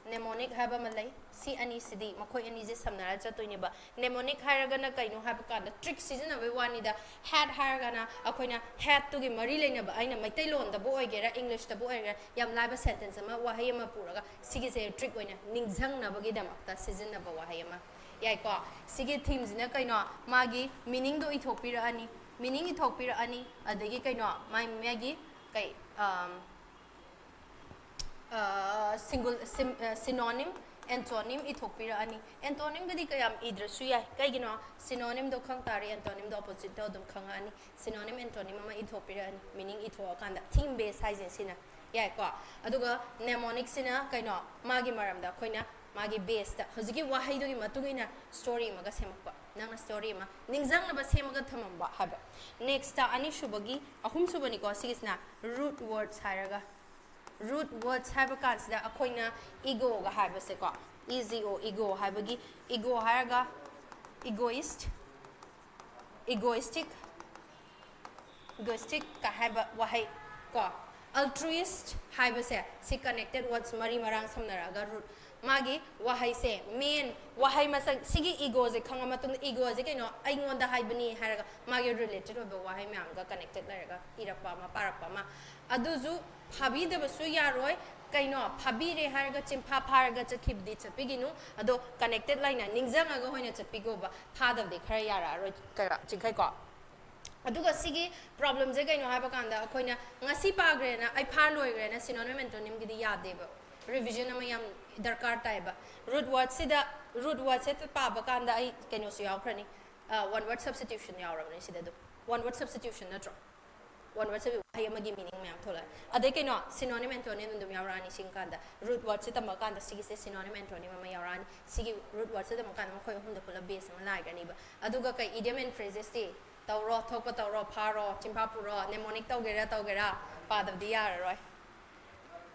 Mnemonic ꯍꯥꯏꯕ ꯑꯃ ꯂꯩ꯫ ꯁꯤ ꯑꯅꯤꯁꯤꯗꯤ, ꯃꯈꯣꯏ ꯑꯅꯤꯁꯦ ꯁꯝꯅꯔ ꯆꯠꯇꯣꯏꯅꯦꯕ꯫ Mnemonic ꯍꯥꯏꯔꯒꯅ ꯀꯩꯅꯣ ꯍꯥꯏꯕ ꯀꯥꯟꯗ trick ꯁꯤꯖꯤꯟꯅꯕꯩ ꯋꯥꯅꯤꯗ꯫ Hat ꯍꯥꯏꯔꯒꯅ ꯑꯩꯈꯣꯏꯅ hat ꯇꯨꯒꯤ ꯃꯔꯤ ꯂꯩꯅꯕ, ꯑꯩꯅ ꯃꯩꯇꯩꯂꯣꯟꯗꯕꯨ ꯑꯣꯏꯒꯦꯔꯥ, English ꯇꯕꯨ ꯑꯣꯏꯒꯦꯔꯥ, ꯌꯥꯝ ꯂꯥꯏꯕ sentence ꯑꯃ, ꯋꯥꯍꯩ ꯑꯃ ꯄꯨꯔꯒ ꯁꯤꯒꯤꯁꯦ trick ꯑꯣꯏꯅ ꯅꯤꯡꯁꯤꯡꯅꯕꯒꯤꯗꯃꯛꯇ ꯁꯤꯖꯤꯟꯅꯕ ꯋꯥꯍꯩ ꯑꯃ꯫ ꯌꯥꯏꯀꯣ? ꯁꯤꯒꯤ theme ꯁꯤꯅ ꯀꯩꯅꯣ? ꯃꯥꯒꯤ meaning ꯗꯣ ꯏꯊꯣꯛꯄꯤꯔꯛꯑꯅꯤ꯫ Meaning ꯏꯊꯣꯛꯄꯤꯔꯛꯑꯅꯤ꯫ ꯑꯗꯒꯤ ꯀꯩꯅꯣ? ꯃꯥꯏ, ꯃꯥꯒꯤ ꯀꯩ, ꯑꯝ, ꯑ, single, sim-, ꯑ, synonym, antonym ꯏꯊꯣꯛꯄꯤꯔꯛꯑꯅꯤ꯫ Antonym ꯒꯗꯤ ꯀꯌꯥꯝ ꯏꯗ꯭ꯔꯁꯨ ꯌꯥꯏ꯫ ꯀꯩꯒꯤꯅꯣ? Synonym ꯗꯣ ꯈꯪ ꯇꯥꯔꯦ, antonym ꯗꯣ opposite ꯇꯣ ꯑꯗꯨꯝ ꯈꯪꯉꯛꯑꯅꯤ꯫ Synonym, antonym ꯑꯃ ꯏꯊꯣꯛꯄꯤꯔꯛꯑꯅꯤ, meaning ꯏꯊꯣꯛꯑꯀꯥꯟꯗ꯫ Theme base ꯍꯥꯏꯁꯦ ꯁꯤꯅ꯫ ꯌꯥꯏꯀꯣ꯫ ꯑꯗꯨꯒ ꯃꯦꯃꯣꯅꯤꯛꯁꯤꯅ ꯀꯩꯅꯣ, ꯃꯥꯒꯤ ꯃꯔꯝꯗ ꯑꯩꯈꯣꯏꯅ ꯃꯥꯒꯤ ꯕꯦꯁꯇ ꯍꯧꯖꯤꯛꯀꯤ ꯋꯥꯍꯩꯗꯨꯒꯤ ꯃꯇꯨꯡ ꯏꯟꯅ ꯁ꯭ꯇꯣꯔꯤ ꯑꯃꯒ ꯁꯦꯝꯃꯛꯄ, ꯅꯪꯅ ꯁ꯭ꯇꯣꯔꯤ ꯑꯃ ꯅꯤꯡꯁꯤꯡꯅꯕ ꯁꯦꯝꯃꯒ ꯊꯝꯃꯝꯕ ꯍꯥꯏꯕ꯫ ꯅꯦꯛꯁꯇ ꯑꯅꯤꯁꯨꯕꯒꯤ, ꯑꯍꯨꯝꯁꯨꯕꯅꯤꯀꯣ ꯁꯤꯒꯤꯁꯤꯅ, ꯔꯨꯠ ꯋꯥꯔꯗꯁ ꯍꯥꯏꯔꯒ꯫ ꯔꯨꯠ ꯋꯥꯔꯗꯁ ꯍꯥꯏꯕ ꯀꯥꯟꯁꯤꯗ ꯑꯩꯈꯣꯏꯅ ꯏꯒꯣꯒ ꯍꯥꯏꯕꯁꯦꯀꯣ, ꯏ ꯖꯤ ꯑꯣ, ꯏꯒꯣ ꯍꯥꯏꯕꯒꯤ, ꯏꯒꯣ ꯍꯥꯏꯔꯒ ꯏꯒꯣꯏꯁ, ꯏꯒꯣꯏꯁꯇꯤꯛ, ꯏꯒꯣꯏꯁꯇꯤꯛꯀ ꯍꯥꯏꯕ ꯋꯥꯍꯩ ꯀꯣ, ꯑꯜꯇ꯭ꯔꯨꯏꯁ ꯍꯥꯏꯕꯁꯦ, ꯁꯤ ꯀꯅꯦꯛꯇꯦꯠ ꯋꯥꯔꯗꯁ ꯃꯔꯤ ꯃꯔꯥꯡ ꯁꯝꯅꯔꯒ ꯔꯨꯠ, ꯃꯥꯒꯤ ꯋꯥꯍꯩꯁꯦ, ꯃꯦꯟ ꯋꯥꯍꯩ ꯃꯁꯛ, ꯁꯤꯒꯤ ꯏꯒꯣꯁꯦ ꯈꯪꯉ ꯃꯇꯨꯡꯗ, ꯏꯒꯣꯁꯦ ꯀꯩꯅꯣ, ꯑꯩꯉꯣꯟꯗ ꯍꯥꯏꯕꯅꯤ ꯍꯥꯏꯔꯒ ꯃꯥꯒꯤ ꯔꯤꯂꯦꯇꯦꯠ ꯑꯣꯏꯕ ꯋꯥꯍꯩ ꯃꯌꯥꯝꯒ ꯀꯅꯦꯛꯇꯦꯠ ꯂꯩꯔꯒ ꯏꯔꯛꯄ ꯑꯃ, ꯄꯥꯔꯛꯄ ꯑꯃ꯫ ꯑꯗꯨꯁꯨ ꯐꯥꯕꯤꯗꯕꯁꯨ ꯌꯥꯔꯣꯏ꯫ ꯀꯩꯅꯣ, ꯐꯥꯕꯤꯔꯦ ꯍꯥꯏꯔꯒ ꯆꯤꯟꯐꯥ ꯐꯥꯔꯒ ꯆꯠꯈꯤꯕꯗꯤ ꯆꯠꯄꯤꯒꯤꯅꯨ꯫ ꯑꯗꯣ ꯀꯅꯦꯛꯇꯦꯠ ꯂꯩꯅ ꯅꯤꯡꯁꯤꯡꯉꯒ ꯑꯣꯏꯅ ꯆꯠꯄꯤꯈꯣꯕ꯫ ꯐꯥꯗꯕꯗꯤ ꯈꯔ ꯌꯥꯔꯛꯑꯔꯣꯏ, ꯀꯩꯅꯣ, ꯆꯤꯡꯈꯩꯀꯣ꯫ ꯑꯗꯨꯒ ꯁꯤꯒꯤ ꯄ꯭ꯔꯣꯕ꯭ꯂꯦꯝꯁꯦ ꯀꯩꯅꯣ ꯍꯥꯏꯕ ꯀꯥꯟꯗ, ꯑꯩꯈꯣꯏꯅ ꯉꯁꯤ ꯄꯥꯈ꯭ꯔꯦꯅ, ꯑꯩ ꯐꯥ ꯂꯣꯏꯈ꯭ꯔꯦꯅ ꯁꯤꯅꯣꯅꯤꯝ ꯑꯦꯟꯇꯣꯅꯤꯝꯒꯤꯗꯤ ꯌꯥꯗꯦꯕ꯫ ꯔꯤꯚꯤꯖꯟ ꯑꯃ ꯌꯥꯝ ꯗꯔꯀꯥꯔ ꯇꯥꯏꯌꯦꯕ꯫ ꯔꯨꯠ ꯋꯥꯔꯗꯁꯤꯗ, ꯔꯨꯠ ꯋꯥꯔꯗꯁꯦ ꯄꯥꯕ ꯀꯥꯟꯗ ꯑꯩ ꯀꯩꯅꯣꯁꯨ ꯌꯥꯎꯈ꯭ꯔꯅꯤ, ꯋꯥꯟ ꯋꯥꯔꯗ ꯁꯕꯁꯇꯤꯇ꯭ꯌꯨꯁꯟ ꯌꯥꯎꯔꯕꯅꯦ ꯁꯤꯗ ꯑꯗꯨꯝ꯫ ꯋꯥꯟ ꯋꯥꯔꯗ ꯁꯕꯁꯇꯤꯇ꯭ꯌꯨꯁꯟ ꯅꯠꯇ꯭ꯔꯣ? ꯋꯥꯟ ꯋꯥꯔꯗꯁꯦ ꯋꯥꯍꯩ ꯑꯃꯒꯤ ꯃꯤꯅꯤꯡ ꯃꯌꯥꯝ ꯊꯣꯛꯂꯛꯑꯦ꯫ ꯑꯗꯩ ꯀꯩꯅꯣ, ꯁꯤꯅꯣꯅꯤꯝ ꯑꯦꯟꯇꯣꯅꯤꯝ ꯑꯗꯨꯝ ꯌꯥꯎꯔꯛꯑꯅꯤ꯫ ꯁꯤ ꯀꯥꯟꯗ ꯔꯨꯠ ꯋꯥꯔꯗꯁꯦ ꯇꯝꯕ ꯀꯥꯟꯗ ꯁꯤꯒꯤꯁꯦ ꯁꯤꯅꯣꯅꯤꯝ ꯑꯦꯟꯇꯣꯅꯤꯝ ꯑꯃ ꯌꯥꯎꯔꯛꯑꯅꯤ꯫ ꯁꯤꯒꯤ ꯔꯨꯠ ꯋꯥꯔꯗꯁꯦ ꯇꯝꯕ ꯀꯥꯟꯗ ꯃꯈꯣꯏ ꯑꯍꯨꯝꯗ ꯄꯨꯂꯞ ꯕꯦꯁ ꯑꯃ ꯂꯥꯛꯈ꯭ꯔꯅꯤꯕ꯫ ꯑꯗꯨꯒ ꯀꯩ, ꯏꯗꯤꯌꯝ ꯑꯦꯟ ꯐ꯭ꯔꯦꯖꯦꯁꯇꯤ? ꯇꯧꯔꯣ, ꯊꯣꯛꯄ ꯇꯧꯔꯣ, ꯐꯥꯔꯣ, ꯆꯤꯟꯐꯥ ꯄꯨꯔꯣ, ꯃꯦꯃꯣꯅꯤꯛ ꯇꯧꯒꯦꯔꯥ ꯇꯧꯒꯦꯔꯥ, ꯄꯥꯗꯕꯗꯤ ꯌꯥꯔꯔꯣꯏ꯫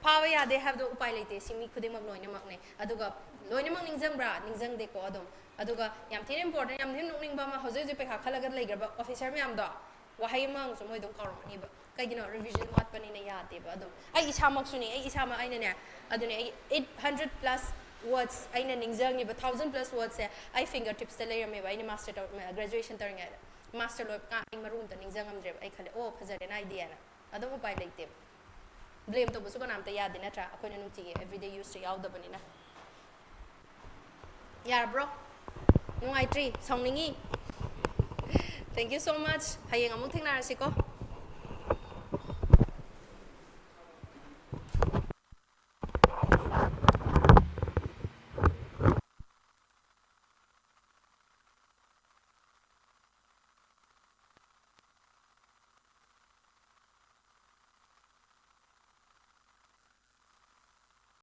ꯐꯥꯕ ꯌꯥꯗꯦ ꯍꯥꯏꯕꯗꯣ ꯎꯄꯥꯏ ꯂꯩꯇꯦ, ꯁꯤ ꯃꯤ ꯈꯨꯗꯤꯡꯃꯛ ꯂꯣꯏꯅꯃꯛꯅꯦ꯫ ꯑꯗꯨꯒ ꯂꯣꯏꯅꯃꯛ ꯅꯤꯡꯁꯤꯡꯕ꯭ꯔꯥ? ꯅꯤꯡꯁꯤꯡꯗꯦꯀꯣ꯫ ꯑꯗꯨꯝ, ꯑꯗꯨꯒ ꯌꯥꯝ ꯊꯤꯅ ꯏꯝꯄꯣꯔꯇꯦꯟ, ꯌꯥꯝ ꯊꯤꯅ ꯅꯣꯛꯅꯤꯡꯕ ꯑꯃ, ꯍꯧꯖꯤꯛ ꯍꯧꯖꯤꯛ ꯄꯩꯈꯥ ꯈꯜꯂꯒ ꯂꯩꯈ꯭ꯔꯕ ꯑꯣꯐꯤꯁꯔ ꯃꯌꯥꯝꯗꯣ, ꯋꯥꯍꯩ ꯑꯃ ꯍꯪꯉꯁꯨ ꯃꯣꯏ ꯑꯗꯨꯝ ꯀꯥꯎꯔꯝꯒꯅꯤꯕ꯫ ꯀꯩꯒꯤꯅꯣ? ꯔꯤꯚꯤꯖꯟ ꯋꯥꯠꯄꯅꯤꯅ ꯌꯥꯗꯦꯕ꯫ ꯑꯗꯨꯝ ꯑꯩ ꯏꯁꯥꯃꯛꯁꯨꯅꯦ, ꯑꯩ ꯏꯁꯥꯃꯛ ꯑꯩꯅꯅꯦ, ꯑꯗꯨꯅꯦ, ꯑꯩ ꯑꯩꯠ ꯍꯟꯗ꯭ꯔꯦꯠ ꯄ꯭ꯂꯁ ꯋꯥꯔꯗꯁ ꯑꯩꯅ ꯅꯤꯡꯁꯤꯡꯉꯤꯕ, ꯊꯥꯎꯖꯟ ꯄ꯭ꯂꯁ ꯋꯥꯔꯗꯁꯦ ꯑꯩ ꯐꯤꯡꯒꯔ ꯇꯤꯞꯁꯇ ꯂꯩꯔꯝꯃꯦꯕ꯫ ꯑꯩꯅ ꯃꯥꯁꯇꯔ ꯇꯧ-, ꯒ꯭ꯔꯦꯖꯨꯑꯦꯁꯟ ꯇꯧꯔꯤꯉꯩꯗ꯫ ꯃꯥꯁꯇꯔ ꯂꯣꯏꯕ ꯀꯥꯟ ꯑꯩ ꯃꯔꯨ ꯑꯝꯇ ꯅꯤꯡꯁꯤꯡꯉꯝꯗ꯭ꯔꯦꯕ꯫ ꯑꯩ ꯈꯜꯂꯦ, "ꯑꯣ, ꯐꯖꯔꯦꯅ ꯑꯩꯗꯤꯅ"꯫ ꯑꯗꯨꯝ ꯎꯄꯥꯏ ꯂꯩꯇꯦꯕ꯫ ꯕ꯭ꯂꯦꯝ ꯇꯧꯕꯁꯨ ꯀꯅꯥꯝꯇ ꯌꯥꯗꯦ, ꯅꯠꯇ꯭ꯔꯥ? ꯑꯩꯈꯣꯏꯅ ꯅꯨꯡꯇꯤꯒꯤ ꯑꯦꯕ꯭ꯔꯤꯗꯦ ꯌꯨꯁꯇ ꯌꯥꯎꯗꯕꯅꯤꯅ꯫ ꯌꯥꯔꯕ꯭ꯔꯣ? ꯅꯨꯡꯉꯥꯏꯇ꯭ꯔꯤ? ꯁꯥꯎꯅꯤꯡꯉꯤ? Thank you so much. ꯍꯌꯦꯡ ꯑꯃꯨꯛ ꯊꯦꯡꯅꯔꯁꯤꯀꯣ꯫